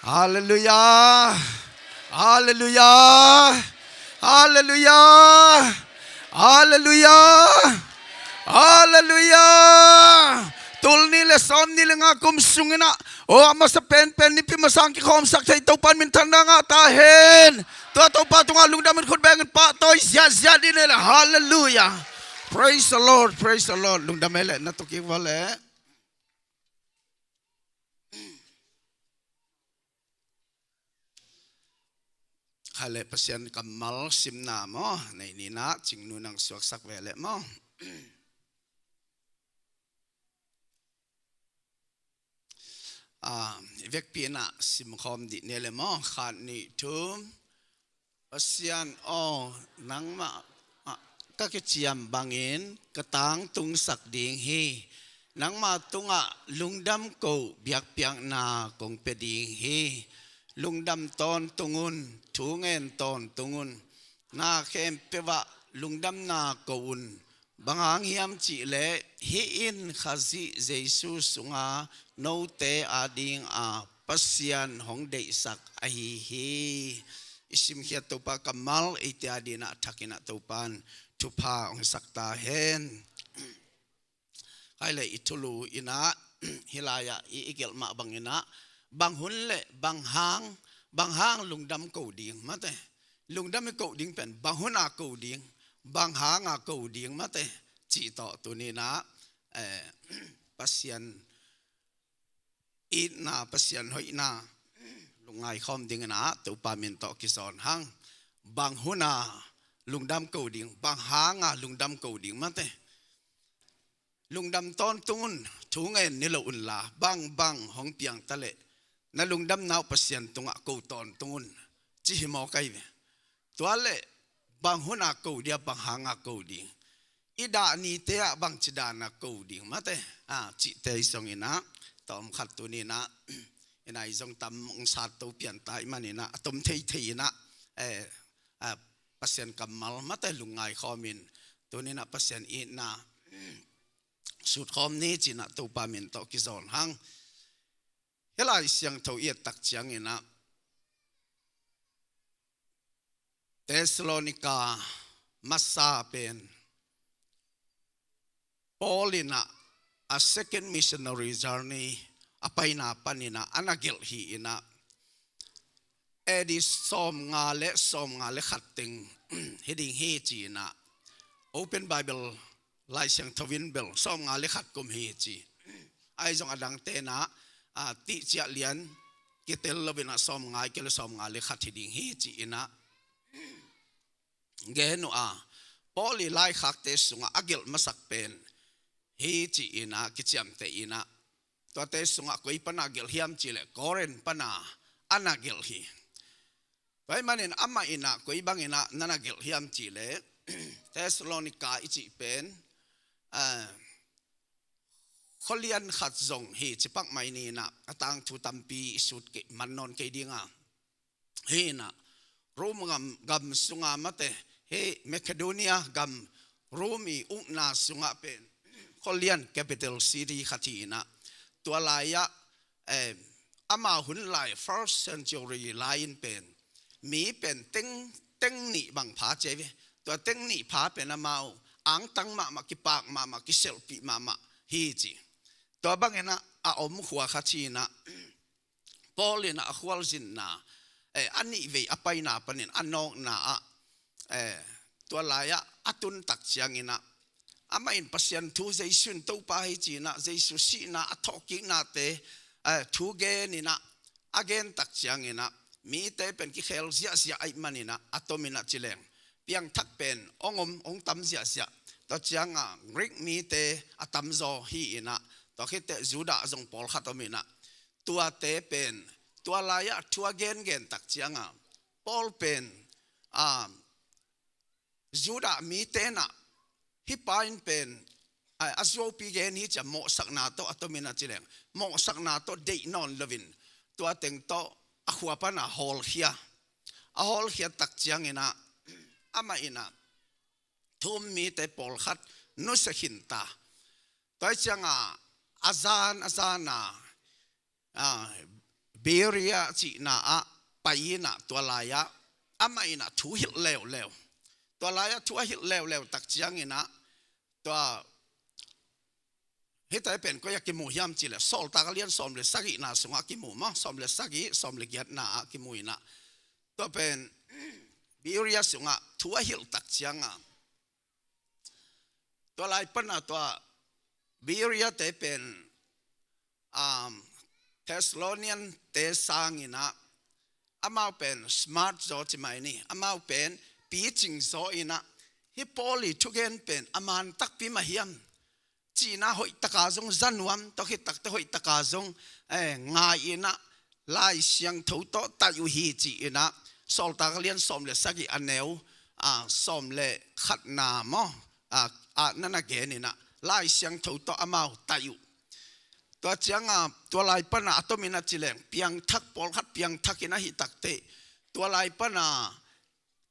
Halleluiah. Halleluiah. Halleluiah. Halleluiah. Halleluiah. Tul nih le sawm nih le nga kum sungin ah, aw, a masa penpen Nipi masa-in kikhawmsak thei Topa in minthanna ngah ta hen. Tua Topa tungah lungdam in khut beng in pahtawi ziahziah dih ni le. Halleluiah. Praise the Lord. Praise the Lord. Lungdam ei le, na tuk kik vua le. Kha le, Pasian kammal simna maw, nei ni na, Cingnu nang suaksak ve le maw. Ah, i vekpi in ah simkhawm dih ni le maw, khat, nih, thum. Pasian aw, nangmah ah ka kiciam bangin ka tangtungsak ding hi. Nangmah tungah lungdam ko biakpiakna kong pia ding hi. Lungdam tawntung un, thu ngen tawntung un. Na khempeuh ah lungdamna ko un. Bang hang hiam cih leh hih in Khazih Jesu sungah note adingin Pasian hong deihsak ahi hi. I simkhiat Topa kammal eite adingin a thakin ah Topa in thupha hong sak ta hen. Kha le, i thulu in ah, hih lai-ah i, i gelh mah bangin ah, bang hun le bang hang, bang hang lungdam ko ding mate. Lungdam i ko ding pen bang hun a ko ding, bang hang a ko ding mate, cih tawh tuni in ah, eh, Pasian itna, Pasian hoihna lungngai khawm dingin ah Topa min tawh kizawn hang. Bang hun a lungdam ko ding, bang hang a lungdam ko ding mate. Lungdam tawntung un, thu ngen ni lo un la, bangbang hong piang ta leh na lungdamna uh Pasian tungah ko tawntung un, ci hi maw, kai ve. Tua leh bang hun a ko ding a, bang hang a ko ding, i dah nite ah bangci dan a ko ding mate, ah, cihte i zong in ah, tawm khat tuni in ah, i nai zong tam hong sat to pian ta ahih manin ah, a tom theithei in ah, eh, ah, Pasian kammal mate lungngai khawmin, tuni in ah Pasian itna sut khawm ni ci-in ah Topa min tawh kizawn hang. Hih Lai Siangtho i et tak ciangin ah, Thessalonica masa pen Paul in ah a second missionary journey a paina panin ah a na gelh hi in ah, A D sawmnga le, sawmnga le khat teng hi ding hi ci-in ah, Open Bible Lai Siangtho in bel sawmnga le khat kum hi ci. Ahi zong a dangte in ah, a, tihciah lian kitel lo in ah sawmnga, kei le sawmnga le khat hi ding hi ci-in ah gen uh a, Paul i laikhakte sungah a gelh masak pen hi ci-in ah kiciamteh in ah, tuate sungah koi pana gelh hiam cih leh Korin pana a na gelh hi. Tua ahih manin amah in ah koi bangin ah na na gelh hiam cih leh, Thessalonica i cih pen, ah, khualian khat zong hi ci pak mai ni in ah, a tangthu tampi i sut kei, man nawn kei ding a. Hi in ah, Rom gam, gam sungah mate, hi Macedonia gam, Rom i ukna sungah pen khualian, capital city khat hi in ah, tua lai-ah, eh, ama hun lai, first century lai-in pen mi pen teng, teng nih bang pha ci ve. Tua teng nih pha pen amau angtang mahmah, kipak mahmah, kiselhpih mahmah hi ci. Tua bangin ah a om khua khat hi in ah, Paul in ah a khualzinna, eh, a nihvei a paina panin a nawkna ah, eh, tua lai-ah a tun tak ciangin ah, amah in Pasian thu, Jesu in Topa hi ci-in ah, Jesu sihna, a thawhkiknate, eh, thu gen in ah, a gen tak ciangin ah, mite pen kikhel ziahziah ahih manin ah, a tomin ah ci leng piangthak pen hong om, hong tam ziahziah. Tua ciangah Greek mite a tamzaw hi in ah, tua khit teh Judah zong pawlkhat om in ah, tuate pen, tua lai-ah thu a gengen tak ciangah Paul pen, ah, Judah mite in ah, hih pa in pen, a, a zuaupi gen hi ci-a mawhsakna tawh, a tomin ah ci leng mawhsakna tawh deih nawn loin, tua teng tawh a khua pana hawlkhia. A hawlkhia tak ciangin ah, amah in ah thu-um mite pawlkhat nusia khin ta. Tua hi ciangah a zan, a zan a, ah, Berea cihna ah pai in ah tua lai-ah amah in ah thu hilh leuleu. Tua lai-ah thu a hilh leuleu tak ciangin ah tua hihte pen koi ah kimu hiam cih leh Sawltak a lian sawm le sagihna sungah kimu maw, sawm le sagih, sawm le giatna ah kimu in ah tua pen Berea sungah thu a hilh tak ciangah tua lai pan ah tua Berea-te pen um, Thessalonian-te sangin ah amau pen smart zaw ci mai ni, amau pen picing zaw in ah hih Paul ii thugen pen a man takpi mah hiam ci in ah hoih taka zong za nuam, tua khit takteh hoih taka zong eh, ngai in ah Lai Siangtho tawh taih uh hi ci in ah Sawltak a lian sawm le sagih a neu ah, sawm le khatna maw, ah, ah, na na gen in ah Lai Siangtho tawh amau taih uh. Tua ciangah tua lai pan ah a tom in ah ci leng piangthak, pawlkhat piangthak in ah hih takteh tua lai pan ah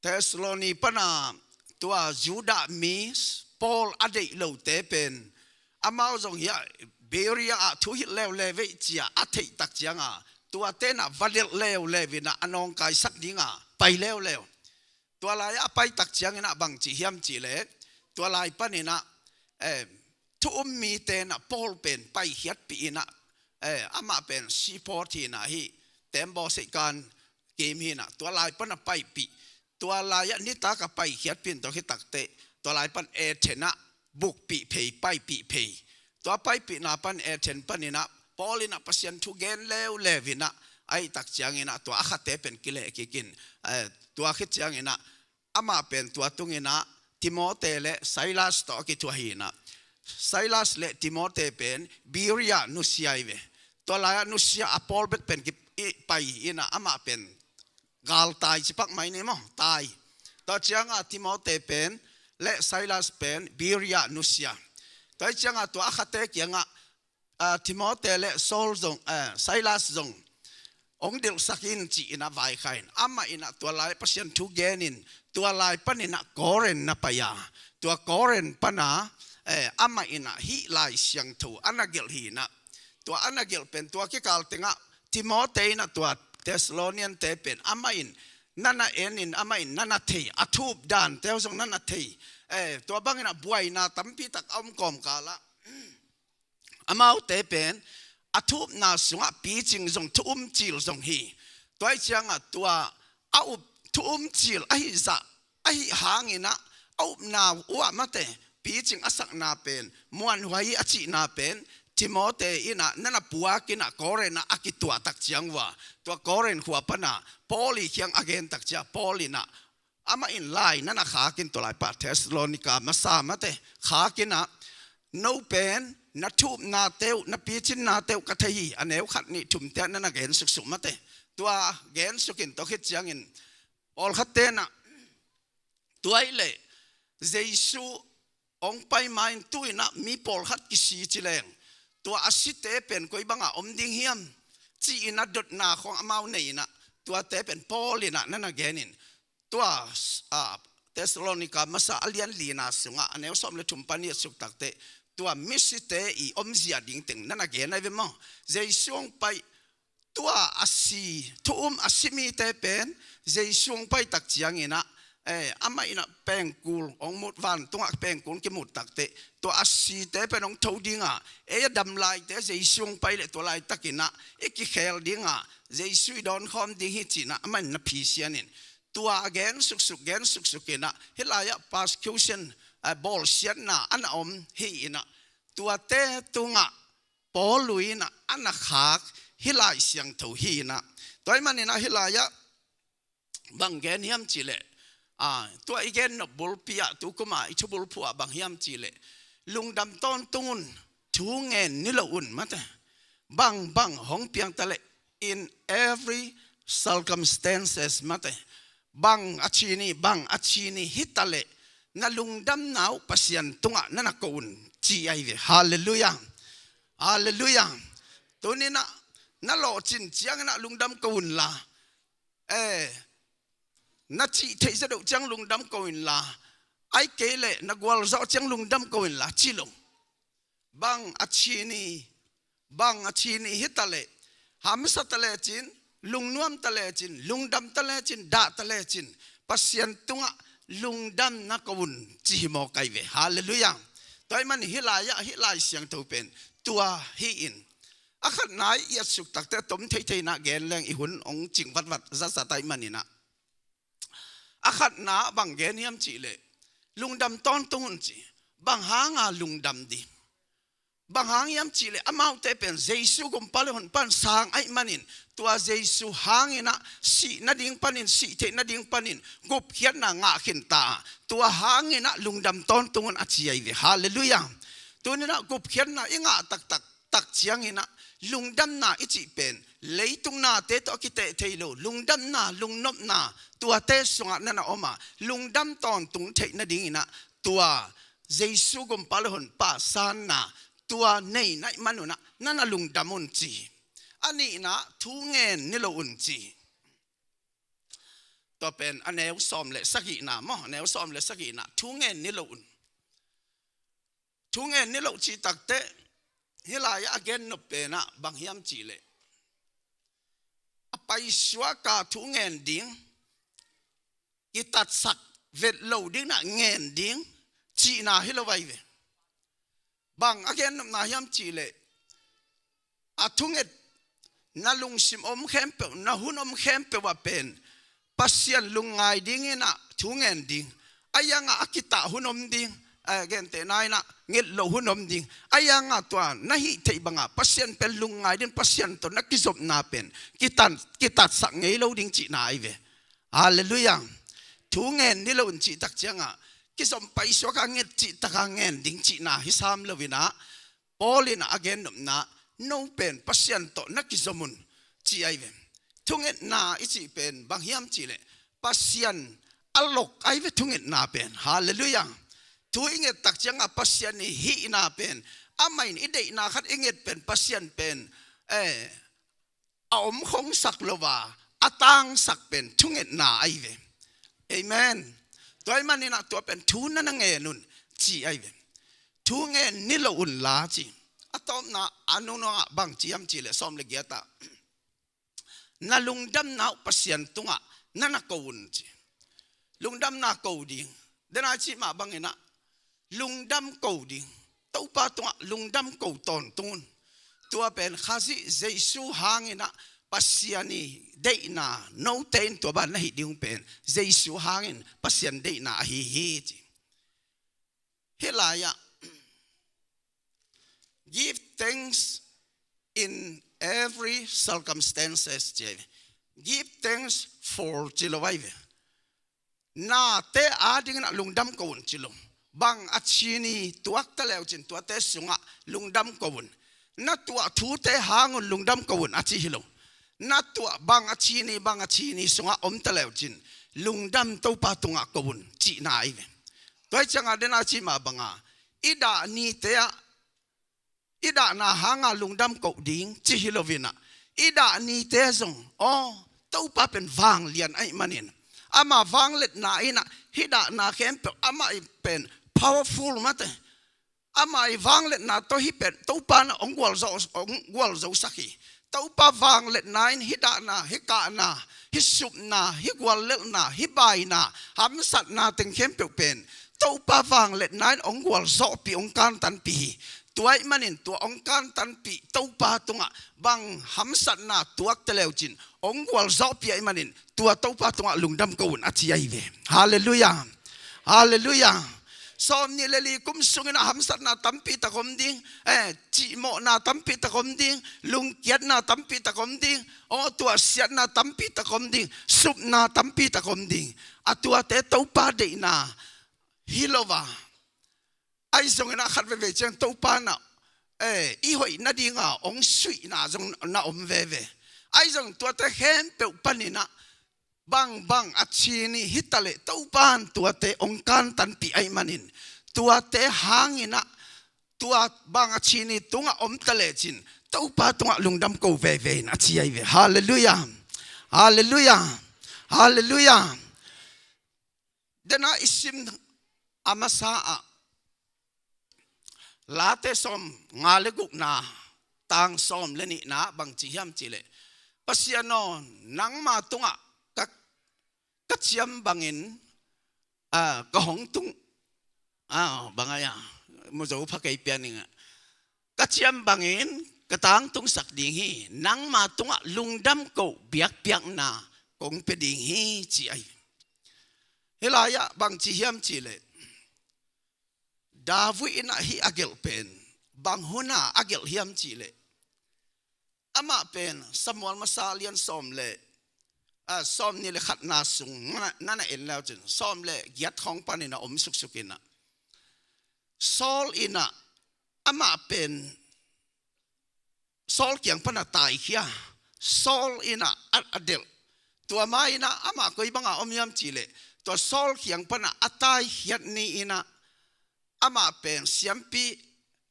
Thessaloni pan ah tua Judah mi Paul a deih lote pen amau zong hiah Berea ah thu hilh leuleu ve ci-a a theih tak ciangah tuate in ah va delh leuleu in ah a nawngkaisak dingah pai leuleu. Tua lai-ah a pai tak ciangin ah bang ci hiam cih leh tua lai panin ah eh, thu um mite in ah Paul pen paikhiatpih in ah eh, amah pen seaport hi in ah hih tembaw seihkan kim hi in ah tua lai pan ah paipih. Tua lai-ah nitak a paikhiatpih in tua khit takteh tua lai pan Athens ah bukpih phei, paipih phei. Tua paipihna pan Athens panin ah Paul in ah Pasian thu gen leuleu in ah ahih tak ciangin ah tua a khate pen kileh kik in eh, tua khit ciangin ah amah pen tua tungin ah Timote le Silas tawh a kithuah hi in ah Silas le Timote pen Berea nusia hi ve. Tua lai-ah nusia a Paul bek pen ki, i, pai in ah amah pen galtai ci pak mai ni maw, tai. Tua ciangah Timote pen le Silas pen Berea nusia. Tua ciangah tua a khate kiangah ah, Timote le Saul zong, eh, Silas zong hong delhsak in ci in ah vaikhak in amah in ah tua lai Pasian thu gen in tua lai panin ah Korin na pai a, tua Korin pan ah eh, amah in ah hih Lai Siangtho a na gelh hi in ah tua a na gelh pen tua kikal tengah Timote in ah tua Thessalonian-te pen amah in na na en in amah in na na thei, a thup dante uh zong na na thei. Eh, tua bangin ah buaina tampi tak a om kawmkal ah amaute pen a thu upna sungah picing zong thu um cil zong hi. Tua ahih ciangah tua a up thu um cil ahih zah ahih hangin ah a upna uh ah mate picing a sakna pen muanhuai hi a cihna pen Timote in ah na na puak in ah Korin ah a kituah tak ciang uh ah tua Korin khua pan ah Paul ii kiang a gen tak ciang Paul in ah amah in lai na na khak in tua lai pan Thessalonica masa mate khak in ah no pen na thu upnate uh na picinnate uh ka thei hi a neu khat nih thumte ah na na gen suksuk mate. Tua gen suk in tua khit ciangin pawlkhatte in ah tua ahih leh Jesu hong pai ma-in tu-in ah mi pawlkhat kisi ci leng tua a site pen koi bangah om ding hiam ci-in ah dotna khawng amau nei in ah tuate pen Paul in ah na na gen in tua ah Thessalonica masa a lian lina sungah a neu sawm le thum pan i et suk takteh tua misite i omzia ding teng na na gen ahi ve maw? Jesu hong pai tua a si thu um a si mite pen Jesu hong pai tak ciangin ah eh, amah in ah pengkul hong mut vantungah pengkul kimut takteh tua a site pen hong tho dingah ei a dam laite Jesu hong pai leh tua laitakin ah i kikhel dingah Jesu i dawnkhawm ding hi ci-in ah amah in na phisian in tua a gen suksuk gen suksuk in ah hih lai-ah persecution eh, bawlsiatna a na om hi in ah tuate tungah Paul in ah a na khak hih Lai Siangtho hi in ah tua ahih manin ah hih lai-ah bang gen hiam cih leh ah, tua i gen nop bulpi ah tu kum ah i thubulphuh ah bang hiam cih leh lungdam tawntung un, thu ngen ni lo un mate. Bang bang hong piang ta leh in every circumstances mate. Bang a ci ni, bang a ci ni hi ta leh na lungdamna uh Pasian tungah na na ko un ci ahi ve. Halleluiah. Halleluiah. Tuni-in ah na lawhcin ciangin ah lungdam ko un la eh, na cih theih zaw deuh ciang lungdam ko in la, ahih kei leh na gualzawh ciang lungdam ko in la ci lo. Bang a ci ni, bang a ci ni hi ta leh Hamsa ta lecin, lungnuam ta lecin, lungdam ta lecin, dah ta lecin, Pasian tungah lungdamna ko un ci hi mawk ai ve. Halleluiah. Tua ahih manin hih lai-ah hih Lai Siangtho pen tua hi-in, a khatna i et suk takteh tom theithei inah gen leng i hun hong cing vatvat zatzat ahih maninah, a khatna bang gen hiam cihleh, lungdam tawntung un ci. Bang hanga lungdam ding? Bang hang hiam cihleh amaute pen Jesu gumpa le honpa sang ahih manin, tua Jesu hanginah sih nading panin, sih theih nading panin gupkhiatna ngah khinta. Tua hanginah lungdam tawntung un a ci ai ve. Halleluiah. Tuninah gupkhiatna i ngah taktak tak cianginah lungdamna i cih pen leitung nate tawh a kiteh thei lo lungdamna, lungnopna, tuate sungah na na om a, lungdam tawntung theih nadinginah tua Jesu gumpa le honpa sanna tua nei na hih manunah na na lungdam un ci. A nihna, thu ngen ni lo un ci. Tua pen a neu sawm le sagihna maw, a neu sawm le sagihna, thu ngen ni lo un. Thu ngen ni lo cih takteh hih lai-ah a gennop penah bang hiam cihleh, a paisuaka thu ngen ding, kitatsak vet lo dinginah ngen ding cihna hi lo ai ve. Bang a gennopna hiam cihleh, a thunget na lungsim om khempeuh, na hun om khempeuh ah pen Pasian lungngai dinginah thu ngen ding. A iangah a kitah hun om ding, a gentehna inah nget loh hun om ding. A iangah tua na hih theih bangah Pasian pen lungngai ding, Pasian tawh na kizopna pen kitan, kitatsak ngei lo ding cihna ai ve. Halleluiah. Thu ngen ni lo un cih tak ciangah kizom paisuaka nget cih taka ngen ding cihna hi sam loinah, Paul inah a gennopna, no pen Pasian tawh na kizom un ci ai ve. Thungetna i cih pen bang hiam cihleh, Pasian a lok ai ve thungetna pen. Halleluiah. Thu i nget tak ciangah Pasian i hihna pen, amah in i deihna khat i nget pen Pasian pen, eh, a omkhongsak lo a, a tangsak pen thungetna ai ve. Amen. Tua ahih maninah tua pen thu na na ngen un ci ai ve. Thu ngen ni lo unla ci. A tawpna a nunungah bang ci hiam cihleh, sawm le giatah, na lungdamna uh Pasian tungah na na ko un ci. Lungdamna ko ding. Dena i cih mah banginah lungdam ko ding. Topa tungah lungdam ko tawntung un. Tua pen Khazih Jesu hanginah Pasian i deihna, note in tua bang na hih ding uh pen Jesu hangin Pasian deihna ahi hi ci. Hih lai-ah, "Give thanks in every circumstances," ci ai ve. "Give thanks for," ci lo ai ve. Nate adingin ah lungdam ko un ci lo. Bang a cini tuakta leucin tuate sungah lungdam ko un. Na tuah thute hangun lungdam ko un a ci hi lo. Na tuah bang a cini, bang a cini sungah omta leucin lungdam Topa tungah ko un cihna ahi ve. Tua hi ciangah dena cih mah banga i dah nite ah i dahna hanga lungdam ko ding ci hi loinah, i dah nite zong, aw, Topa pen vanglian ahih manin, ama vangliatna inah hih dahna khempeuh amah i pen powerful mate. Ama i vangliatna tawh hih pen Topa in ah hong gualzo, hong gualzosak hi. Topa vangliatna in hih dahna, hih kahna, hih supna, hih guallelhna, hih baina, hamsatna teng khempeuh pen Topa vangliatna in hong gualzawhpih, hong kantanpih hi. Tua ahih manin tua hong kantanpih Topa tungah bang hamsatna tuakta leucin hong gualzawhpih ahih manin tua Topa tungah lungdam ko un a ci ahi ve. Halleluiah. Halleluiah. Sawmnih le li kum sungin ah hamsatna tampi tak om ding, eh, cihmawhna tampi tak om ding, lungkiatna tampi tak om ding, aw, tuahsiatna tampi tak om ding, supna tampi tak om ding. A tuate Topa deihna hi lo a, ahi zongin ah khat veivei ciang Topa in ah, eh, i hoih nadinga hong suihna zong na om veve. Ahi zongin tuate khempeuh panin ah bangbang a cini hitaleh Topa in tuate hong kantanpih ahih manin, tuate hangin ah tua bang a cini tungah omta lecin Topa tungah lungdam ko veve in a ci ahi ve. Halleluiah. Halleluiah. Halleluiah. Dena i sim a masa ah, Late sawmnga le gukna tang sawm le nihna bang ci hiam cihleh, Pasian aw, nangma tungah ka, ka ciam bangin, ah, ka hong tung, ah, bang ai-a, muzo pha kei pian ing ah, ka ciam bangin ka tangtungsak ding hi, nangma tungah lungdam koh biakpiakna kong pia ding hi, ci ai. Hih lai-ah bang ci hiam cihleh, David in ah hih a gelh pen bang hun a a gelh hiam cihleh, amah pen Samuel masa lian sawm le, ah, sawm nih le khatna sung na, na en le uh cin, sawm le giat khawng panin a om suksuk in ah, Saul in ah amah pen Saul kiang pan a taikhia, Saul in ah a, a delh. Tua ma in ah amah koi banga om hiam cihleh, tua Saul kiang pan a a taikhiat ni in ah amah pen siampi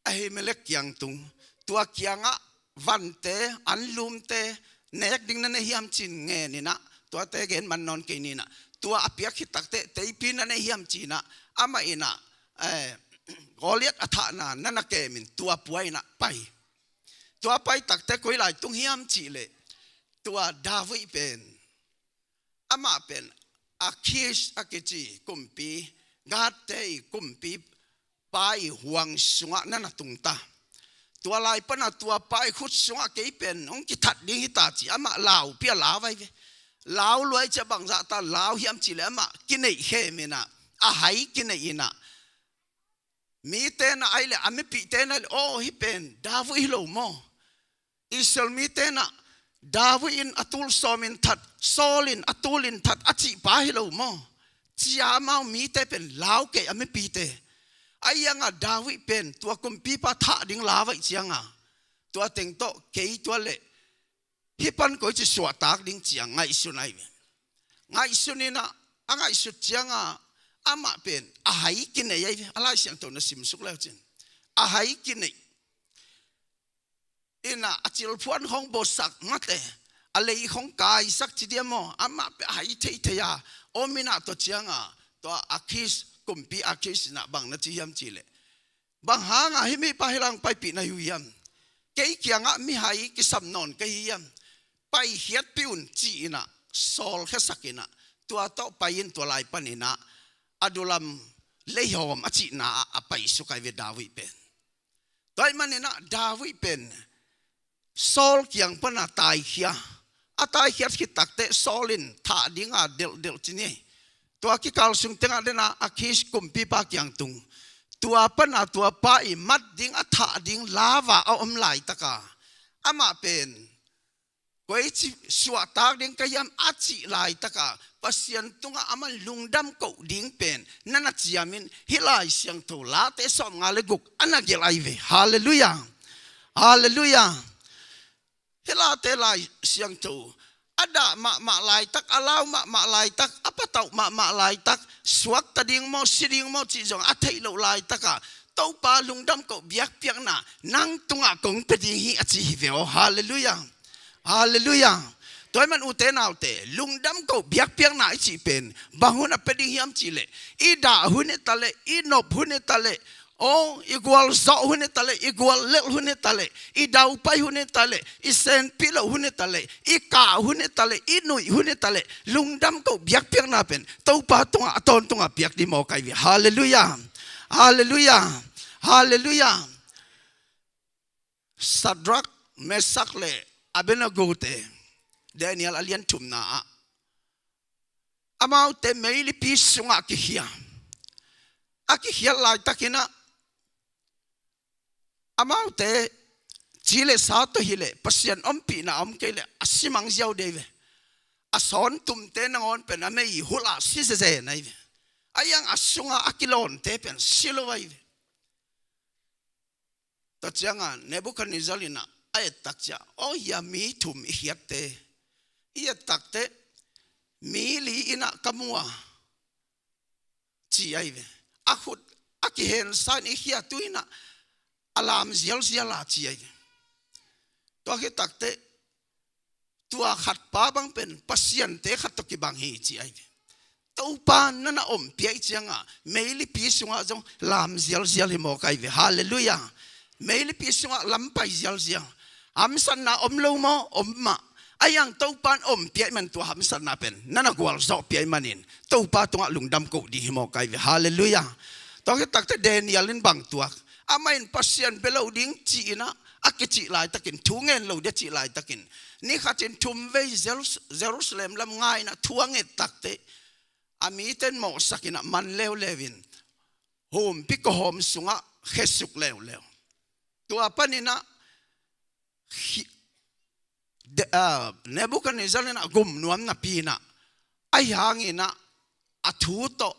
Ahimelek kiang tung. Tua kiangah vante, anlumte, nek ding na nei hiam ci-in ngen in ah, tuate gen man nawn kei ni in ah, tua a piak khit takteh teipi na nei hiam ci in ah, amah in ah, eh, Goliath a thahna na na kem in tua pua in ah pai. Tua pai takteh koi lai tung hiam cihleh, tua David pen amah pen Akhis a kici kumpi, Gath-te i kumpipa i huang sungah na na tungta. Tua lai pan a tua pa i khut sungah kei pen hong kithat ding hi ta ci, amah laupi a lau ai ve. Lau lua i ciah bangzah ta lau hiam cihleh, amah kineih khem in ah, a hai kineih in ah, mite in ah ai leh, a mipihte in ah ai leh, aw, hih pen David hi lo maw? Israel mite in ah David in a tul sawm in that, Saul in a tul in that a cihpa hi lo maw? Ci-a amau mite pen lau kei, a mipite. Ahi hangah David pen tua kumpipa thah ding lau ahih ciangah, tua teng tawh kei tua leh hih pan koici suahtak ding ci-a ngaihsun ai ve. Ngaihsun in ah, a ngaihsut ciangah amah pen a hai kineih ai ve. A Lai Siangtho na simsuk le uh cin, a hai kineih in ah, a cilphuan khawng bawsak mate, a lei khawng kaisak ci diam maw, amah pen a hai theithei a om in ah, tua ciangah tua Akhis, kumpi Akhis in ah bang na ci hiam cihleh, bang hangah hih mipa hih lai-ah paipih na hi uh hiam? Kei kiangah mihai kisam nawn ka hi hiam? Paikhiatpih un, ci in ah sawlkhiasak in ah, tua tawh pai in, tua lai pan in ah Adullam leihawm a cihna ah a paisuk ai ve David pen. Tua ahih man in ah David pen Saul kiang pan a taikhia. A taikhiat khit takteh Saul in thah dinga delhdelh ci ni. Tua kikal sung tengah den a Akhis kumpipa kiang tung. Tua pan a tua pa i mat ding, a thah ding lau a a om laitak a, amah pen koici suahtak ding ka hiam a cih laitak a, Pasian tungah aman lungdam koh ding pen na na ciam in, hih Lai Siangtho Late sawmnga le guk a na gelh ai ve. Halleluiah. Halleluiah. Hih Late Lai Siangtho a dah mahmah laitak, a lau mahmah laitak, a patauh mahmah laitak, suakta ding maw, si ding maw cih zong a theih loh laitak a, Topa, lungdam koh biakpiakna nang tungah kong pia ding hi, a ci hi ve aw. Halleluiah. Halleluiah. Tua ahih man ute naute, lungdam koh biakpiakna i cih pen bang hun a pia ding hiam cihleh, i dah hun hi taleh, i nop hun hi taleh, aw, i gualzawh hun hi taleh, i guallelh hun hi taleh, i daupai hun hi taleh, i senpih loh hun hi taleh, i kah hun hi taleh, i nuih hun hi taleh, lungdam koh biakpiakna pen Topa tungah a tawntunga piak ding mawk ai ve. Halleluiah. Halleluiah. Halleluiah. Shadrach, Meshach le Abednego-te, Daniel a lian thumna ah, amaute meilipi sungah kikhia. A kikhiat laitakin ah, amaute ci le sa tawh hileh Pasian ompihna a om kei leh a si mang ziau dei ve. A sawntumte nangawn pen a mei hulh ah si zezen ai ve. Ahi hang a sungah a kilawnte pen si lo ai ve. Tua ciangah Nebuchadnezzar in ah a ettak ciah, aw, hia mi thum i khiatte, i ettak teh mi li in ah ka mu a, ci ai ve. A khut a kihensa in i khiat uh in ah a lam zialzial a, ci ai ve. Tua khit tak teh tua khatpa bang pen pasiante khat tawh kibang hi, ci ai ve. Topa na na ompih ahih ciangah meilipi sungah zong lam zialzial hi mawk ai ve. Halleluiah. Meilipi sungah lam pai zialzial. Hamsatna om lo maw? Om mah. Ahi hang Topa in ompih ahih man tua hamsatna pen na na gualzawhpih ahih manin Topa tungah lungdam koh ding hi mawk ahi ve. Halleluiah. Tua khit takteh Daniel in bang tuak? Amah in Pasian bia lo ding ci-in ah a kicih laitakin, thu ngen lo ding a cih laitakin, ni khatin thumvei Jerus-, Jerusalem lam ngai-in ah thu a nget takteh a mite in mawhsak in ah man leuleu in, humpi kawhawm sungah khesuk leuleu. Tua panin ah khi-, de-, ah, Nebuchadnezzar in ah gum nuam napi-in ah, ahi hangin ah a thu tawh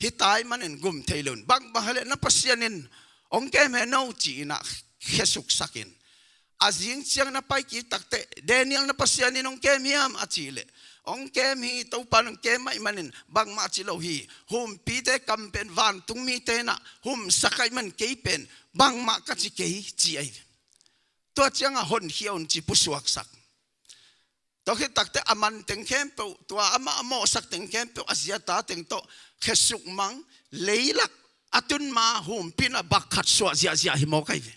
hi ta ahih manin gum thei lo in, bangbang hi leh na Pasian in hong kem hen aw ci-in ah khesuksak in, a zing ciangin a pai kik takteh, Daniel, na Pasian in hong kem hiam a cih leh, hong kem hi, Topa in hong kem ahih manin bangmah ci lo hi. Humpite kam pen vantung mite in ah humsak ahih man kei pen bangmah ka ci kei, ci ahi ve. Tua ciangah honkhia un ci pusuaksak. Tua khit takteh a man teng khempeuh, tua amah a mawhsak teng khempeuh, a zi a ta teng tawh khesuk mang, leilak a tun ma humpi in ah bak khat suah ziahziah hi mawk ahi ve.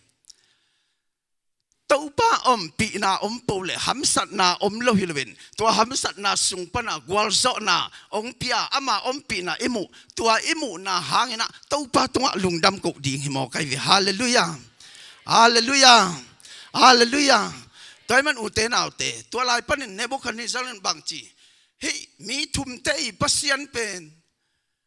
Topa ompihna om peuh leh hamsatna om lo hi loin, tua hamsatna sung panah gualzawhna hong pia, ama ompihna i muh, tua i muhna hangin ah Topa tungah lungdam koh ding hi mawk ahi ve. Halleluiah. Halleluiah. Halleluiah. Tua ahih man ute naute, tua lai panin Nebuchadnezzar in bang ci? Hih mi thumte i Pasian pen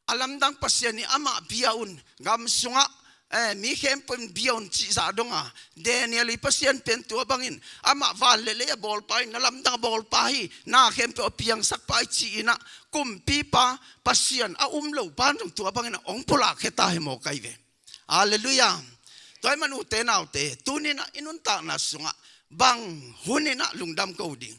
a lamdang Pasian hi, amah bia un, gam sungah, eh, mi khempeuh in bia un cih zah dong a, Daniel i Pasian pen tua bangin amah van le lei a bawlpa hi, na lamdang a bawlpa hi, na khempeuh a piangsak pa hi ci-in ah, kumpipa, Pasian a um lo pa in zong tua bangin ah hong pulakkhia ta hi mawk ahi ve. Halleluiah. Tua ahih man ute naute, tuni-in ah i nuntakna sungah bang hun in ah lungdam koh ding?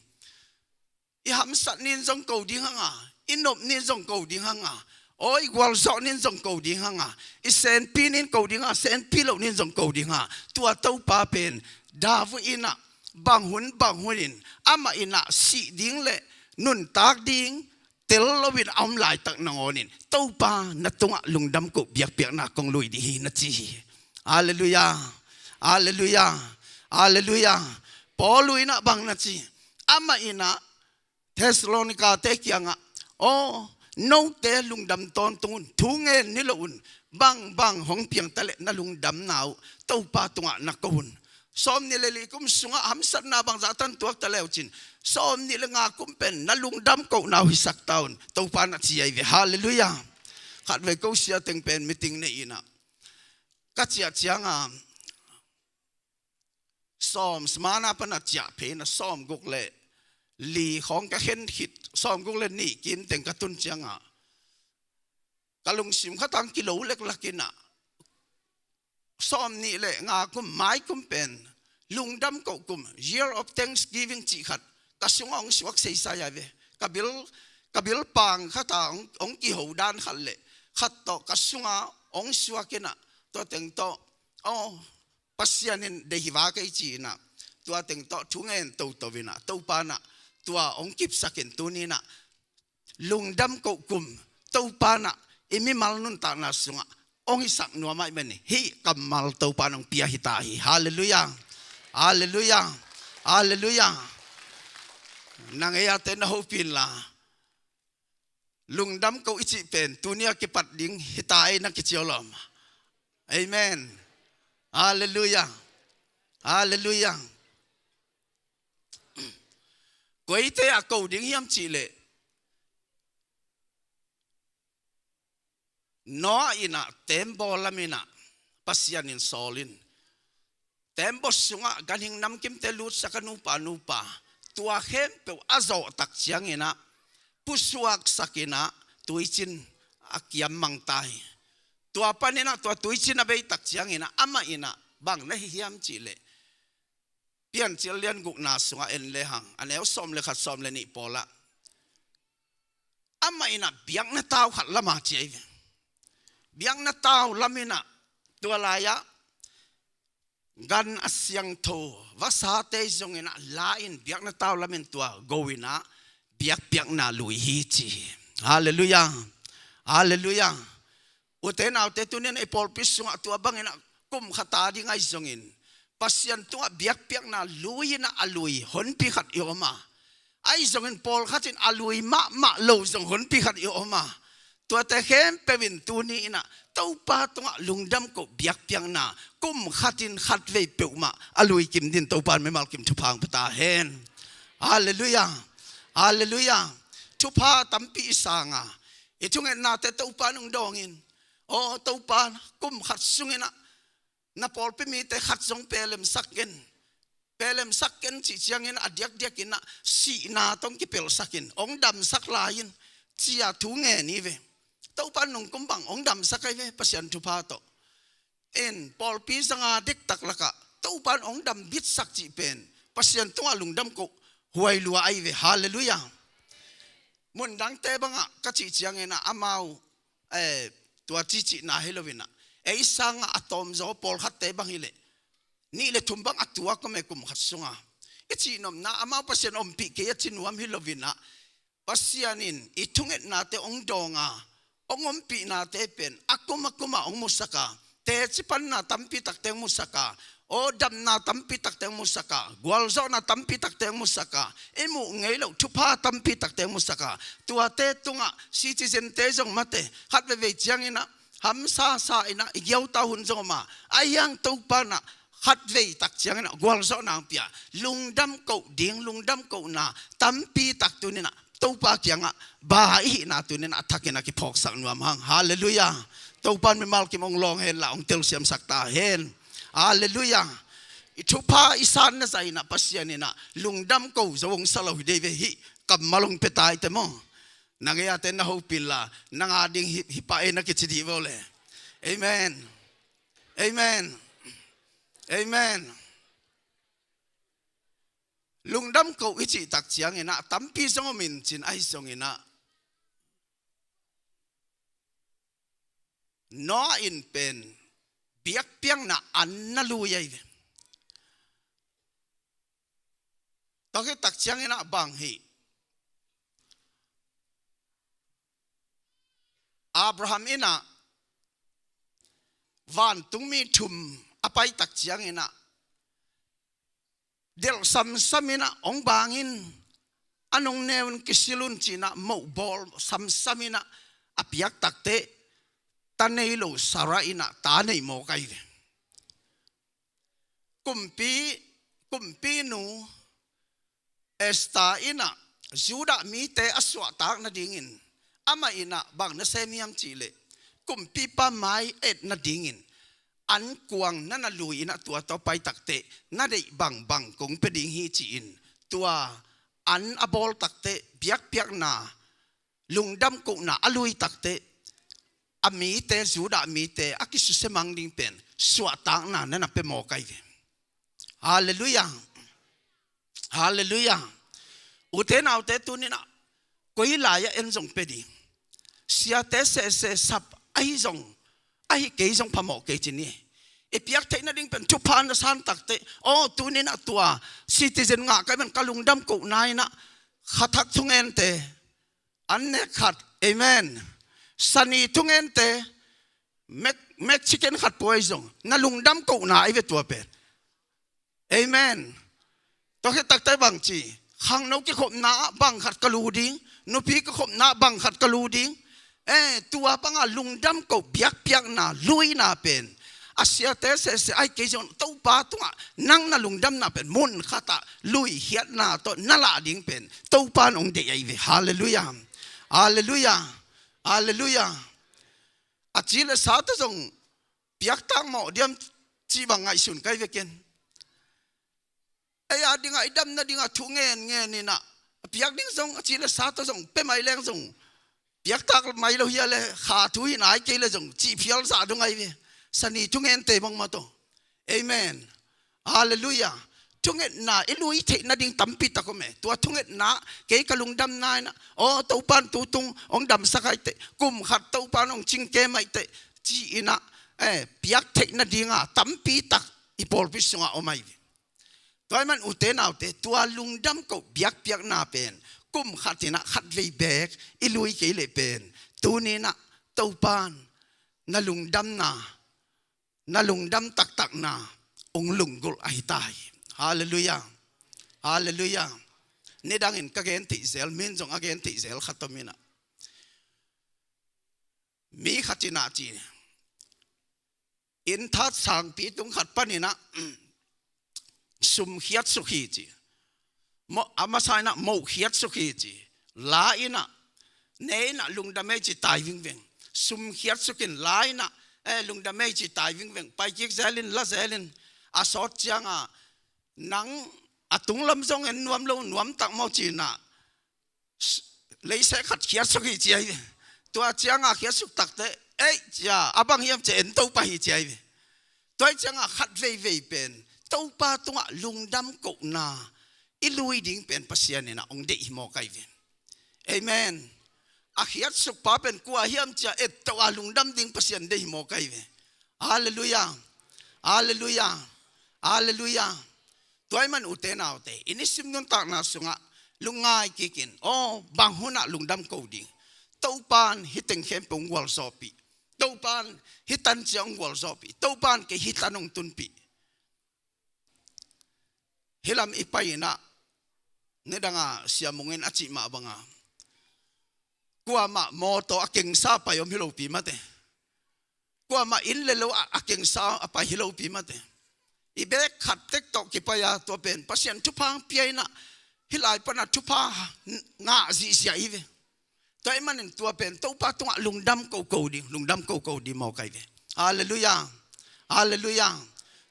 I hamsat ni-in zong koh ding hang a, i nop ni-in zong koh ding hang a, aw, i gualzawh ni-in zong koh ding hang a, i senpi ni-in koh ding hang a, senpi loh ni-in zong koh ding hang a, tua Topa pen David in ah bang hun bang hunin amah in ah sih ding le nuntak ding tel loin a om laitak nangawnin Topa na tungah lungdam koh biakpiakna kong lui ding hi, na ci hi. Halleluiah. Halleluiah. Halleluiah. Paul in ah bang na ci? Amah in ah Thessalonika-te kiangah, aw, note lungdam tawntung un, thu ngen ni lo un, bangbang hong piang ta leh na lungdamna uh Topa tungah na ko un. Sawmnih le li kum sungah hamsatna bangzah tan tuak ta le uh cin, sawmnih le nga kum pen na lungdam kohna uh hisak ta un, Topa in a ci ahi ve. Halleluiah. Khatvei ko sia teng pen meeting nei-in ah ka ciah ciangin Psalms man a pan a ciah phei-in ah sawmguk le li khawng ka khen khit, sawmguk le nih kim teng ka tun ciangin ka lungsim khat ah kilo leklak in ah, sawmnih le nga kum, mai kum pen lungdam koh kum, Year of Thanksgiving cih khat ka sungah hong suak seisai ahi ve. Ka bil, ka bilpang khat ah hong, hong kiho dan khat le khat tawh ka sungah hong suak in ah, tua teng tawh, aw, Pasian in deih hi va kei ci-in ah, tua teng tawh thu ngen toto in ah, Topa in ah tua hong kipsak in, tuni-in ah lungdam koh kum, Topa in ah i mimal nuntakna sungah hong hisak nuam ahih manin hih kammal Topa in hong pia hi ta hi. Halleluiah. Halleluiah. Halleluiah. Nang ei a te na hopih inla, lungdam koh i cih pen tuni a kipat ding hi ta ei, na kici aw lawm? Amen. Halleluiah. Halleluiah. Koite a ko ding hiam cih leh, Noah in ah tembaw lam in ah Pasian in sawl in, tembaw sungah ganhing namkimte lutsak a, nupa, nupa, tua khempeuh a zawh tak ciangin ah pusuaksak in ah tuicin a kiam mang ta hi. Tua panin ah tua tuicin a bei tak ciangin ah amah in ah bang na hi hiam cih leh, Piancil lian gukna sungah en lehang, a neu sawm le khat, sawm le nih pawl ah, amah in ah biakna tau khat lam a ci ahi ve. Biakna tau lam in ah, tua lai-ah gan a siangtho vasate zong in ah la in, biakna tau lam in tua go in ah biakpiakna lui hi ci hi. Halleluiah. Halleluiah. Ute naute, tuni-in i pawlpi sungah tua bangin ah kum khat a ding ahi zongin, Pasian tungah biakpiakna lui-in ah a lui honpi khat i om a, ahi zongin pawlkhat in a lui mahmah lo zong honpi khat i om a, tuate khempeuh in tuni in ah Topa tungah lungdam koh biakpiakna kum khatin khatvei peuhmah a lui kim dingin Topa in mimal kim thupha hong pia ta hen. Halleluiah. Halleluiah. Thupha tampi i sang a, i thungetnate Topa in hong dawng in, aw Topa, kum khat sungin ah na pawlpi mite khat zong pelemsak ken, pelemsak ken cih ciangin a diakdiakin ah sihna tawh hong kipelhsak in, hong damsak lai in, ci-a thu ngen hi ve. Topa in nungkum bang hong damsak ahi ve, Pasian thupha tawh. In pawlpi zanga dektak lakah Topa in hong dambitsak cih pen Pasian tungah lungdam koh huai lua ahi ve. Halleluiah. Mundangte bangah ka cih ciangin ah amau, eh, tua cihcihna hi loin ah, ei sangah a tawmzaw pawlkhatte bang hileh nih le thum bang a tuak om e kum khat sungah. I cihnopna amau Pasian ompih kei a ci nuam hi loin ah, Pasian in i thungetnate hong dawng a, hong ompihnate pen a kum a kumah hong musak a, teci panna tampi takte hong musak a, aw damna tampi takte hong musak a, gualzawhna tampi takte hong musak a, i muh ngei loh thupha tampi takte hong musak a, tuate tungah citizen-te zong mate khat veivei ciangin ah hamsa sa in ah i giautau hun zong om a, ahi hang Topa in ah khatvei tak ciangin ah gualzawhna hong pia, lungdam koh ding, lungdam kohna tampi tak tuni in ah Topa kiangah ba i hihna tuni in ah a thakin a kiphawksak nuam hang. Halleluiah. Topa in mimal kim hong lawng hen la, hong telsiamsak ta hen. Halleluiah. I thupha i sanna zah in ah Pasian in ah lungdam koh zo hong sa lo hi dei ve, hih kammal hong pia ta hi te maw. Na gei-ate na hopih inla, nang a ding hih, hih pah ei na kici dih vo le. Amen. Amen. Amen. Lungdam koh i cih tak ciangin ah tampi zong om in cin, ahi zongin ah Noah in pen biakpiakna an na lui ahi ve. Tua khit tak ciangin ah bang hih, Abraham in ah vantungmi thum a pai tak ciangin ah delh samsam in ah hong bang in, an hong neu in kisil un ci-in ah mohbawl samsam in ah a piak takteh ta nei lo Sarah in ah ta nei mawk ahi ve. Kumpi, kumpinu Esther in ah Judah mite a suahtak nadingin amah in ah bang na sem hiam cih leh, kumpipa mai et nadingin ankuang na na lui in ah tua tawh pai takteh na deih bangbang kong pia ding hi ci-in, tua an a bawl takteh biakpiakna, lungdam kohna a lui takteh a mite, Judah mite a kisusia mang ding pen suahtakna na na pia mawk ahi ve. Halleluiah. Halleluiah. Ute naute, tuni in ah koi lai-ah en zong pia ding, siate sehseh sap ahi zong, ahi kei zong phamawh kei ci ni. I piak theih nading pen thupha na san takteh, aw tuni in ah tua citizen ngah ka hih man ka lungdam kohna in ah kha thak thungente, an nek khat, amen, sani thungente, Mex-, Mexican khat pua ahi zong na lungdam kohna ahi ve tua pen. Amen. Tua khit takteh bang ci, khangno kikhopna ah bang khat ka lu ding, nupi kikhopna ah bang khat ka lu ding. Eh, tua banga lungdam koh biakpiakna luina pen a siate sehseh ahi kei zong Topa tungah nang na lungdamna pen mun khatah luikhiatna tawh na lah ding pen Topa in hong deih ahi ve. Halleluiah. Halleluiah. Halleluiah. A ci le sa tawh zong piaktak mawh diam cih bang ngaihsun ka hi ve ken. Ei a dingah i dam nadingah thu ngen ngen in ah, a piak ding zong a ci le sa tawh zong pia mai leng zong, piaktak mai lo hi a le kha thu hi nai kei le zong cih phial zah dong ahi ve. Sani thungente bangmah tawh. Amen. Halleluiah. Thungetna i lui theih nading tampi tak om e. Tua thungetna, kei ka lungdamna in ah, aw Topa in tutung hong damsak ahi teh, kum khat Topa in hong cingkem ahi teh, ci-in ah, eh, piak theih nadinga tampi tak i pawlpi sungah om ahi ve. Tua ahih man ute naute, tua lungdam koh biakpiakna pen kum khat in ah khatvei beek i lui kei leh pen, tuni in ah Topa in na lungdamna, na lungdam taktakna, hong lunggulh ahi ta hi. Halleluiah. Halleluiah. Nidangin ka gen theih zel, min zong a gen theih zel khat om inah, mi khat inah ci, inn that sangpi tung khat paninah sum khiatsuk hi ci. Mo, a masa inah moh khiatsuk hi ci. La inah, ne inah lungdam ei ci tai vingveng. Sum khiatsukin la inah, eh, lungdam ei ci tai vingveng. Paikik zelin, la zelin. A sawt cianga, nang a tunglam zong en nuam lo, nuam tak maw cinah, leiseh khat khiatsuk hi ci ahi ve. Tua cianga khiatsuk takte, ei cia, a bang hiam cia, en Topa hi ci ahi ve. Tua hi cianga khat veivei pen Topa tungah lungdam kohna i lui ding pen Pasian inah hong deih hi mawk ahi ve. Amen. A khiatsukpa pen kua hiam cia et toh a lungdam ding Pasian deih hi mawk ahi ve. Halleluiah. Halleluiah. Halleluiah. Tua ahih man ute naute, i nisim nuntakna sungah lungngai kikin, aw, bang hunah lungdam ko ding? Topan hih teng khempeuh hong gualzawhpih. Topan hih tan cia hong gualzawhpih. Topan kei hih tan hong tunpih. Hih lam i pai inah, nidanga Sia Mung in a cih mah banga, kuamah mawtaw a kengsa pai om hi lopi mate. Kuamah inn le lo a, a kengsa a pai hi lopi mate. I bek khat tek tawh kipai a, tua pen Pasian thupha hong pia inah, hih lai pana thupha ngah zihziah hi ve. Tua ahih manin tua pen Topa tungah lungdam koko ding, lungdam koko ding mawk ahi ve. Halleluiah. Halleluiah.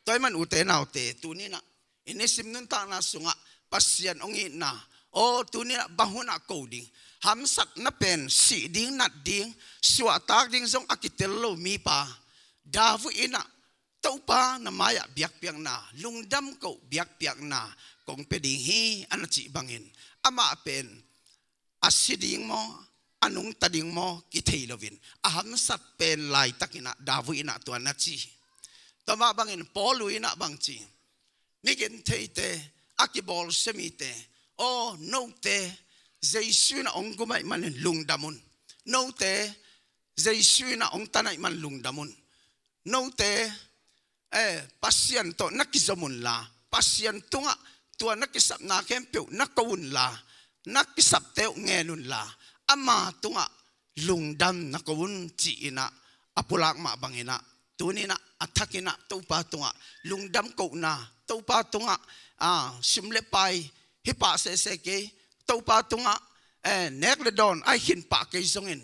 Tua ahih man ute naute, tuninah i nisim nuntakna sungah Pasian hong itna, aw, tuninah bang hunah ko ding? Hamsatna pen sih ding, nat ding, suahtak ding zong a kitel lo mipa David inah, Topa na mai-ah biakpiakna, lungdam koh biakpiakna kong pia ding hi, a na cih bangin, amah pen a si ding maw, a nungta ding maw kithei loin, a hamsat pen laitakinah David inah tua na ci. Tua mah bangin Paul inah bang ci? Migentheite, a kibawlsia mite, aw, note Jesu inah hong gum ahih manin lungdam un. Note Jesu inah hong tan ahih man lungdam un. Note, eh, Pasian tawh na kizom unla, Pasian tungah tua na kisapna khempeuh na ko unla, na kisapte uh ngen unla, ama tungah lungdam na ko un ci-inah a pulak mah banginah, tuninah a thakinah Topa tungah lungdam kohna, Topa tungah, ah, sum le pai hi pah sehseh kei, Topa tungah, eh, nek le dawn ahi khin pah kei zongin,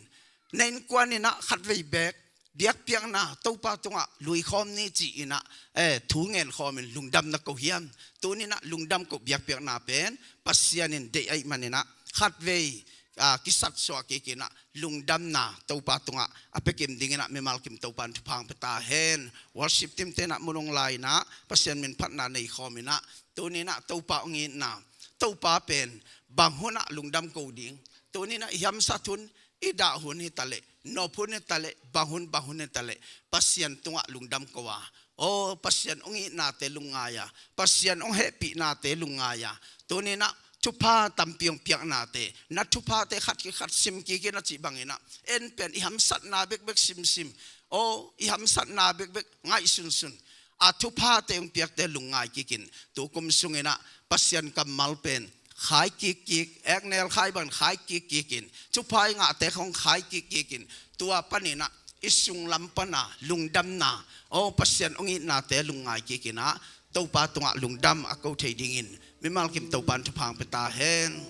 na innkuan inah khatvei beek biakpiakna Topa tungah luikhawm ni ci-inah, eh, thu ngenkhawmin lungdam na ko hiam? Tuninah lungdam koh biakpiakna pen Pasian in deih ahih maninah khatvei, ah, kisatsuah kikinah lungdamna Topa tungah a pia kim dinginah mimal kim Topa in thupha hong pia ta hen. Worship team tenah mun hong la inah Pasian min phatna neikhawm inah, tuninah Topa hong itna, Topa pen bang hunah lungdam ko ding? Tuninah i hamsat hun, i dah hun hitaleh, nop hun hitaleh, bang hun, bang hun hitaleh, Pasian tungah lungdam ko a, aw, Pasian hong itnate lungngai a, Pasian hong hehpihnate lungngai a, tuninah thupha tampi hong piaknate, na thuphate khat kikhat sim kikin a cih banginah, en pen i hamsatna bekbek simsim, aw, i hamsatna bekbek ngaihsunsun, a thuphate hong piakte lungngai kikin, tukum sunginah Pasian kammal pen khai kikkik, eknel khai bangin khai kikkikin, thupha i ngahte khong khai kikkikin, tua paninah i sunglam pana lungdamna, aw, Pasian hong itnate lungngai kikinah Topa tungah lungdam a ko thei dingin mimal kim Topa in thupha hong pia ta hen.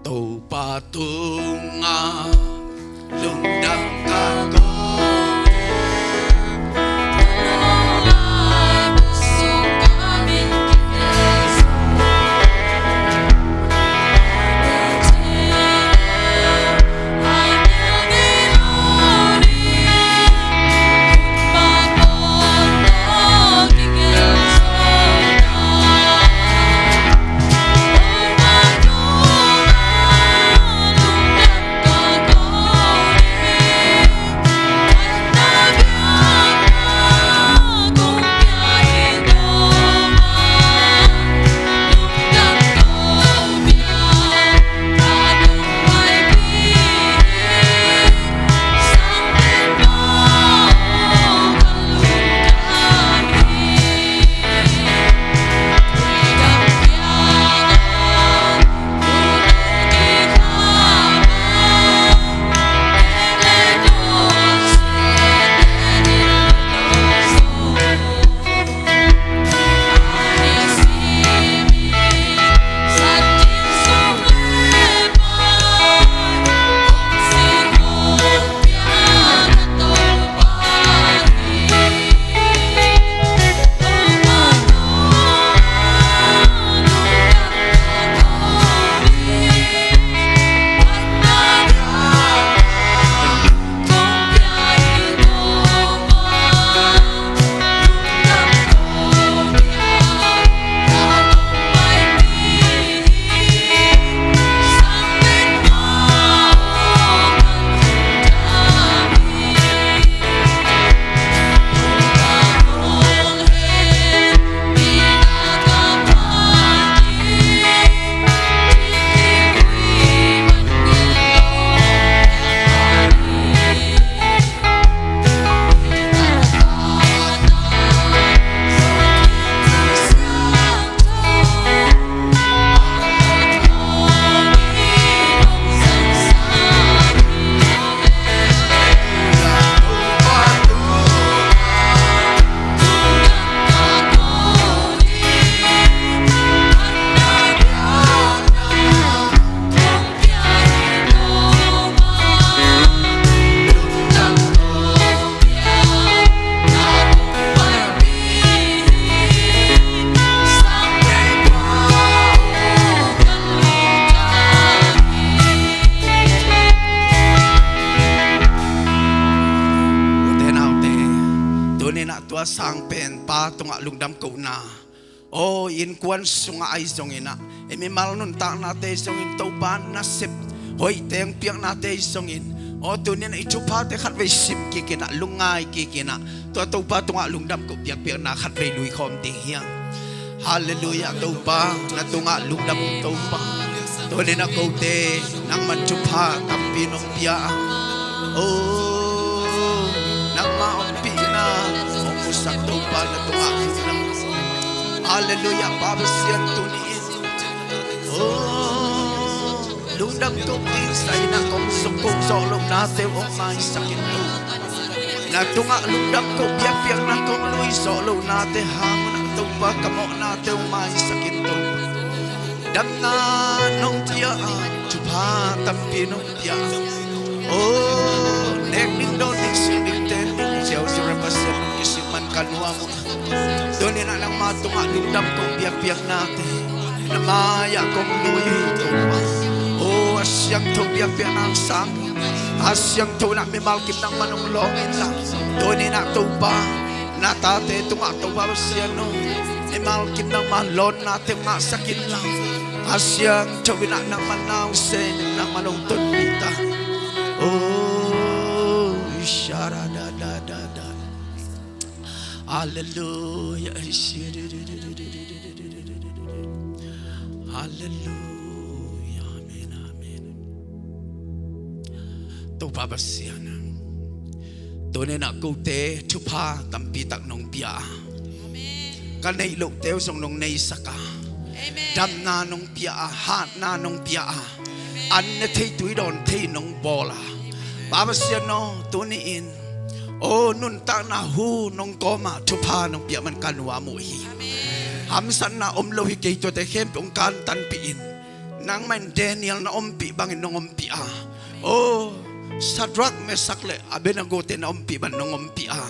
Topa tungah lungdam ka ko. Pa tungah lungdam kohna. Aw, innkuan sungah ahi zongin ah, i mimal nuntaknate zongin Topa nasep hoihte hong piaknate ahi zongin, aw, tuni-in ah i thuphate khatvei sim kik in ah, lungngai kik in ah, tua Topa tungah lungdam koh biakpiakna khatvei lui khawm ding hi hang. Halleluiah Topa, na tungah lungdam Topa. Tuni-in ah kote nangman thupha tampi nong pia a, aw, nangma ompihna hong musak Topa, na tungah lungdam. Halleluiah Pa Pasian, tuni-in, aw, lungdam koh ding sa-in ah kong suk kong zawh lohnate uh hong maisak in Topa. Na tungah lungdam koh biakpiakna kong lui zawh lohnate hang un ah Topa, ka mawhnate uh hong maisak in Topa. Damna nong pia a, thupha tampi nong pia a, aw, nek ding dawn ding sih dingte ning ziauziau Pasian, kisim man ka nuam uh. Tuni-in ah nangma tungah lungdam koh biakpiaknate na mai-ah kong lui hi Topa. Aw, a siangtho biakpiakna hong sang, a siangtho in ah mimal kim nangman hong lawng inla, tuni-in ah Topa, na tate tungah Topa Pasian aw, mimal kim nangma lawnnate hong ngahsak inla, a siangtho in ah nangman na hong sem, nangman hong tonpih ta. Aw, shara da da da da. Halleluiah. Halleluiah. Amen, amen. Topa Pasian, tuni-in ah kote thupha tampi tak nong pia a, amen, ka neih lohte uh zong nong neisak a, amen, damna nong pia a, hatna nong pia a, amen, an ne thei tui dawn thei nong bawl a, amen, Pa Pasian aw, tuni-in aw, nuntakna hu nong kawm a, thupha nong piak man ka nuam uh hi. Amen. Hamsatna om lo hi kei, tuate khempeuh hong kantanpih in. Nangmah in Daniel na ompih bangin nong ompih a, aw, Shadrach, Meshach le Abednego-te na ompih bangin nong ompih a,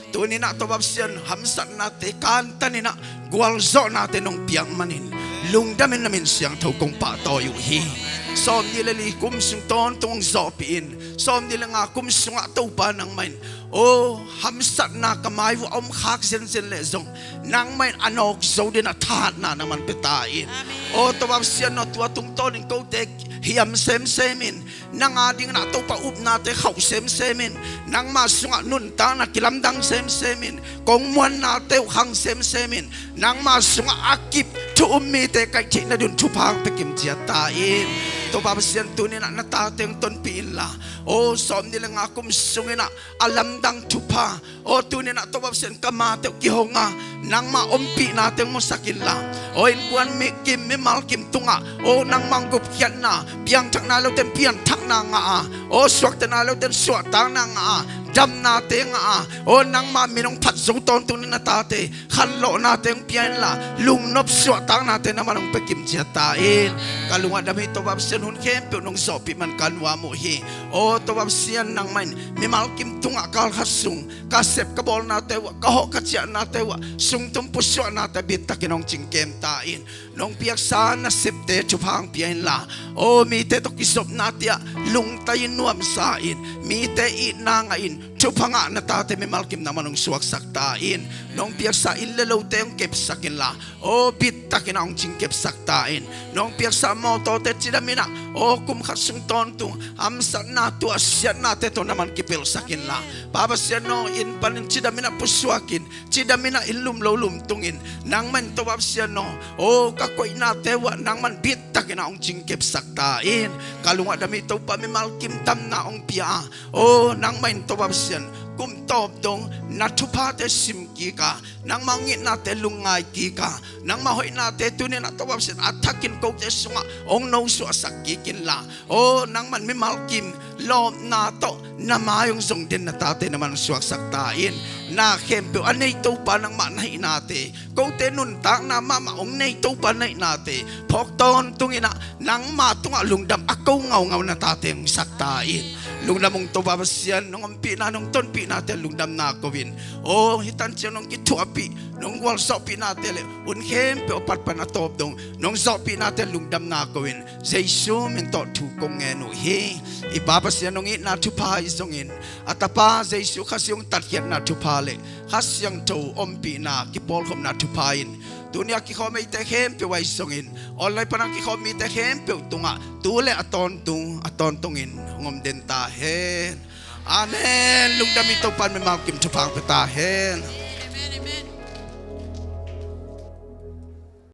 tuni-in ah Topa Pasian, hamsatnate kantan in ah gualzawhnate nong piak manin lungdam in na min siangtho kong pahtawi uh hi. Sawmnih le li kum sung tawntung hong zawhpih in, sawmnih le nga kum sungah Topa nangmah in, aw, hamsatna ka mai uh a om khak zenzen leh zong, nangmah in a nawk zo dingin ah thahatna nangman pia ta in. Amen. Aw, Topa Pasian aw, tua tungtawnin kote hiam semsem in, nang a dingin ah Topa upnate khauh semsem in, nangma sungah nuntakna kilamdang semsem in, kong muannate uh khang semsem in, nangma sungah a kip thu um mite kaih theih nadingin thupha hong pia kimciat ta in. Topa Pasian, tuni-in ah na tate hong tonpih inla, aw, sawmnih le nga kum sungin ah a lamdang thupha, aw, tuni-in ah Topa Pasian, ka mate uh kihong a, nangma ompihnate hong musak inla, aw, innkuan mi kim, mimal kim tungah, aw, nangma hong gupkhiatna, piangthak nai lote in pianthakna ngah a, aw, suakta nai lote in suahtakna ngah a, damnate ngah a, aw, nangma min hong phat zo tawntung dingin na tate khanlawhnate hong pia inla, lungnop suahtaknate nangman hong pia kimciat ta in. Ka lungah dam hi Topa Pasian, hun khempeuh nong zawhpih man ka nuam uh hi. Aw, Topa Pasian, nangmah in mimal kim tungah kal khat sung ka sep ka bawlnate uh ah, ka hawh ka ciahnate uh ah, sungtum pusuahnate ah bittakin hong cingkem ta in. Nong piaksa nasepte thupha hong pia inla, aw, mite tawh kizopnate ah lungtai nuamsa in, mite itna ngah in, thupha ngah na tate mimal kim nangman hong suaksak ta in. Nong piaksa inn le lote hong kepsak inla, aw, bittakin ah hong cingkepsak ta in. Nong piaksa mawtawte cidamin ah, aw, kum khat sung tawntung hamsatna, tuahsiatnate tawh nangman kipelhsak inla, Pa Pasian aw, inn panin cidamin ah pusuak in, cidamin ah inn lum lo lum tungin, nangmah in Topa Pasian aw, aw, ka koihnate uh ah nangman bittakin ah hong cingkepsak ta in. Ka lungah dam hi Topa, mimal kim damna hong pia a, aw, nangmah in Topa Pasian, kum tawp dong na thuphate sim kik a, nangma hong itnate lungngai kik a, nangma hoihnate tuni-in ah Topa Pasian, a thakin kote sungah hong nosuahsak kik inla, aw, nangman mimal kim lawpna tawh na mai hong zong den na tate nangman hong suaksak ta in. Na khempeuh a nei Topa nangmah na hihnate, kote nuntakna mahmah hong nei Topa na hihnate phawk tawntungin ah nangma tungah lungdam a ko ngaungau na tate hong sak ta in. Lungdam ung Topa Pasian, nong ompihna, nong tonpihnate lungdamna ko in. O, hih tan ciang nong kithuahpih, nong gualzawhpihnate le hun khempeuh a pat pan a tawp dong nong zawhpihnate lungdamna ko in. Jesu min tawh thu kong ngen uh hi. I Pa Pasian nong itna thupha hi zongin, a Tapa Jesu Khazih hong tatkhiatna thupha le Kha Siangtho ompihna kipawlkhopna thupha in tuni a kikhawm eite khempeuh ahi zongin online pan a kikhawm mite khempeuh tungah tu le a tawntung a tawntungin hong om den ta hen. Amen. Lungdam i Topa in mimal kim thupha hong pia ta hen.